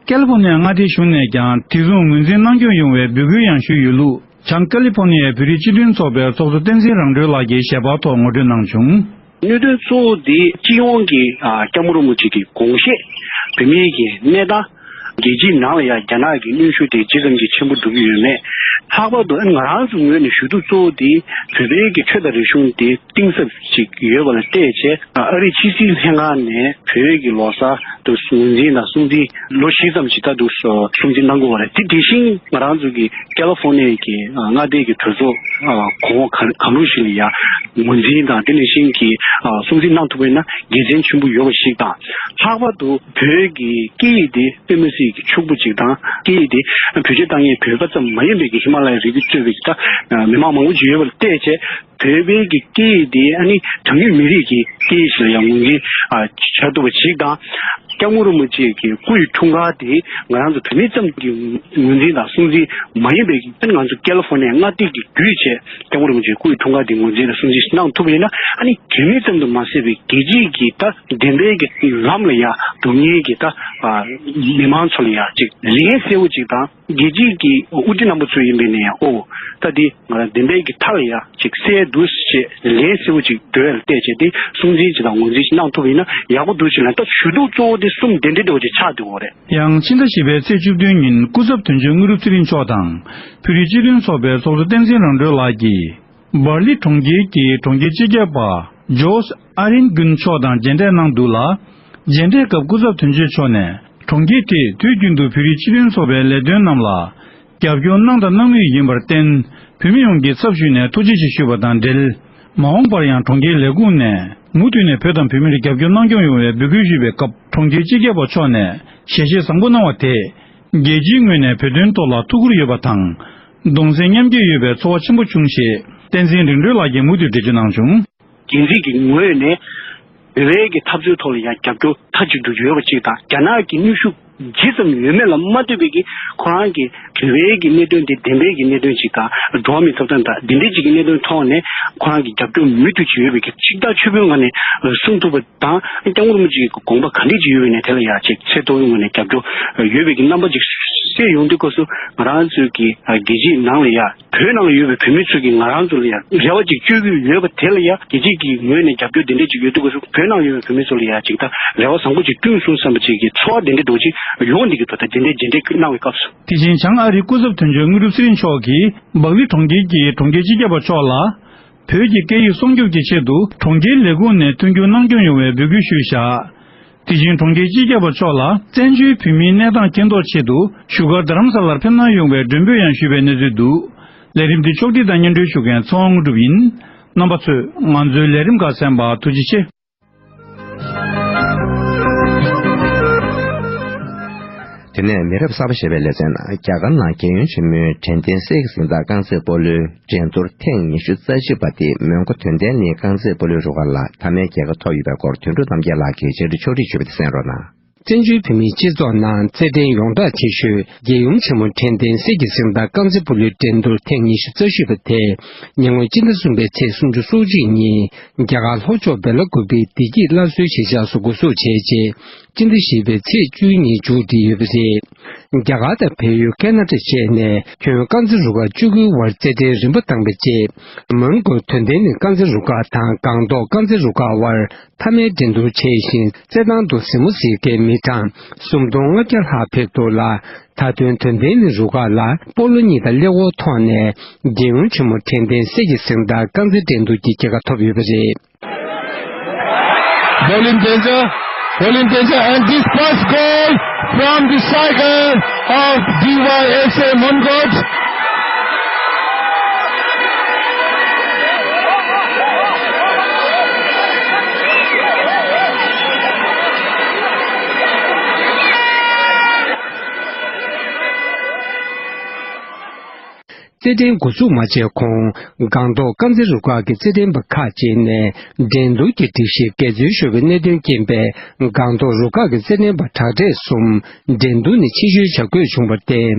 ཀལ་ཧྥོ་ནི་ཡ་མངའ་སྡེའི་གཞུང་ནས་ཀྱང་དེ་མཚུངས་ངོས་འཛིན་གནང་སྐྱོང་ཡོང་བའི་འབོད་སྐུལ་ཡང་ཞུས་ཡོད་ལུགས། བྱང་ཀ་ལི་ཧྥོ་ནི་ཡའི་བོད་རིགས་སྤྱི་མཐུན་ཚོགས་པའི་ཚོགས་གཙོ་བསྟན་འཛིན་རང་གྲོལ་ལགས་ཀྱིས་ཞལ་པར་ཐོག་ངོ་སྤྲོད་གནང་བྱུང་། གནད་དོན་གཙོ་བོ་དེ་སྤྱི་ཡོངས་ཀྱི་ཨ་སྐྱབས་མགོན་རིན་པོ་ཆེ་གི་དགོངས་བཞེད། བོད་མིའི་གི་གནས་སྟངས། རྒྱལ་སྤྱིའི་ནང་ལ་ཡང་རྒྱ་ནག་གི་གནོན་ཤུགས་དེ་ཇི་ཙམ་གྱིས་ཆེན་པོ་འགྲོ་གི་ཡོད་མེད། ལྷག་པར་དུ་ཨ་ང་རང་ཚོ་ངོས་ནས་ཞུ་གཏུག་གཙོ་བོ་དེ་བོད་པའི་གི་ཆོས་དང་རིག་གཞུང་དེ་གཏིང་ཟབ་ཅིག་ཡོད་པ་ལ་བལྟས་བྱས། ཨ་རིའི་ཕྱི་སྲིད་ལྷན་ཁང་ནས་བོད་ཀྱི་ལོ་གསར་དུ་ངོས་འཛིན་དང་སྲུང་བརྩི་ལོ་བཞི་ཙམ་ཞིག་ད་དུ་སྲུང་བརྩི་གནང་དགོས་པ་རེད། དེ་དེ་བཞིན་ང་རང་ཚོ་གི་ཀལ་ལི་ཧྥོ་ནི་ཡའི་གི་མངའ་སྡེ་གི་གྲོས་ཚོགས་གོང་འོག་གང་རུང་ཞིག་ལ་ཡང་ངོས་འཛིན་དང་དེ་ནང་བཞིན་གྱི་སྲུང་བརྩི་གནང་ཐུབ་པ་ཡིན་ན་དགེ་མཚན་ཆེན་པོ་ཡོད་པ་ཞིག་དང་། ལྷག་པར་དུ་བོད་ཀྱི་སྐད་ཡིག་དེ་དཔེ་མི་སྲིད་ཀྱི་ཕྱུག་པོ་ཅིག་དང་། སྐད་ཡིག་དེ་བེད་སྤྱོད་བཏང་མཁན་བོད་པ་ཙམ་མ་ཡིན་པའི་གི་ཧི་མ་ལ་ཡའི་རི་རྒྱུད་གཙོས་པའི་ད་མི་མང་མང་པོ་ཅིག་ཡོད་པ་ལ་བལྟས་བྱས། བོད་པའི་གི་སྐད་ཡིག་དེ་ཨ་ནི་གྲངས་ཉུང་མི་རིགས་ཀྱི་སྐད་ཡིག་ཞིག་ལ་ཡང་ངོས་འཛིན་བྱ་ཐུབ་པ་ཅིག་དང་། སྐྱབས་མགོན་རིན་པོ་ཆེ་གི་སྐུ་ཡི་འཁྲུངས་སྐར་དེ་ང་རང་ཚོ་བོད་མི་ཙམ་གྱི་ངོས་འཛིན་དང་སྲུང་བརྩི་མ་ཡིན་པའི་ཨ་ནི་ང་ཚོ་ཀལ་ལི་ཧྥོ་ནི་ཡ་མངའ་སྡེ་གི་བརྒྱུད་བྱས་སྐྱབས་མགོན་རིན་པོ་ཆེའི་སྐུ་ཡི་འཁྲུངས་སྐར་དེ་ངོས་འཛིན་དང་སྲུང་བརྩི་གནང་ཐུབ་པ་ཡིན་ན། ཨ་ནི་བོད་མི་ཙམ་དུ་མ་ཟད་པའི་རྒྱལ་སྤྱིའི་གི་ད་བདེན་པའི་གི་ལམ་ལ་ཡ་སྡུག་བསྔལ་གྱི་ད་མི་མང་ཚོ་ལ་ཡ་ཅིག་ལན་གསལ་བོ་ཅིག་དང་། རྒྱལ་སྤྱིའི་གི་དབུ་ཁྲིད་རྣམ་པ་ཚོ་ཡིན་པའི་ནས་ཨོ་ད་འདི་ང་རང་བདེན་པའི་གི་མཐའ་ལ་ཡ་ཅིག་གསལ་འདུག་ཅེས་ལན་གསལ་བོ་ཅིག་འདོད་ལ་བལྟས་བྱས་ཏེ་སྲུང་བརྩི་ཅིག་དང་ངོས་འཛིན་ཅིག་གནང་ཐུབ་པ་ཡིན་ན་ཡག་པོ་འདུག་ཅེས་ལན་ད་ཞུ་གཏུག་གཙོ་བོ་དེ་གསུམ་དེ་འདྲ་འདྲ་བོ་ཅིག་ཆགས་འདུག་གོ་རེད། ཡང་ཕྱི་ཟླ་བཞི་པའི་ཚེས་བཅུ་བདུན་ཉིན་སྐུ་ཚབ་དོན་གཅོད་དངོས་གྲུབ་ཚེ་རིང་མཆོག་དང་བོད་རིགས་སྤྱི་མཐུན་ཚོགས་པའི་ཚོགས་གཙོ་བསྟན་འཛིན་རང་གྲོལ་ལགས་ཀྱིས། འབར་ལི་གྲོང་ཁྱེར་གྱི་གྲོང་ཁྱེར་སྤྱི་ཁྱབ་པ་ཇོས་ཨ་རིན་ཀུན་མཆོག་དང་མཇལ་འཕྲད་གནང་འདུག་ལ། མཇལ་འཕྲད་སྐབས་སྐུ་ཚབ་དོན་གཅོད་མཆོག་ནས་གྲོང་ཁྱེར་དེས་དུས་རྒྱུན་དུ་བོད་རིགས་སྤྱི་མཐུན་ཚོགས་པའི་ལས་དོན་རྣམས་ལ་རྒྱབ་སྐྱོར་གནང་དང་གནང་མུས་ཡིན་པར་བརྟེན། བོད་མི་ཡོངས་ཀྱི་ཚབ་ཞུས་ནས་ཐུགས་རྗེ་ཆེ་ཞུས་པ་དང་འབྲེལ། མ་འོངས་པར་ཡང་གྲོང་ཁྱེར་ལས་ཁུངས་ནས་མུ་མཐུད་ནས་བོད་དང་བོད་མིར་རྒྱབ་སྐྱོར་གནང་སྐྱོང་ཡོང་བའི་འབོད་སྐུལ་ཞུས་པའི་སྐབས་གྲོང་ཁྱེར་སྤྱི་ཁྱབ་པ་མཆོག་ནས་ཞལ་བཞེས་བཟང་པོ་གནང་བ་དེས། རྒྱལ་སྤྱིའི་ངོས་ནས་བོད་དོན་ཐོག་ལ་ཐུགས་ཁུར་ཡོད་པ་དང་། གདུང་སེམས་མཉམ་སྐྱེད་ཡོད་པའི་ཚོར་བ་ཆེན་པོ་བྱུང་ཞེས་བསྟན་འཛིན་རིག་གྲོལ་ལགས་ཀྱིས་མུ་མཐུད་འགྲེལ་བརྗོད་གནང་བྱུང་། འགན་འཛིན་གྱི་ངོས་ནས་བོད་པའི་གི་འཐབ་རྩོད་ཐོག་ལ་ཡང་རྒྱབ་སྐྱོར་མཐའ་གཅིག་ཏུ་ཡོད་པ་གཅིག་དང་། རྒྱ་ནག་གི་གནོན་ཤུགས་ཇི་ཙམ་ཡོད་མེད་ལ་མ་ལྟོས་པའི་གི་ཁོ་རང་གི་བོད་པའི་གི་གནད་དོན་དེ་བདེན་པའི་གི་གནད་དོན་གཅིག་དང་། འགྲོ་བ་མིའི་ཐོབ་ཐང་དང་དེ་འདྲའི་གཅིག་གི་གནད་དོན་ཐོག་ནས་ཁོ་རང་གི་རྒྱབ་སྐྱོར་མུ་མཐུད་ཀྱི་ཡོད་པའི་གི་ཆིག་ཐག་ཆོད་པོའི་ངང་ནས་གསུང་ཐུབ་པ་དང་། སྐྱབས་མགོན་རིན་པོ་ཆེའི་དགོངས་པ་ག་འདྲས་ཅིག་ཡོད་པའི་ནས་དེ་ལ་ཡང་ཅིག་ཚད་མཐོ་བོའི་ངོས་ནས་རྒྱབ་སྐྱོར་ཡོད་པའི་གི་རྣམ་པ་ཅིག་གསལ་ཡོང་དུས་སྐབས་སུ། ང་རང་ཚོའི་གི་རྒྱལ་སྤྱིའི་ནང་ལ་ཡང་བོད་ནང་ལ་ཡོད་པའི་བོད་མི་ཚོ་གིས་ང་རང་ཚོ་ལ་ཡང་རེ་བ་ཅིག་བཅོལ་གྱི་ཡོད་པ་དེ་ལ་ཡང་རྒྱལ་སྤྱི་གི་ངོས་ནས་རྒྱབ་སྐྱོར་དེ་འདྲས་ཅིག་ཡོད་དུས་སྐབས་སུ། བོད་ནང་ཡོད་པའི་བོད་མི་ཚོ་ལ་ཡང་ཅིག་ད་རེ་བ་བཟང་པོ་ཅིག་བསྐྲུན་སོང་བསམ་པ་ཅིག་གི་ཚོར་བ་དེ་འདྲས་འདྲ་བོ་ཅིག་ཡོང་བསྡད་ཀྱི་འདུག་ད་དེ་འདྲས་མཇལ་འཕྲད་གནང་བའི་སྐབས་སུ། དེ་བཞིན་བྱང་ཨ་རིའི་སྐུ་ཚབ་དོན་གཅོད་དངོས་གྲུབ་ཚེ་རིང་མཆོག་གིས་འབག་ལི་གྲོང་ཁྱེར་གྱི་གྲོང་ཁྱེར་སྤྱི་ཁྱབ་པ་མཆོག་ལ། བོད་ཀྱི་སྐད་ཡིག་སྲུང་སྐྱོབ་ཀྱི་ཆེད་དུ་གྲོང་ཁྱེར་ལས་ཁུངས་ནས་མཐུན་འགྱུར་གནང་སྐྱོང་ཡོང་བའི་འབོད་སྐུལ་ཞུས་བཞག་དེ་བཞིན་གྲོང་ཁྱེར་སྤྱི་ཁྱབ་པ་མཆོག་ལ་བཙན་བྱོལ་བོད་མིའི་གནས་སྟངས་མཁྱེན་རྟོགས་ཆེད་དུ་བཞུགས་སྒར་རྡ་རམ་ས་ལར་ཕེབས་གནང་ཡོང་བའི་མགྲོན་འབོད་ཡང་ཞུས་པའི་གནས་ཚུལ་འདུག་ལས་རིམ་འདི་ཕྱོགས་སྒྲིག་དང་སྙན་སྒྲོན་ཞུ་མཁན་ཚེ་དབང་དངོས་གྲུབ་ཡིན། རྣམ་པ་ཚོས་ང་ཚོའི་ལས་རིམ་ཁག་གསན་པར་ཐུགས་རྗེ་ཆེ། དེ་ནས་མི་རབས་གསར་པ་ཞེས་པའི་ལེ་ཚན་ནང་རྒྱ་གར་ནང་རྒྱལ་ཡོངས་ཆེན་མོའི་དྲན་རྟེན་གསེར་གྱི་གཟེངས་རྟགས་རྐང་རྩེད་སྤོ་ལོའི་འགྲན་བསྡུར་ཐེངས་ཉི་ཤུ་རྩ་བཞི་པ་དེ་མོན་གྷོ་དོན་ལྡན་གླིང་རྐང་རྩེད་སྤོ་ལོའི་རུ་ཁག་ལ་མཐའ་མའི་རྒྱལ་ཁ་ཐོབ་ཡོད་པའི་སྐོར་དོན་གྲུབ་རྣམ་རྒྱལ་ལགས་ཀྱིས་བཅར་འདྲི་ཕྱོགས་སྒྲིག་ཞུས་པ་དེ་གསན་རོགས་གནང་། བཙན་བྱོལ་བོད་མིའི་སྤྱི་ཚོགས་ནང་རྩེད་འགྲན་ཡོངས་གྲགས་ཆེ་ཤོས་རྒྱལ་ཡུམ་ཆེན་མོ་དྲན་རྟེན་གསེར་གྱི་གཟེངས་རྟགས་རྐང་རྩེད་སྤོ་ལོའི་འགྲན་བསྡུར་ཐེངས་ཉི་ཤུ་རྩ་བཞི་པ་དེ་ཉེ་སྔོན་སྤྱི་ཟླ་གསུམ་པའི་ཚེས་སུམ་ཅུ་སོ་གཅིག་ཉིན་རྒྱ་གར་ལྷོ་ཕྱོགས་སྦེ་ལ་ཀུ་པེའི་བདེ་སྐྱིད་སླར་གསོའི་གཞིས་ཆགས་སུ་འགོ་འཛུགས་བྱས་རྗེས། སྤྱི་ཟླ་བཞི་པའི་ཚེས་བཅུ་གཉིས་མཇུག་སྒྲིལ་ཡོད་པ་རེད། རྒྱ་གར་དང་བལ་ཡུལ་ཁེ་ན་ཌ་བཅས་ནས་ཁྱོན་རྐང་རྩེད་རུ་ཁག་བཅུ་དགུའི་བར་རྩེད་འགྲན་རིམ་པ་བཏང་པའི་རྗེས། མོན་གྷོ་དོན་ལྡན་གླིང་རྐང་རྩེད་རུ་ཁག་དང་སྒང་ཏོག་རྐང་རྩེད་རུ་ཁག་དབར་མཐའ་མའི་འགྲན་བསྡུར་བྱས་ཤིང་། རྩེད་ཐང་དུ་གཟིགས་མོ་གཟིགས་མཁན་མི་གྲངས་སུམ་སྟོང་ལྔ་བརྒྱ་ལྷག་ཕེབས་འདུག་ལ། མཐའ་དོན་དོན་ལྡན་གླིང་རུ་ཁག་ལ་སྤོ་ལོ་གཉིས་དང་ཀླད་ཀོར་ཐོག་ནས་རྒྱལ་ཡུམ་ཆེན་མོ་དྲན་རྟེན་གསེར་གྱི་གཟེངས་རྟགས་རྐང་རྩེད་འགྲན་བསྡུར་གྱི་རྒྱལ་ཁ་ཐོབ་ཡོད་པ་རེད། Bowling danger, bowling danger, and this first goal from the striker of D Y S A Mongkot. རྩེད་འགྲན་འགོ་འཛུགས་མ་བྱས་གོང་སྒང་ཏོག་དཀར་མཛེས་རུ་ཁག་གི་རྩེད་འགྲན་པ་ཁག་ཅིག་ནས་འགྲན་བསྡུར་གྱི་སྒྲིག་གཞི་འགལ་འཛོལ་ཤོར་བའི་གནད་དོན་རྐྱེན་པས་སྒང་ཏོག་རུ་ཁག་གི་རྩེད་འགྲན་པ་དྲག་གྲས་གསུམ་འགྲན་བསྡུར་ནས་ཕྱིར་བཤོལ་བྱ་དགོས་བྱུང་བར་བརྟེན།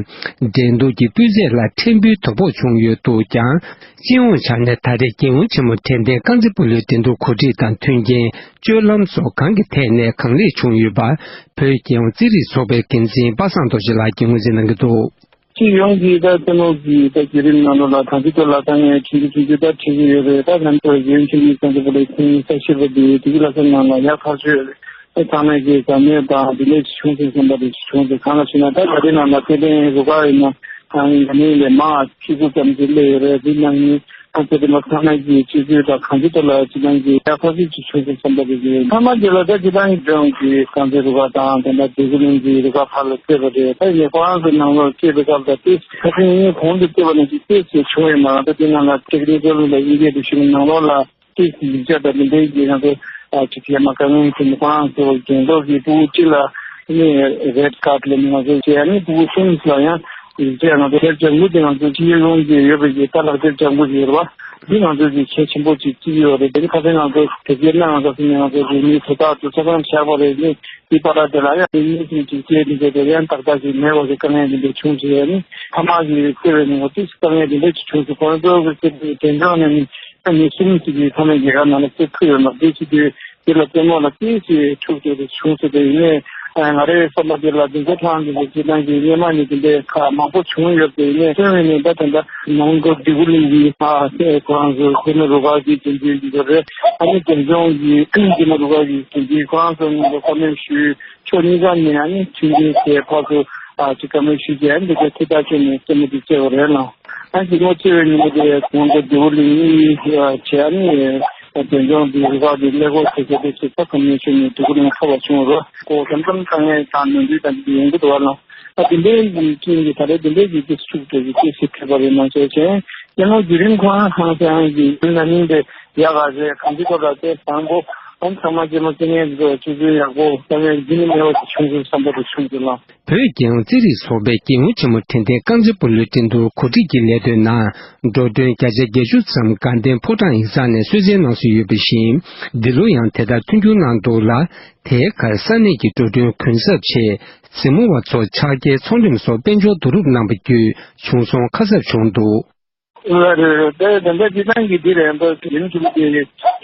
འགྲན་བསྡུར་གྱི་སྤུས་ཚད་ལ་ཕྲན་བུ་དོ་ཕོག་བྱུང་ཡོད་འདུག་ཀྱང་། སྤྱི་ཡོངས་ཆ་ནས་ད་རེས་རྒྱལ་ཡོངས་ཆེན་མོ་དྲན་རྟེན་རྐང་རྩེད་སྤོ་ལོའི་འགྲན་བསྡུར་གོ་སྒྲིག་དང་མཐུན་རྐྱེན། སྤྱོད་ལམ་སོགས་གང་གི་ཐད་ནས་གང་ལེགས་བྱུང་ཡོད་པ། བོད་རྒྱལ་ཡོངས་རྩེད་རིགས་ཚོགས་པའི་འགན་འཛིན་པ་སངས་རྡོ་རྗེ་ལགས་ཀྱིས་ངོས་འཛིན་གནང་གི་འདུག། སྤྱི་ཡོངས་ཀྱི་ད་རྩེད་མོ་གི་ད་བརྒྱུད་རིམ་ནང་ལོགས་ལ་གང་ཅི་ཐོག་ལ་དཀའ་ངལ་ཆུང་ཆུང་ཆུང་ཆུང་ད་འཕྲད་ཀྱི་ཡོད་རེད། ད་ང་ཚོ་རྒྱལ་ཡོངས་ཆེན་མོའི་རྐང་རྩེད་སྤོ་ལོའི་ཐེངས་ས་བཞི་པ་འདི་དེ་གི་ལ་ས་ནང་ལ་ཡག་ཐག་ཆོད་རེད། ད་ཚང་མས་ཀྱི་དགའ་མོས་དང་དེ་འདྲས་བྱུང་སོང་བསམ་པ་རེ་བྱུང་སོང་། གང་ལ་ཞུ་ན་ད་ད་ལྟའི་ནང་ལ་ཚད་ལྡན་རུ་ཁག་ཡིན་ན་ཨ་ནི་ཡ་མིན་ལས་མང་བཅུ་དགུ་ཙམ་ཅིག་སླེབས་ཡོད་རེད། དེ་ནང་ནི་ཨ་ཚད་ལྡན་པ་ཚང་མས་ཀྱི་སྤྱི་ཚོགས་དང་གང་ཅི་ཐོག་ལ་སྤྱི་བཏང་གི་ཡག་ཐག་ཆོད་ཅིག་བྱུང་སོང་བསམ་པ་རེ་ཡོད། མཐའ་མ་དེ་ལ་ད་སྤྱི་བཏང་གི་ལྗོངས་ཀྱི་རྐང་རྩེད་རུ་ཁག་དང་དེ་འདྲ་སྡེ་དགེ་གླིང་གི་རུ་ཁག་ཁག་ལ་བལྟས་པ་རེད། ད་ཡིན་ནའི་ཁོ་རང་ཚོའི་ནང་ལོགས་བལྟས་པའི་སྐབས་ལ་དེ་ཁ་སང་ངས་གོང་དུ་བལྟས་པ་ནང་བཞིན་ཏོག་ཙམ་བྱུང་ཡོད་མ་རེད། ད་དེ་ནང་ལ་ཊེག་ནི་ཀལ་ལ་ཨིན་སྐད་དུ་ཞུ་ནང་ལོགས་ལ། ཏོག་ཙམ་ཡིག་ཆ་དང་འདི་འདྲའི་གི་ང་ཚོ་ཨ་ཅིག་ཡར་མར་དཀའ་ངལ་འཕྲད་ནས་ཁོ་རང་ཚོ་རྒན་ལོག་གི་ཕྲུ་གུ་གཅིག་ལ་ནི་རེད་ཀཱཌ་ལབ་ནས་ང་ཚོ་བྱས། ཨ་ནི་ཕྲུ་གུ་གསུམ་ལ་ཡང་ཡིག་ཆ་ང་ཚོ་ལག་དེབ་ལྗང་གུ་དེ་ང་ཚོ་སྤྱི་ཡོངས་ཀྱི་ཡོད་པའི་གི་ད་ལག་དེབ་ལྗང་གུ་ཞིག་ཡོད་རེད་བ། འདི་ང་ཚོ་གི་གལ་ཆེན་པོ་ཅིག་བརྩི་གི་ཡོད་རེད། དེ་ནི་ཁ་སང་ང་ཚོ་དེ་སྐྱེས་ན་ང་ཚོ་སི་ནས་ང་ཚོ་གི་མི་དོ་བདག་ཚོ་ཆ་ཚང་བཞག་པ་རེད། ནི་འདི་པ་ར་དེ་ལ་ཡང་མི་གསུམ་ཅིག་སྐྱེས་འདི་འདྲ་དེ་ཡང་ཏག་ཏག་ཅིག་མེད་པ་གི་དཀའ་ངལ་འདི་འདྲ་བྱུང་ཞིག་ཡོད། ནི་ཐ་མག་གི་བརྩེ་བའི་ནི་ང་ཚོ་དཀའ་ངལ་འདི་འདྲ་ཅིག་བྱུང་སོང་། ཁོང་ཚོ་གི་སེམས་ཀྱི་དྲན་གྲོགས་ནས་ནི། མི་གསུམ་ཞིག་གིས་ཚང་མས་རྒྱལ་ཁབ་ནང་ལ་རྩེད་ཐུབ་ཡོད་མ་རེད། དེ་ཞིག་དུས་དེ་ལ་རྩེད་མོ་ལ་ཏོག་ཙམ་འཁྲུག་རྩོད་དེ་བྱུང་སོང་། དེ་ཡིན་ནའི་ང་རའི་བསམ་པ་དེ་ལ་འདི་ཚོ་ཁྲང་འདི་ཚོ་སྤྱི་བཏང་གི་སྔོན་མ་ནས་དེ་འདྲའི་ཁག་མང་པོ་བྱུང་ཡོད། དེ་ཡིན་ནའི་སོན་བའི་ནས་ད་དེ་འདྲ་ནང་ལོགས་འདི་གུ་གླིང་གི་ཨ་ཁོ་རང་ཚོ་ཁོ་ནི་རུ་ཁག་གི་འགན་འཛིན་འདི་ཚོ་རེད། ཨ་ནི་བོད་ལྗོངས་ཀྱི་ཀུན་གྱི་མ་རུ་ཁག་གི་འགན་འཛིན་ཁོ་རང་ཚོ་ནི་བཀའ་མོལ་ཞུས། ཕྱོགས་གཉིས་ཀ་ནས་ཨ་ནི་མཐུན་སྒྲིལ་བྱས་ཕར་ཚུར་ཨ་ཅིག་བཀའ་མོལ་ཞུས་རྗེས་ཨ་ནི་འདི་གའི་ཐད་ཐག་ཆོད་ནས་རྩེད་མོ་འདི་རྩེ་བ་རེད་ལ། ཨ་ནི་རྩེད་མོ་རྩེ་བའི་ཉིན་མོ་དེ་གོང་དུ་འདི་གུ་གླིང་གཉིས་བྱས་ཨ་ནི་བོད་ལྗོངས་འདི་རུ་ཁག་འདི་ཀླད་ཀོར་བྱེད་མཁན་དེ་ཚོ་ད་བཀའ་མོལ་ཞུས་ནས་འདི་གུ་གླིང་ཁ་བ་བྱུང་རོགས་གོ། དམ་དམ་དཀའ་ངལ་དང་ནོར་འཁྲུལ་དང་འདི་ཡོང་གི་འདུག་བ་ལ། ཨ་དེ་འདྲའི་གི་རྐྱེན་གྱིས་ད་རེས་དེ་འདྲའི་གི་དེ་ཤུགས་དྲག་གི་དེ་སྲིད་ཐེབས་པ་རེད་མ་ཟད་ཅན། རྩེད་མོ་བརྒྱུད་རིམ་ཁོ་རང་ཧང་སང་གི་ཡིན་ན་མིན་པའི་ཡག་ག་རེད། གང་ཅི་ཐོག་ལ་དེ་དང་པོ་ཨང་ཚང་མ་རྩེད་མོ་རྩེ་མཁན་ཚོ་ཆུ་ཚོད་ཡག་པོ་ལྟ་མཁན་རྒྱུན་མི་མེད་པ་ཞིག་བྱུང་སོང་བསམ་པ་དེ་བྱུང་འདུག་ལ། བོད་རྒྱལ་ཡོངས་རྩེད་རིགས་ཚོགས་པའི་རྒྱལ་ཡོངས་ཆེན་མོ་དྲན་རྟེན་རྐང་རྩེད་སྤོ་ལོའི་འགྲན་བསྡུར་གོ་སྒྲིག་གི་ལས་དོན་ནང་། འགྲོ་གྲོན་བརྒྱ་ཆ་བརྒྱད་ཅུ་ཙམ་དགའ་ལྡན་ཕོ་བྲང་ཡིག་ཚང་ནས་གསོལ་སྩལ་གནང་སྲོལ་ཡོད་པ་བཞིན། འདི་ལོ་ཡང་དེ་ལྟར་མཐུན་འགྱུར་གནང་འདུག་ལ། དེའི་ཁར་ས་གནས་ཀྱི་འགྲོ་གྲོན་གུན་གསབ་ཆེད། གཟིགས་མོ་བ་ཚོར་ཕྱག་འཁྱེར་ཚོང་རིམ་སོགས་དཔལ་འབྱོར་བསྡུ་རུབ་གནང་བ་བརྒྱུད་བྱུང་སོང་ཁ་གསབ་བྱུང་འདུག། ལགས་རེད། དེ་དེ་འདྲ་སྤྱི་བཏང་གི་འདི་རེད། ཨ་ནི་དེ་རིང་ཐུག་དེ་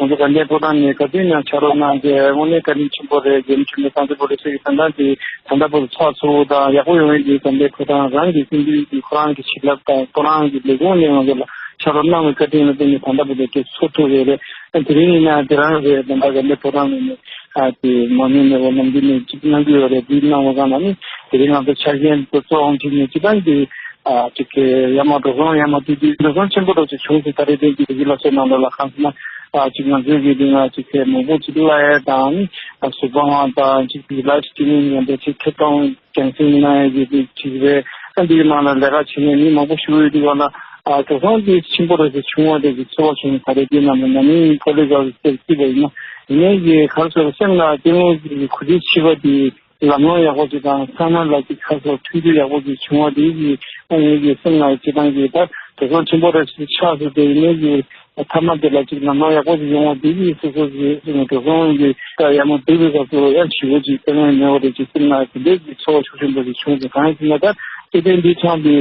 ང་ཚོ་དགའ་ལྡན་ཕོ་བྲང་ནས་ག་དུས་ཡང་ཕྱག་རོགས་གནང་སྟེ་དངོས་གནས་བཀའ་དྲིན་ཆེན་པོ་རེད། རྒྱལ་ཡོངས་ཆེན་མོའི་རྐང་རྩེད་སྤོ་ལོ་ཚོགས་ཀྱི་དོན་དག་དེ་ད་ལྟ་བར་དུ་ཚགས་ཚུད་པོ་དང་ཡག་པོ་ཡོང་ཡས་ཀྱི་དགའ་ལྡན་ཕོ་བྲང་རང་གི་སེམས་འདུན་གྱི་ཁོ་རང་གི་བྱིན་རླབས་དང་ཁོ་རང་གི་ལས་ཁུངས་ནས་ང་ཚོ་ལ་ཕྱག་རོགས་གནང་བའི་བཀའ་དྲིན་ལ་བརྟེན་ནས་ད་ལྟ་བར་དུ་དེ་ཚོར་ཐུབ་ཡོད་རེད། དེ་རིང་ཡིན་ན་དེ་རང་རེད། ད་ལྟ་དགའ་ལྡན་ཕོ་བྲང་ནས་ནས་ཨ་དེ་མ་ནུས་ནས་འོ་ནམ་རྒྱུན་ནས་གཅིག་གནང་གི་ཡོད་རེད། དེ་གནང་བ་གང་ལ་ནི་དེ་རིང་ང་ཚོ་ཆ་རྐྱེན་དེ་གཙོ་བོ་ཁྲིད་ནས་སྤྱི་བཏང་གི་ཨ་ཅིག་གི་ཡར་མར་འགྲོ་སོང་ཡར་མར་བསྡུས་དུས་འགྲོ་སོང་ཆེན་པོ་འདྲ་ཅིག་བྱུང་སོང་། ད་རེས་དེ་གི་དེ་གི་ལ་སོགས་ནང་ལོགས་ལ་གང་ཟེར་ན་ཨ་ཅིག་ང་ཚོའི་གི་དེ་ང་ཅིག་གི་མང་པོ་ཅིག་གླ་ཡས་དང་ཨ་གཟུགས་པོ་དབང་དང་ཅིག་གི་ལ་ཅིག་ནི་ང་ཚོ་ཅིག་ཐེབས་གཏོང་རྒྱང་སྲིང་གནང་ཡས་ཀྱི་དེ་ཅིག་རེད། ཨ་འདིའི་ནང་ལ་ལས་ཀ་བྱེད་མཁན་མི་མང་པོ་ཞིག་ཡོད་དུས་ག་ལ་ཨ་འགྲོ་སོང་དེ་ཆེན་པོ་འདྲ་ཅིག་བྱུང་བ་དེ་གི་ཚོར་བ་བྱུང་། ད་རེས་དེ་ནང་ལ་ན་ནིང་ཕོ་ལི་ག་གི་སེར་སྐྱིད་པ་ཡིན་ན་ཡིན་ནའི་གི་ག་རེ་ཟེར་སེམས་ལ་སྐྱེ་དངོས་ཀྱི་གོ་སྒྲིག་བྱེད་པ་དེ། ལམ་ལྷོང་ཡག་པོ་ཅིག་དང་ཚང་མ་ལ་ཅིག་ཁ་སོ་མཐུན་སྒྲིལ་ཡག་པོ་ཅིག་བྱུང་བ་དེ་ཡིས་ཨ་ངེད་ཀྱི་སེམས་ལ་སྤྱི་བཏང་གི་ད་དོ་སྣང་ཆེན་པོ་རེ་ཞིག་ཆགས་སོང་། དེ་ཡིན་ནའི་གི་མཐའ་མ་དེ་ལ་ཅིག་ལམ་ལྷོང་ཡག་པོ་ཅིག་ཡོང་བ་དེ་ཡིས་སོ་སོ་གི་དོ་སྣང་གི་ད་ཡར་མར་བསྡུར་བའི་སྐབས་སུ་ཡང་ཞི་བོ་ཅིག་དཀའ་ངལ་མེད་པ་རེ་ཅིག་སེམས་ལ་དེ་འདྲའི་གི་ཚོར་བ་ཤུགས་ཆེན་པོ་ཅིག་བྱུང་སོང་། གང་ཡིན་ཟེར་ན་ད་སྐྱེ་ལྡན་འདི་ཚང་གི་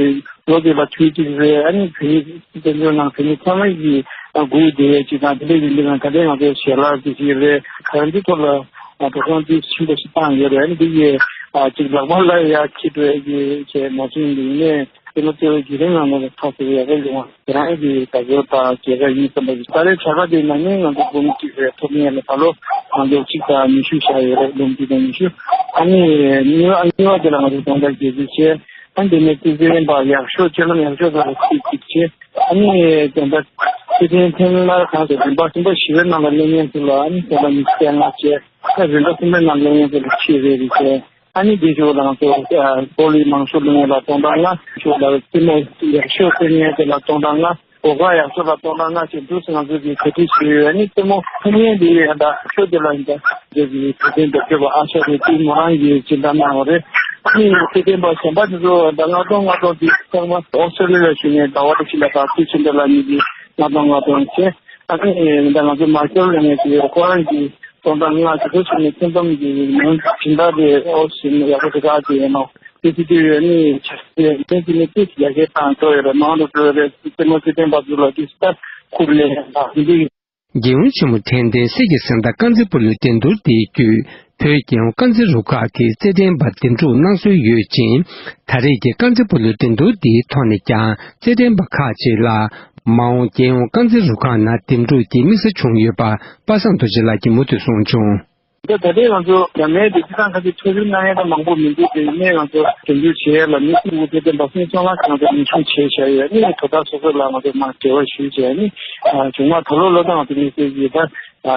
ལོ་དེ་ལ་དུས་གཅིག་རེད། ཨ་ནི་བོད་མི་དཔལ་འབྱོར་ནང་བོད་མི་ཚང་མ་གི་སྒུག་བསྡད་ཡས་ཅིག་དང་དེ་འདྲའི་ཡིན་དུས་ད་ལྟའི་ང་ཚོའི་ཞལ་ལག་དེ་ཅིག་རེད། ག་རེ་འདི་ཐོག་ལ། ཨ་འགྲོ་སོང་འདི་ཆེན་པོ་ཞིག་བཏང་ཡོད་རེད། ཨ་ནི་འདི་ཡི་ཨ་ཅིག་ལག་པ་ལ་ཡ་ཁྱི་འགྲོ་ཡ་གི་བྱས་མ་བྱུང་འདི་ནས་དེ་ལོ་ཚོ་བརྒྱུད་རིམ་ནང་ལ་ཐག་ཚོད་ཡག་པོ་ཡོང་བ་དེ་རང་གི་བདག་སྐྱོར་དང་རྒྱལ་ཁ་ཡིན་བསམ་པ་ཞིག་ད་རེས་བྱ་དགའ་དེ་ན་ནིང་ང་ཚོ་འབུམ་གཅིག་རེ་ཐོབ་མཁན་ལ་ད་ལོ་ང་ཚོ་གཅིག་དང་ཉི་ཤུ་བཞག་ཡོད་རེད། འབུམ་གཅིག་དང་ཉི་ཤུ། ཨ་ནི་གཉིས་པ་གཉིས་པ་དེ་ལ་ང་ཚོ་སྟོང་ཕྲག་བརྒྱད་ཅུ་བྱས། ཨ་ནི་དེ་ནས་རྩེད་འགྲན་པ་ཡག་ཤོས་སྤྱོད་ལམ་ཡག་ཤོས་ཚོ་ལ་གཅིག་གཅིག་བྱས། ཨ་ནི་དེ་འདྲ་རྩེད་འགྲན་ཐེངས་མ་གང་དུ་རིམ་པ་གསུམ་པ་བཞི་པའི་ནང་ལ་སླེབས་མཁན་ཚོ་ལ་ཨ་ནི་དེ་ལ་ཉི་ཤུ་རྩ་ལྔ་བྱས། ཨ་རིམ་པ་གསུམ་པའི་ནང་སླེབས་མཁན་ཚོ་ལ་ཆེད་རེ་རེ་བྱས། ཨ་ནི་དེ་ཞོར་ལ་ང་ཚོ་ཨ་བོ་ལི་མང་ཤོས་སླེབས་མཁན་ལ་སྟོང་ཕྲག་ལྔ། ཞོར་ལ་རྩེད་མོ་ཡག་ཤོས་རྩེ་མཁན་དེ་ལ་སྟོང་ཕྲག་ལྔ། སྒོ་ཁ་ཡག་ཤོས་ལ་སྟོང་ཕྲག་ལྔ་བྱས་འདུག་སེ་ང་ཚོ་གིས་གྲ་སྒྲིག་བྱས་ཡོད། ཨ་ནི་རྩེད་མོ་ཐུབ་མཁན་དེ་ཡང་ད་ཤོས་དེ་ལ་ཡིན་ད་དེ་གི་བོད་དོན་བེད་སྤྱོད་པ་ཨ་ཤ་རེ་དེ་མོ་རང་གིས་སྦྱིན་བདག་གནང་བ་རེད། ཨ་ནི་ཚེ་བརྟན་པ་གཞན་པ་དེ་ཚོ་ད་ལྔ་སྟོང་ལྔ་སྟོང་དེ་ཚང་མ་ཨོ་སི་ཊྲེ་ལི་ཡ་ཞུ་ནས་ཟླ་བ་དེ་ཕྱི་ལ་ད་ཚེ་ཆེན་པོ་ལ་ཉིད་ཀྱི་ལྔ་སྟོང་ལྔ་སྟོང་བྱས། ཨ་ནི་ད་ང་ཚོ་མ་སྐྱོར་ལ་ངས་ཀྱི་ཁོ་རང་གི་སྟོང་ཕྲག་ལྔ་ཅིག་ཐོབ་བྱུང་ནས་ཁྱོན་བསྡོམས་ཀྱི་ནང་སྦྱིན་བདག་དེ་ཨོ་ཞིག་ཡག་པོ་ཞིག་ག་ཅིག་ཡིན་ནོ། དེ་སྲིད་དུ་ཡོད་ནི་ཆ་ཤས་ཡིན་གྱི་ནི་ཏིས་ཡག་གེ་དང་ཏོ་ཡོད་རེད། མང་དུ་འགྲོ་རེད། རྩེད་མོ་རྩེད་ལྡན་པ་ཚོ་ལ་ཏིས་ད་ཁུར་ལེན་དང་འདི། རྒྱལ་ཡུམ་ཆེན་མོ་ཕྲན་ལྡན་སྲས་ཀྱི་གཟེངས་རྟགས་དཀར་མཛེས་སྤོ་ལོའི་འགྲན་བསྡུར་དེའི་བརྒྱུད་བོད་རྒྱལ་ཡོངས་དཀར་མཛེས་རུ་ཁག་གིས་རྩེད་འགྲན་པ་འདེམས་སྒྲུག་གནང་སྲོལ་ཡོད་ཅིང་། ད་རེས་ཀྱི་དཀར་མཛེས་སྤོ་ལོའི་འགྲན་བསྡུར་འདིའི་ཐོག་ནས་ཀྱང་རྩེད་འགྲན་པ་ཁག་ཅིག་ལ་མ་འོངས་རྒྱལ་ཡོངས་དཀར་མཛེས་རུ་ཁག་ནང་འདེམས་སྒྲུག་གི་དམིགས་བསལ་བྱུང་ཡོད་པ་པ་སངས་རྡོ་རྗེ་ལགས་ཀྱིས་མུ་མཐུད་གསུངས་བྱུང་། ད་ད་ལྟའི་ང་ཚོ་རྒྱ་མའི་དེ་སྤྱི་བཏང་ཁ་ཤས་ཕྱོགས་སྒྲིག་གནང་ཡས་ད་མང་པོ་མི་འདུག་དེ་ཡིན་ནའི་ང་ཚོ་དེ་འདྲ་བྱེད་ཡས་ལ་མི་སུ་དགོས་དེ་དེ་འབའ་སེང་སོང་ལ་ང་ཚོ་མི་ཤུགས་བྱས་བཞག་ཡོད་ནི་དོ་བདག་སོ་སོ་ལ་ང་ཚོ་མ་འབྲེལ་བ་ཞུས་བྱས་ནི་བྱུང་མ་ད་ལོ་ལོ་དང་དེ་མི་སེ་ཡི་ད་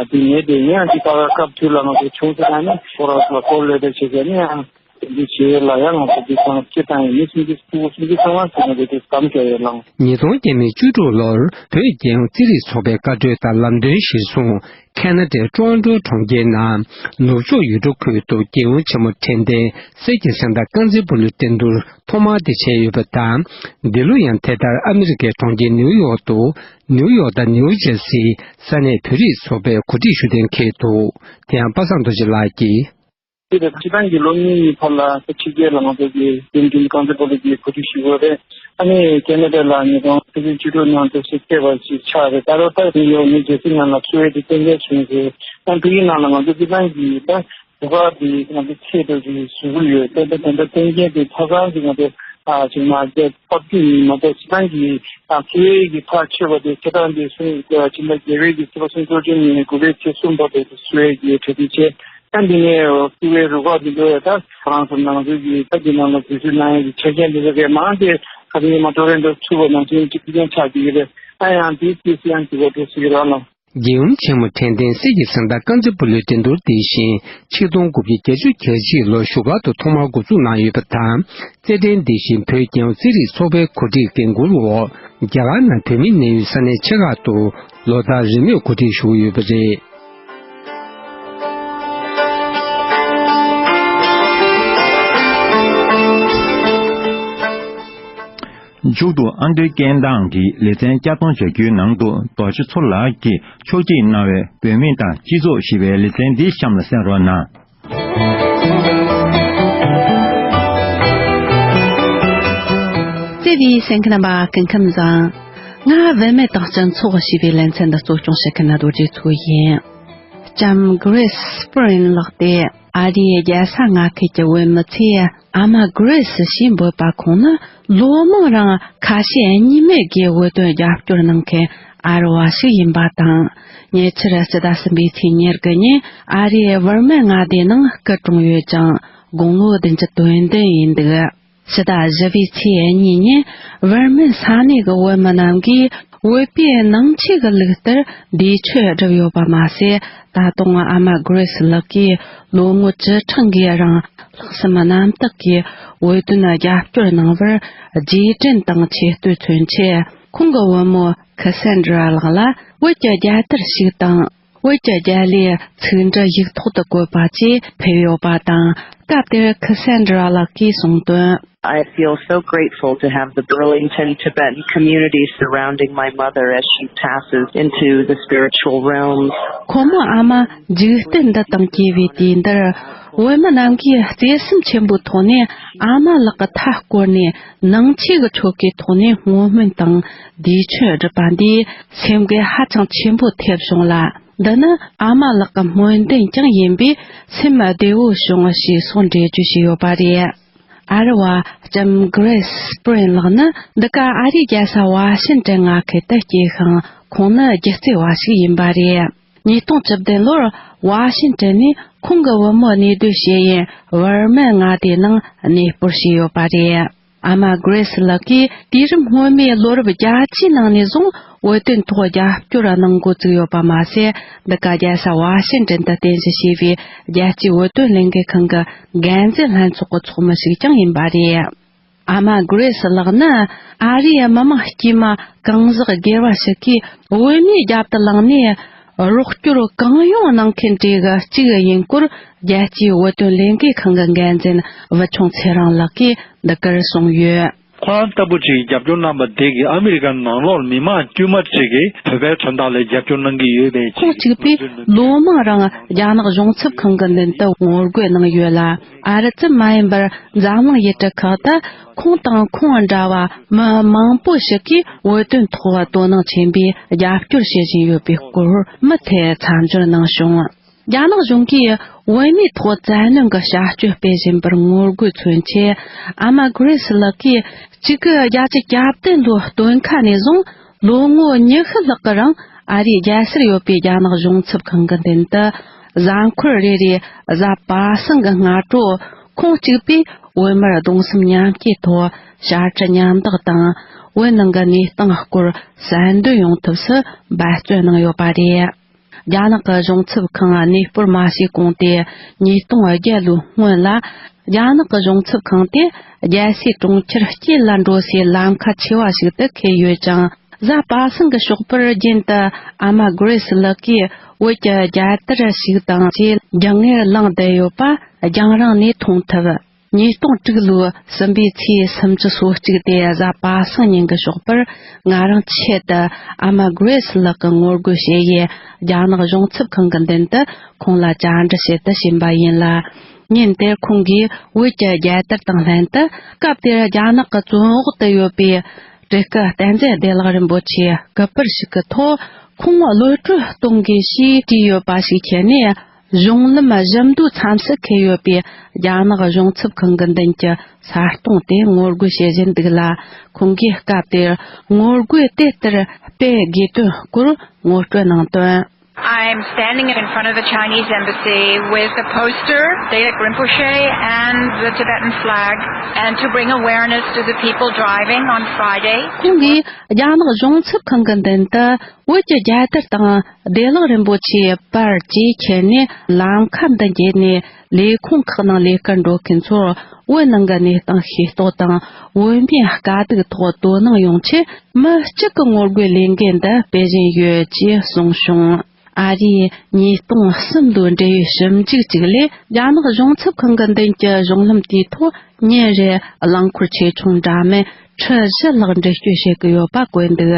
དེ་ངས་དེ་ཡིན་ཡང་དེ་ད་སྐབས་དུས་ལ་ང་ཚོ་བྱུང་ཟེར་ན་ནི་ཁོ་རང་ཚོ་ལ་སྐོར་ལོས་དེ་བྱེད་བྱས་ནི་ཡང་དེ་འདྲ་བྱེད་ཡས་ལ་ཡང་ང་ཚོ་དེ་ཚང་སྤྱི་བཏང་ཡིན་མི་སུ་འདི་སུ་སུ་འདི་ཚང་མ་ཟེར་ན་དེ་དེ་བསམ་བྱས་ཡོད་ལང་། ཉིས་སྟོང་བརྒྱ་མེད་བཅུ་དྲུག་ལོར་བོད་རྒྱལ་ཡོངས་རྩེད་རིགས་ཚོགས་པའི་བཀའ་འཁྲོལ་དང་ལམ་སྟོན་གཞིར་བཟུང་། ཁེ་ན་ཌའི་ཀྲོ་ཨན་ཀྲོ་གྲོང་ཁྱེར་ནང་ནུབ་ཕྱོགས་ཡུལ་གྲུ་ཁུལ་དུ་རྒྱལ་ཡུམ་ཆེན་མོ་ཕྲན་ལྡན་སྲས་ཀྱི་གཟེངས་རྟགས་དཀར་མཛེས་སྤོ་ལོའི་འགྲན་བསྡུར་ཐོག་མ་དེ་བྱས་ཡོད་པ་དང་། འདི་ལོ་ཡང་དེ་ལྟར་ཨ་མི་རི་ཀའི་གྲོང་ཁྱེར་ནིའུ་ཡོག་ཏུ་ནིའུ་ཡོག་དང་ནིའུ་ཇར་སིའི་ས་གནས་བོད་རིགས་ཚོགས་པས་གོ་སྒྲིག་ཞུ་གཏན་འཁེལ་འདུག་དེ་ཡང་པ་སངས་རྡོ་རྗེ་ལགས་ཀྱིས། དེ་ལ་སྤྱི་བཏང་གི་ལོ་གཉིས་གཉིས་ཐོག་ལ་ཕྱི་རྒྱལ་ལ་ང་ཚོ་གི་རྒྱུན་རྒྱུན་རྐང་འཛིན་པོ་ལི་གི་གོ་སྒྲིག་ཞུ་དགོས་རེད། ཨ་ནི་ཁེ་ན་ཌ་ལ་ཉིས་སྟོང་ཕྱི་ཚེས་བཅུ་དྲུག་ནང་དུ་ཞིག་ཕེབས་པ་ཞིག་ཆགས་རེད། ད་རོ་ད་ནིའུ་ཡོག་ནིའུ་ཇར་སི་ནང་ལ་སུ་ཝེ་དེ་གཏན་འཁེལ་བྱུང་ཚེ་ཨ་དེའི་ནང་ལ་ང་ཚོ་སྤྱི་བཏང་གི་ད་དུ་བ་དེ་ང་ཚོ་ཆེད་དུ་གི་ཞུ་གི་ཡོད། ད་ད་ད་ད་གཏན་འཁེལ་དེ་ཐོག་ཁང་གི་ང་ཚོ་ཨ་ཅིག་མ་རྒྱ་ཕབ་ཀྱི་ཡིན་མ་གཏོགས་སྤྱི་བཏང་གི་ཨ་སུ་ཝེ་གི་ཕར་ཆོད་པ་དེ་ཁྱེད་རང་དེ་སུ་ཅི་ན་རྒྱལ་བའི་གི་སྲིད་པ་སུམ་ཅུ་སོ་གཅིག་ནས་དགུ་པའི་ཚེས་གསུམ་བར་དུ་སུ་ཝེ་གི་གྲ་སྒྲིག་བྱས། ཨ་འདི་ནས་སུ་ཝེ་རུ་ཁག་འདི་ཚོ་ཡང་ད་ཧྥ་རན་སི་ནང་ཚོ་གི་ད་འདི་ནང་ལ་འཛུལ་ཞུགས་གནང་ཡག་གི་ཆ་རྐྱེན་འདི་ཚོ་གས་མང་སྟེ་ཁ་སང་ཉི་མ་ཀྲོ་རེན་ཏོ་ཚུད་པ་ནང་བཞིན་གཅིག་རྐྱང་ཆགས་ཀྱི་ཡོད་རེད། ཨ་ཡང་དེའི་རྩིས་སུ་ཡང་གཅིག་པ་འགྲོ་སྲིད་ཀྱི་རེད་ལ། རྒྱལ་ཡུམ་ཆེན་མོ་ཕྲན་ལྡན་སྲས་ཀྱི་གཟེངས་རྟགས་དཀར་མཛེས་སྤོ་ལོའི་འགྲན་བསྡུར་འདི་བཞིན་ཆིག་སྟོང་དགུ་བརྒྱ་བརྒྱད་ཅུ་གྱ་གཅིག་ལོ་བཞུགས་སྒར་དུ་ཐོག་མར་འགོ་འཛུགས་གནང་ཡོད་པ་དང་། རྩེད་འགྲན་འདི་བཞིན་བོད་རྒྱལ་ཡོངས་རྩེད་རིགས་ཚོགས་པའི་གོ་སྒྲིག་འགན་འཁུར་འོག་རྒྱ་གར་ནང་བོད་མིའི་གནས་ཡུལ་ས་གནས་ཆེ་ཁག་ཏུ་ལོ་ལྟར་རེས་མོས་གོ་སྒྲིག་ཞུ་གི་ཡོད་པ་རེད། མཇུག་ཏུ་ཨ་མདོའི་སྐད་གདངས་ཀྱི་ལེ་ཚན་བསྐྱར་གཏོང་བྱ་རྒྱུའི་ནང་དུ་རྡོ་རྗེ་མཚོ་ལགས་ཀྱིས་ཕྱོགས་སྒྲིག་གནང་བའི་བོད་མི་དང་སྤྱི་ཚོགས་ཞེས་པའི་ལེ་ཚན་འདི་གཤམ་ལ་གསན་རོགས་གནང་། བརྩེ་བའི་གསན་མཁན་རྣམ་པ་སྐུ་ཁམས་བཟང་། ང་བུད་མེད་དང་སྤྱི་ཚོགས་ཞེས་པའི་ལེ་ཚན་འདི་གཙོ་སྐྱོང་བྱེད་མཁན་རྡོ་རྗེ་མཚོ་ཡིན། ལྕམ་Grace Spring་ལགས་ཏེ་ཨ་རིའི་རྒྱལ་ས་མངའ་ཁུལ་གྱི་བོད་མི་ཚོས་ཨ་མ་Grace་ཞེས་འབོད་པ་ཁོང་ནི་ལོ་མང་རིང་ཁ་ཞེ་གཉིས་མེད་ཀྱིས་བོད་དོན་རྒྱབ་སྐྱོར་གནང་མཁན་ཨ་རི་བ་ཞིག་ཡིན་པ་དང་། ཉེ་ཆར་སྤྱི་ཟླ་གསུམ་པའི་ཚེས་ཉེར་དགུ་ཉིན་ཨ་རིའི་བར་མའི་མངའ་སྡེ་ནང་སྐུ་གྲོངས་ཡོད་ཅིང་། དགུང་ལོ་བདུན་ཅུ་དོན་བདུན་ཡིན་འདུག་ཕྱི་ཟླ་བཞི་པའི་ཚེས་གཉིས་ཉིན་བར་མའི་ས་གནས་ཀྱི་བོད་མི་རྣམས་ཀྱིས་བོད་པའི་ནང་ཆོས་ཀྱི་ལུགས་ལྟར་འདས་མཆོད་བསྒྲུབས་ཡོད་པ་མ་ཟད། ད་དུང་ཨ་མ་Grace་ལགས་ཀྱིས་ལོ་ངོ་བཅུ་ཕྲག་འགའི་རིང་ལྷག་བསམ་རྣམ་དག་གིས་བོད་དོན་རྒྱབ་སྐྱོར་གནང་བར་རྗེས་དྲན་དང་ཆེ་བསྟོད་མཚོན་ཆེད། ཁོང་གི་བུ་མོ་Cassandra་ལགས་ལ་བོད་ཀྱི་རྒྱལ་དར་ཞིག་དང་། བོད་ཀྱི་རྒྱལ་གླུའི་ཚིག་འབྲུ་ཡིག་ཐོག་ཏུ་བཀོད་པ་བཅས་ཕེབས་ཡོད་པ་དང་། སྐབས་དེར་Cassandra་ལགས་ཀྱིས་གསུངས་དོན། I feel so grateful to have the Burlington Tibetan community surrounding my mother as she passes into the spiritual realms. ཁོ་མོ་ཨ་མ་འཇིག་རྟེན་འདི་དང་གྱེས་པའི་དུས་འདིར། བོད་མི་རྣམས་ཀྱིས་བརྩེ་སེམས་ཆེན་པོའི་ཐོག་ནས་ཨ་མ་ལགས་ཀྱི་མཐའ་བསྐོར་ནས་ནང་ཆོས་ཀྱི་ཆོ་གའི་ཐོག་ནས་བསྔོ་སྨོན་དང་འདས་མཆོད་བསྒྲུབས་པ་འདིས་སེམས་འགུལ་ཧ་ཅང་ཆེན་པོ་ཐེབས་བྱུང་ལ། འདི་ནི་ཨ་མ་ལགས་ཀྱི་སྨོན་འདུན་ཀྱང་ཡིན་པས་སེམས་བདེ་བོ་བྱུང་ཞེས་གསུངས་འབྲེལ་བརྗོད་བྱས་ཡོད་པ་རེད། ཨ་རི་བ་ལྕམ་Grace Spring་ལགས་ནི་འདི་ག་ཨ་རིའི་རྒྱལ་ས་ཝ་ཤིན་ཏན་མངའ་ཁུལ་དུ་སྐྱེས་ཤིང་། ཁོང་ནི་སྒྱུ་རྩལ་བ་ཞིག་ཡིན་པ་རེད། ཉིས་སྟོང་བཅུ་བདུན་ལོར་ཝ་ཤིན་ཏན་ནས་ཁོང་གི་བུ་མོ་གནས་སྡོད་བྱེད་ཡུལ་བར་མའི་མངའ་སྡེའི་ནང་གནས་སྤོར་བྱས་ཡོད་པ་རེད། ཨ་མ་Grace་ལགས་ཀྱིས་དུས་རབས་སྔོན་མའི་ལོ་རབས་བརྒྱད་ཅུའི་ནང་ནས་བཟུང་བོད་དོན་ཐོག་རྒྱབ་སྐྱོར་གནང་འགོ་བཙུགས་ཡོད་པ་མ་ཟད། འདི་ག་རྒྱལ་ས་ཝ་ཤིན་ཏན་དུ་རྟེན་གཞི་བྱས་པའི་རྒྱལ་སྤྱིའི་བོད་དོན་ལས་འགུལ་ཁང་གི་འགན་འཛིན་ལྷན་ཚོགས་ཀྱི་ཚོགས་མི་ཞིག་ཀྱང་ཡིན་པ་རེད། ཨ་མ་Grace་ལགས་ནི་ཨ་རིའི་མི་དམངས་དཀྱུས་མ་གང་ཟག་སྒེར་བ་ཞིག་གིས་བོད་མིའི་རྒྱབ་ཏུ་ལངས་ནས། རོགས་སྐྱོར་གང་ཡོང་གནང་མཁན་གྲས་ཀྱི་གཅིག་ཡིན་སྐོར། རྒྱལ་སྤྱིའི་བོད་དོན་ལས་འགུལ་ཁང་གི་འགན་འཛིན་བུ་ཆུང་ཚེ་རིང་ལགས་ཀྱིས་འདི་གར་གསུངས་ཡོད། ཁོ་རང་ལྟ་བུ་ཅིག་རྒྱབ་སྐྱོར་གནང་པ་དེ་གིས་ཨ་མི་རི་ཀ་ནང་ལོགས་མི་མང་དཀྱུས་མ་ཅིག་གིས་བོད་པའི་དོན་དག་ལ་རྒྱབ་སྐྱོར་གནང་གི་ཡོད་པའི། ཁོང་གཅིག་པུས་ལོ་མང་རིང་རྒྱ་ནག་གཞུང་ཚབ་ཁང་གི་མདུན་དུ་ངོ་རྒོལ་གནང་ཡོད་ལ། ཨ་རི་ཙམ་མ་ཡིན་པར་འཛམ་གླིང་ཡུལ་གྲུ་ཁག་ཏུ་ཁོང་དང་ཁོང་འདྲ་བ་མི་མང་པོ་ཞིག་གིས་བོད་དོན་ཐོག་དོ་སྣང་ཆེན་པོས་རྒྱབ་སྐྱོར་བྱེད་བཞིན་ཡོད་པའི་སྐོར་མུ་མཐུད་མཚམས་སྦྱོར་གནང་བྱུང་། རྒྱ་ནག་གཞུང་གིས་བོད་མིའི་ཐོག་བཙན་གནོན་གྱི་བྱ་སྤྱོད་སྤེལ་བཞིན་པར་ངོ་རྒོལ་མཚོན་ཆེད། ཨ་མ་གྷི་རེ་སི་ལགས་ཀྱིས་གཅིག་གི་རྒྱལ་སྤྱི་གྱ་བདུན་ལོའི་སྟོན་ཁ་ནས་བཟུང་ལོ་ངོ་ཉི་ཤུ་ལྷག་གི་རིང་ཨ་རིའི་རྒྱལ་སར་ཡོད་པའི་རྒྱ་ནག་གཞུང་ཚབ་ཁང་གི་མདུན་དུ། གཟའ་འཁོར་རེ་རེའི་གཟའ་པ་སངས་ཀྱི་སྔ་དྲོ། ཁོང་གཅིག་པུས་བོད་མིར་གདུང་སེམས་མཉམ་སྐྱེད་ཐོག་ཞབས་ཁྲ་མཉམ་འདེགས་དང་། བོད་ནང་གི་གནས་སྟངས་སྐོར་གསལ་འདོན་ཡོང་ཐབས་སུ་འབད་བརྩོན་གནང་ཡོད་པ་རེད། རྒྱ་ནག་གི་གཞུང་ཚབ་ཁང་གནས་སྤོར་མ་བྱས་གོང་དེ་ཉིས་སྟོང་བརྒྱད་ལོའི་སྔོན་ལ། རྒྱ་ནག་གི་གཞུང་ཚབ་ཁང་དེ་རྒྱལ་སའི་གྲོང་ཁྱེར་དཀྱིལ་ལ་འགྲོ་སའི་ལམ་ཁ་ཆེ་བ་ཞིག་ཏུ་འཁེལ་ཡོད་ཅིང་། གཟའ་པ་སངས་ཀྱི་ཞོགས་པར་རྒྱུན་དུ་ཨ་མ་གྷི་རེ་སི་ལགས་ཀྱིས་བོད་ཀྱི་རྒྱལ་དར་ཞིག་དང་བཅས་རྒྱང་ངེར་ལངས་བསྡད་ཡོད་པ་རྒྱང་རིང་ནས་མཐོང་ཐུབ། ཉིས་སྟོང་དྲུག་ལོའི་སྲིན་པའི་ཚེས་སུམ་ཅུ་སོ་གཅིག་དེ་གཟའ་པ་སངས་ཉིན་གྱི་ཞོགས་པར། ང་རང་ཆེད་དུ་ཨ་མ་གྷི་རེ་སི་ལགས་ཀྱི་ངོ་རྒོལ་བྱེད་ཡས་རྒྱ་ནག་གཞུང་ཚབ་ཁང་གི་མདུན་དུ་ཁོང་ལ་བཅར་འདྲི་བྱེད་དུ་ཕྱིན་པ་ཡིན་ལ། ཉིན་དེར་ཁོང་གིས་བོད་ཀྱི་རྒྱལ་དར་དང་ལྷན་དུ། སྐབས་དེར་རྒྱ་ནག་གི་བཙོན་འོག་ཏུ་ཡོད་པའི་སྤྲུལ་སྐུ་བསྟན་འཛིན་བདེ་ལེགས་རིན་པོ་ཆེའི་སྐུ་པར་ཞིག་གི་ཐོག་ཁོང་གློད་བཀྲོལ་གཏོང་དགོས་ཞེས་བྲིས་ཡོད་པ་ཞིག་ཁྱེར་ནས། གཞུང་ལམ་བཞི་མདོའི་མཚམས་སུ་འཁེལ་ཡོད་པའི་རྒྱ་ནག་གཞུང་ཚབ་ཁང་གི་མདུན་གྱི་ས་སྟོང་དེ་ངོ་རྒོལ་བྱེད་བཞིན་འདུག་ལ། ཁོང་གིས་སྐབས་དེར་ངོ་རྒོལ་དེ་ལྟར་སྤེལ་དགོས་དོན་སྐོར་ངོ་སྤྲོད་གནང་དོན། I'm standing in front of the Chinese embassy with a poster, Dayak Rinpoche, and the Tibetan flag, and to bring awareness to the people driving on Friday. ཁོང་གིས་རྒྱ་ནག་གཞུང་ཚབ་ཁང་གི་མདུན་དུ། བོད་ཀྱི་རྒྱལ་དར་དང་བདེ་ལེགས་རིན་པོ་ཆེའི་པར་བཅས་ཁྱེར་ནས་ལམ་ཁ་འདི་བརྒྱུད་ནས་ལས་ཁུངས་ཁག་ནང་ལས་ཀར་འགྲོ་མཁན་ཚོར་བོད་ནང་གི་གནས་སྟངས་ཤེས་རྟོགས་དང་བོད་མིའི་དཀའ་སྡུག་ཐོག་དོ་སྣང་ཡོང་ཆེད་མི་གཅིག་གི་ངོ་རྒོལ་ལས་འགུལ་འདི་སྤེལ་བཞིན་ཡོད་ཅེས་གསུངས་བྱུང་། ཨ་རིའི་ཉིས་སྟོང་གསུམ་ལོའི་འབྲེལ་ཡོད་ཞིབ་འཇུག་ཅིག་ལས་རྒྱ་ནག་གཞུང་ཚབ་ཁང་གི་མདུན་གྱི་གཞུང་ལམ་དེའི་ཐོག་ཉིན་རེར་རླངས་འཁོར་ཆེ་ཆུང་འདྲ་མིན་ཁྲི་བཞི་ལྷག་འགྲུལ་སྐྱོད་བྱེད་ཀྱི་ཡོད་པ་བཀོད་འདུག་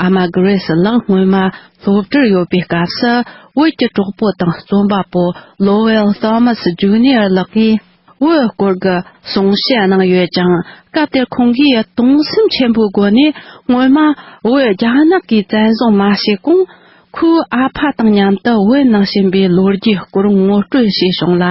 ཨ་མ་གྷི་རེ་སི་ལགས་སྔོན་མ་སློབ་གྲྭར་ཡོད་པའི་སྐབས་སུ་བོད་ཀྱི་གྲོགས་པོ་དང་རྩོམ་པ་པོ་ལོ་ཝེལ་ཐོ་མ་སི་ཇུ་ནི་ཡར་ལགས་ཀྱིས་བོད་སྐོར་གྱི་གསུང་བཤད་གནང་ཡོད་ཅིང་། སྐབས་དེར་ཁོང་གིས་དུང་སེམས་ཆེན་པོའི་སྒོ་ནས་སྔོན་མ་བོད་རྒྱ་ནག་གིས་བཙན་བཟུང་མ་བྱས་གོང་ཁོའི་ཨ་ཕ་དང་མཉམ་དུ་བོད་ནང་ཕྱིན་པའི་ལོ་རྒྱུས་སྐོར་ངོ་སྤྲོད་བྱས་བྱུང་ལ།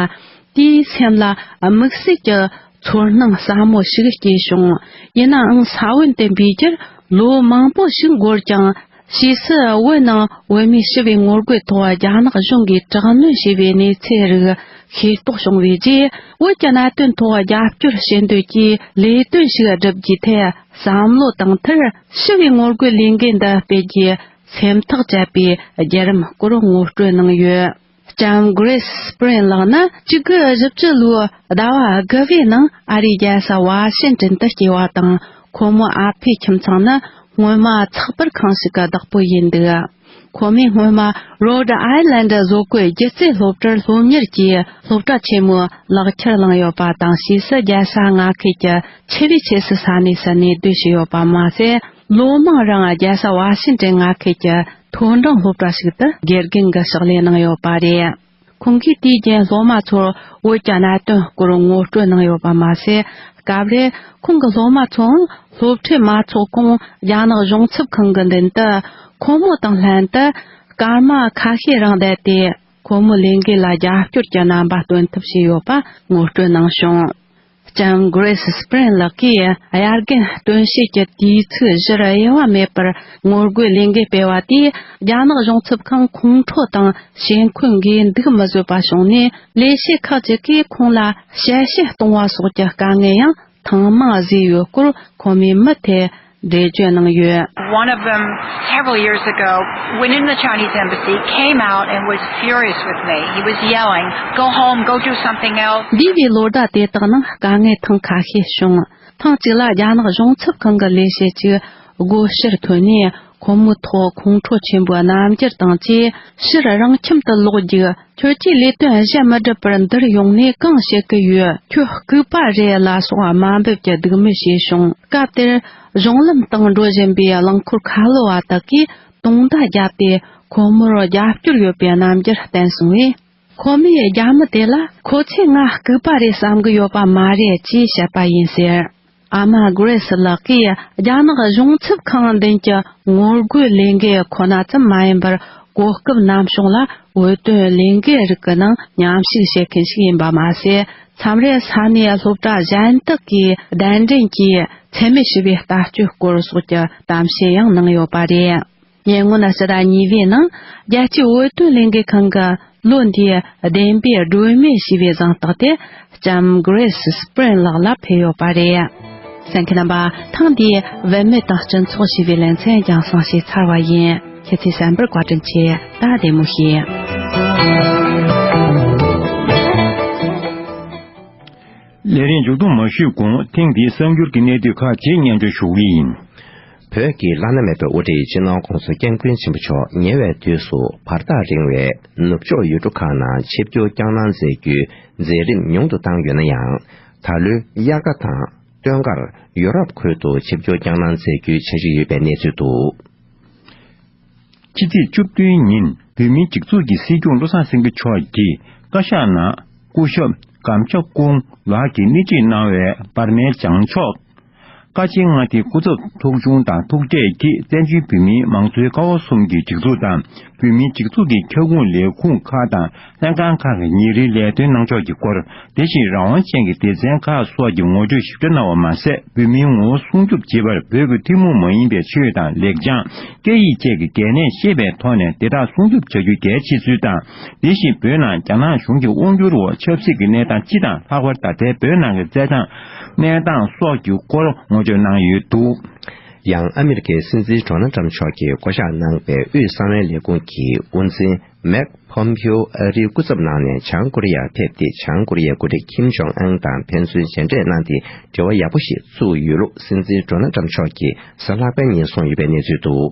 དེའི་སེམས་ལ་དམིགས་བསལ་གྱི་ཚོར་སྣང་ཟབ་མོ་ཞིག་སྐྱེས་བྱུང་། ཡིན་ནའང་ས་བོན་དུ་འབུད་རྒྱུར་ལོ་མང་པོ་ཞིག་འགོར་ཀྱང་། ཕྱིས་སུ་བོད་ནང་བོད་མིའི་ཞི་བའི་ངོ་རྒོལ་ཐོག་རྒྱ་ནག་གཞུང་གིས་དྲག་གནོན་བྱས་པའི་གནས་ཚུལ་རིགས་ཤེས་རྟོགས་བྱུང་བའི་རྗེས། བོད་ཀྱི་གནད་དོན་ཐོག་རྒྱབ་སྐྱོར་བྱེད་འདོད་ཀྱི་ལས་དོན་ཞིག་བསྒྲུབ་རྒྱུའི་ཐད་བསམ་བློ་བཏང་མཐར། ཞི་བའི་ངོ་རྒོལ་ལས་འགུལ་འདི་སྤེལ་རྒྱུའི་སེམས་ཐག་བཅད་པའི་བརྒྱུད་རིམ་སྐོར་ངོ་སྤྲོད་གནང་ཡོད། ལྕམ་གྷི་རེ་སི་སི་པི་རིན་ལགས་ནི་གཅིག་དགུ་བཞི་བཅུ་ལོའི་ཟླ་བ་དགུ་པའི་ནང་ཨ་རིའི་རྒྱལ་ས་ཝ་ཤིང་ཏོན་དུ་སྐྱེས་པ་དང་། ཁོ་མོའི་ཨ་ཕའི་ཁྱིམ་ཚང་ནི་སྔོན་མ་ཚགས་པར་ཁང་ཞིག་གི་བདག་པོ་ཡིན་འདུག་ཁོ་མོས་སྔོན་མ་རོ་ཌི་ཨའི་ལན་ཌི་བཟོ་བཀོད་སྒྱུ་རྩལ་སློབ་གྲྭར་སློབ་གཉེར་གྱིས་སློབ་གྲྭ་ཆེན་མོའི་ལག་ཁྱེར་བླངས་ཡོད་པ་དང་། ཕྱིས་སུ་རྒྱལ་ས་མངའ་ཁུལ་གྱི་ཆེས་བའི་ཆེས་སུ་ས་གནས་སུ་གནས་སྡོད་བྱས་ཡོད་པ་མ་ཟད། ལོ་མང་རིང་རྒྱལ་ས་ཝ་ཤིང་ཏོན་མངའ་ཁུལ་གྱི་མཐོ་འབྲིང་སློབ་གྲྭ་ཞིག་ཏུ་དགེ་རྒན་གྱི་ཕྱག་ལས་གནང་ཡོད་པ་རེད། ཁོང་གིས་དུས་རྒྱུན་སློབ་མ་ཚོར་བོད་ཀྱི་གནད་དོན་སྐོར་ངོ་སྤྲོད་གནང་ཡོད་པ་མ་ཟད། སྐབས་རེར་ཁོང་གི་སློབ་མ་ཚོའང་སློབ་ཁྲིད་མ་ཚོགས་གོང་རྒྱ་ནག་གཞུང་ཚབ་ཁང་གི་མདུན་དུ་ཁོ་མོ་དང་ལྷན་དུ་སྐར་མ་ཁ་ཤས་རིང་བསྡད་དེ། ཁོ་མོའི་ལས་འགུལ་ལ་རྒྱབ་སྐྱོར་གྱི་རྣམ་པ་སྟོན་ཐབས་བྱས་ཡོད་པ་ངོ་སྤྲོད་གནང་བྱུང་། ལྕམ་གྷི་རེ་སི་སི་པི་རིན་ལགས་ཀྱིས་དབྱར་དགུན་སྟོན་དཔྱིད་ཀྱི་དུས་ཚིགས་བཞིར་དབྱེ་བ་མེད་པར་ངོ་རྒོལ་ལས་འགུལ་སྤེལ་བ་དེས། རྒྱ་ནག་གཞུང་ཚབ་ཁང་ཁོང་ཁྲོ་དང་ཞེན་ཁོག་གིས་འདུག་མི་བཟོད་པ་བྱུང་ནས། ལས་བྱེད་ཁག་ཅིག་གིས་ཁོང་ལ་ཞལ་བཤད་གཏོང་བ་སོགས་ཀྱི་དཀའ་ངལ་ཡང་ཐེངས་མང་བཟོས་ཡོད་སྐོར་ཁོ་མོས་མུ་མཐུད་འགྲེལ་བརྗོད་གནང་ཡོད། One of them, several years ago, went in the Chinese embassy, came out and was furious with me. He was yelling, "Go home, go do something else." འདས་པའི་ལོ་ཟླ་དེ་དག་ནང་དཀའ་ངལ་ཐེངས་ཁ་ཤས་བྱུང་། ཐེངས་གཅིག་ལ་རྒྱ་ནག་གཞུང་ཚབ་ཁང་གི་ལས་བྱེད་ཅིག་སྒོ་ཕྱིར་ཐོན་ནས། ཁོ་མོའི་ཐོག་ཁོང་ཁྲོ་ཆེན་པོའི་རྣམ་འགྱུར་དང་བཅས་ཕྱིར་རང་ཁྱིམ་དུ་ལོག་རྒྱུ། ཁྱོད་ཀྱིས་ལས་དོན་གཞན་མི་སྒྲུབ་པར་འདིར་ཡོང་ནས་གང་བྱེད་ཀྱི་ཡོད། ཁྱོད་ལྐུགས་པ་རེད་ལ་སོགས་དམའ་འབེབས་ཀྱི་སྡིགས་དམོད་བྱས་བྱུང་། སྐབས་དེར་གཞུང་ལམ་སྟེང་འགྲོ་བཞིན་པའི་རླངས་འཁོར་ཁ་ལོ་བ་དག་གིས་དུང་བརྡ་བརྒྱབ་སྟེ་ཁོ་མོར་རྒྱབ་སྐྱོར་ཡོད་པའི་རྣམ་འགྱུར་བསྟན་སོང་བས། ཁོ་མོས་རྒྱ་མི་དེ་ལ་ཁོ་ཚོས་ང་ལྐུགས་པ་རེད་བསམ་གྱི་ཡོད་པ་མ་རེད་ཅེས་བཤད་པ་ཡིན་ཟེར། ཨ་མ་གྷི་རེ་སི་ལགས་ཀྱིས་རྒྱ་ནག་གཞུང་ཚབ་ཁང་མདུན་གྱི་ངོ་རྒོལ་ལས་འགུལ་ཁོ་ན་ཙམ་མ་ཡིན་པར། གོ་སྐབས་ནམ་བྱུང་ལ་འོས་བསྟུན་ལས་འགུལ་རིགས་ཀྱི་ནང་མཉམ་ཞུགས་བྱེད་མཁན་ཞིག་ཡིན་པ་མ་ཟད། མཚམས་རེ་ས་གནས་སློབ་གྲྭ་གཞན་དག་གི་གདན་འདྲེན་གྱིས་འཚེ་མེད་ཞི་བའི་ལྟ་སྤྱོད་སྐོར་སོགས་ཀྱི་གཏམ་བཤད་ཡང་གནང་ཡོད་པ་རེད། ཉེ་སྔོན་ཕྱི་ཟླ་གཉིས་པའི་ནང་རྒྱལ་སྤྱིའི་འོས་བསྟུན་ལས་འགུལ་ཁང་གི་ལོ་འདིའི་བདེན་པའི་སྒྲོན་མེ་ཞེས་པའི་གཟེངས་རྟགས་དེ་ལྕམ་Grace Spring་ལགས་ལ་ཕུལ་ཡོད་པ་རེད། གསན་མཁན་རྣམ་པ། ཐེངས་འདིའི་བུད་མེད་དང་སྤྱི་ཚོགས་ཞེས་པའི་ལེ་ཚན་རྒྱང་སྲིང་བྱས་ཚར་བ་ཡིན། ཁྱེད་ཚོས་གསན་པར་བཀའ་དྲིན་ཆེ། ད་བདེ་མོ་བྱོས། ལས་རིམ་མཇུག་བསྡོམས་མ་ཞུས་གོང་ཐེངས་འདིའི་གསར་འགྱུར་གྱི་གནད་བསྡུས་ཁག་ཅིག་སྙན་སྒྲོན་ཞུ་གི་ཡིན། བོད་ཀྱི་བླ་ན་མེད་པའི་དབུ་ཁྲིད་སྤྱི་ནོར་༸གོང་ས་༸སྐྱབས་མགོན་ཆེན་པོ་མཆོག་ཉེ་བའི་དུས་སུ་བར་ཐག་རིང་བའི་ནུབ་ཕྱོགས་ཡུལ་གྲུ་ཁག་ནང་ཆིབས་བསྒྱུར་བསྐྱངས་གནང་མཛད་རྒྱུའི་མཛད་རིམ་ཉུང་དུ་བཏང་ཡོད་ན་ཡང་། ད་ལོའི་དབྱར་ཁ་དང་སྟོན་ཁར་ཡུ་རོབ་ཁུལ་དུ་ཆིབས་བསྒྱུར་བསྐྱངས་གནང་མཛད་རྒྱུའི་འཆར་གཞི་ཡོད་པའི་གནས་ཚུལ་འདུག། ཕྱི་ཚེས་བཅུ་བདུན་ཉིན་བོད་མིའི་སྒྲིག་འཛུགས་ཀྱི་སྲིད་སྐྱོང་བློ་བཟང་སེང་གེ་མཆོག་གིས་བཀའ་ཤག་ནང་སྐུ་ཞབས་གམ་ཆ་ཀུང་ལགས་ཀྱིས་སྣེ་ཁྲིད་གནང་བའི་བར་མའི་བྱང་ཕྱོགས་བཀའ་སྤྱི་མངའ་སྡེའི་སྐུ་ཚབ་ཐུགས་ཆུང་དང་ཐུག་འཕྲད་ཀྱིས་བཙན་བྱོལ་བོད་མིའི་མང་གཙོའི་ཀ་བ་གསུམ་གྱི་སྒྲིག་འཛུགས་དང་། བོད་མིའི་སྒྲིག་འཛུགས་ཀྱི་ཁྱབ་ཁོངས་ལས་ཁུངས་ཁག་དང་ལྷན་ཁང་ཁག་གི་ཉིན་རེའི་ལས་དོན་གནང་ཕྱོགས་ཀྱི་སྐོར། དེ་བཞིན་རང་དབང་ཅན་གྱི་སྡེ་ཚན་ཁག་སོགས་ཀྱི་ངོ་སྤྲོད་ཞིབ་ཕྲ་གནང་བ་མ་ཟད། བོད་མིའི་ངོ་བོ་སྲུང་སྐྱོབ་བྱེད་པར་བོད་ཀྱི་ཐུན་མོང་མ་ཡིན་པའི་ཆོས་དང་ལེགས་བྱང་། སྐད་ཡིག་བཅས་ཀྱི་གལ་གནད་ཤེས་པའི་ཐོག་ནས་དེ་དག་སྲུང་སྐྱོབ་བྱ་རྒྱུ་གལ་ཆེ་ཚུལ་དང་། དེ་བཞིན་བོད་ནང་རྒྱ་ནག་གཞུང་གི་དབང་སྒྱུར་འོག་ཆབ་སྲིད་ཀྱི་གནས་སྟངས་སྤྱི་དང་། ལྷག་པར་ད་ལྟའི་བོད་ནང་གི་རྩེད་ཐང་གནས་སྟངས་སོགས་ཀྱི་སྐོར་ངོ་སྤྲོད་གནང་ཡོད་འདུག། ཡང་ཨ་མི་རི་ཀའི་སྲིད་འཛིན་ཌོ་ནལ་ཏྲམ་མཆོག་གིས་བསྐོ་གཞག་གནང་པའི་དབུས་གསང་བའི་ལས་ཁུངས་ཀྱི་དབུ་འཛིན་མེག་ཕོམ་ཕིའོ་ཨ་རིའི་སྐུ་ཚབ་གནང་ནས་བྱང་ཀོ་རི་ཡར་ཕེབས་ཏེ། བྱང་ཀོ་རི་ཡའི་འགོ་ཁྲིད་ཁིམ་ཇོང་ཨན་དང་ཕན་ཚུན་མཇལ་འཕྲད་གནང་སྟེ། འབྲེལ་བ་ཡག་པོ་ཞིག་བཙུགས་ཡོད་ལུགས་སྲིད་འཛིན་ཌོ་ནལ་ཏྲམ་མཆོག་གིས་གཟའ་ལྷག་པའི་ཉིན་གསུངས་ཡོད་པའི་གནས་ཚུལ་འདུག།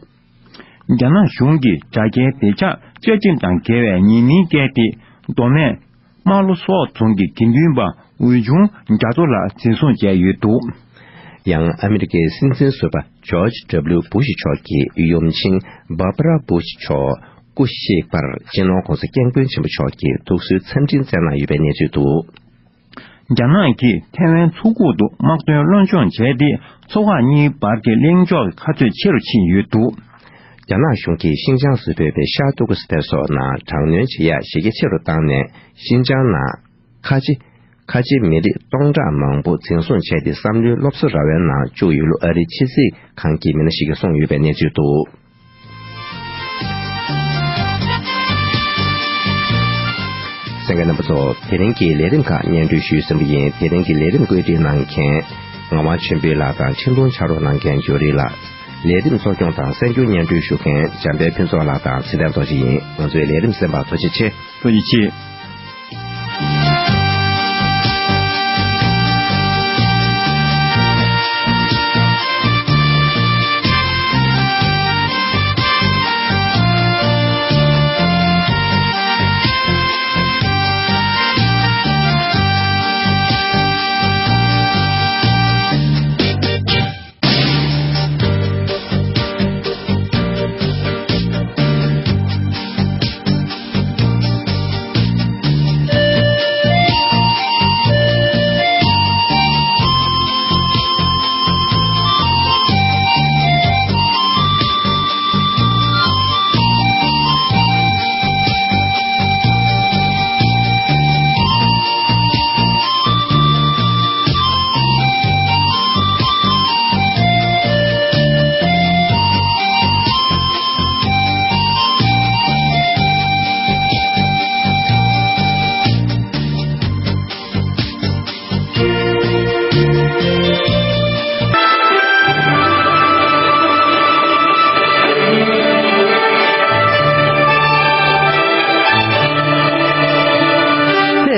རྒྱ་ནག་གཞུང་གིས་དྲ་རྒྱའི་བདེ་འཇགས་བཅའ་ཁྲིམས་དང་འགལ་བའི་ཉེས་མིང་བཀལ་ཏེ། མདོ་སྨད་རྨ་ལྷོ་སོག་རྫོང་གི་དགེ་འདུན་པ་འོད་ཆུང་རྒྱ་མཚོ་ལགས་འཛིན་བཟུང་བྱས་ཡོད་འདུག། ཡང་ཨ་མི་རི་ཀའི་སྲིད་འཛིན་ཟུར་པ་ཇོརྗ་ཌབ་ལིའུ་བུ་ཤི་མཆོག་གི་ཡུམ་ཆེན་བྷར་བྷ་ར་བུ་ཤི་མཆོག་སྐུ་གཤེགས་པར་སྤྱི་ནོར་༸གོང་ས་༸སྐྱབས་མགོན་ཆེན་པོ་མཆོག་གིས་ཐུགས་གསོའི་འཚམས་འཕྲིན་བསྩལ་གནང་ཡོད་པའི་གནས་ཚུལ་འདུག། རྒྱ་ནག་གིས་ཐའེ་ཝན་མཚོ་ཁུག་ཏུ་དམག་དོན་བློན་སྦྱོང་བྱས་ཏེ། མཚོ་འགག་གཉིས་བར་གྱི་གླེང་ཕྱོགས་ཀྱི་ཁ་གཏད་ཆེ་རུ་ཕྱིན་ཡོད་འདུག། རྒྱ་ནག་གཞུང་གིས་ཤིན་ཅང་ཟེར་འབོད་པའི་ཤར་ཏུར་ཀི་སི་ཐན་སོགས་ནང་དྲག་གནོན་བྱེད་ཡག་ཞི་རྒྱ་ཆེ་རུ་བཏང་ནས། ཤིན་ཅང་ནང་ཁ་ཆེ་ཁ་ཆེ་མི་རིགས་སྟོང་ཕྲག་མང་པོ་འཛིན་བཟུང་བྱས་ཏེ། བསམ་བློའི་སློབ་གསོ་ར་བའི་ནང་བཅུག་ཡོད་ལུགས་ཨ་རིའི་ཕྱི་སྲིད་ཁང་གི་མི་སྣ་ཞིག་གིས་གསུངས་ཡོད་པའི་གནས་ཚུལ་འདུག། གསན་མཁན་རྣམ་པ་ཚོ། དེ་རིང་གི་ལས་རིམ་ཁག་སྙན་སྒྲོན་ཞུས་ཟིན་པ་ཡིན། དེ་རིང་གི་ལས་རིམ་བཀོད་སྒྲིག་གནང་མཁན་ངག་དབང་ཆོས་འཕེལ་ལགས་དང་འཕྲིན་ཐུང་ཕྱག་རོགས་གནང་མཁན་ཇོ་རི་ལགས། ལས་རིམ་གཙོ་སྐྱོང་དང་གསན་རྒྱུ་སྙན་སྒྲོན་ཞུ་མཁན་འཇམ་དཔལ་ཕུན་ཚོགས་ལགས་དང་ཚེ་བརྟན་རྡོ་རྗེ་ཡིན། ང་ཚོའི་ལས་རིམ་གསན་པར་ཐུགས་རྗེ་ཆེ། ཐུགས་རྗེ་ཆེ།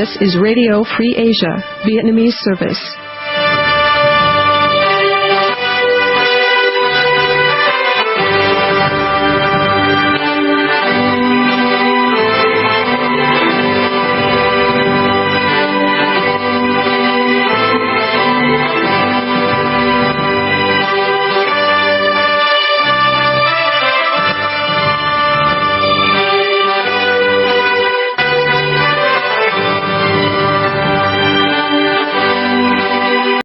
This is Radio Free Asia, Vietnamese service.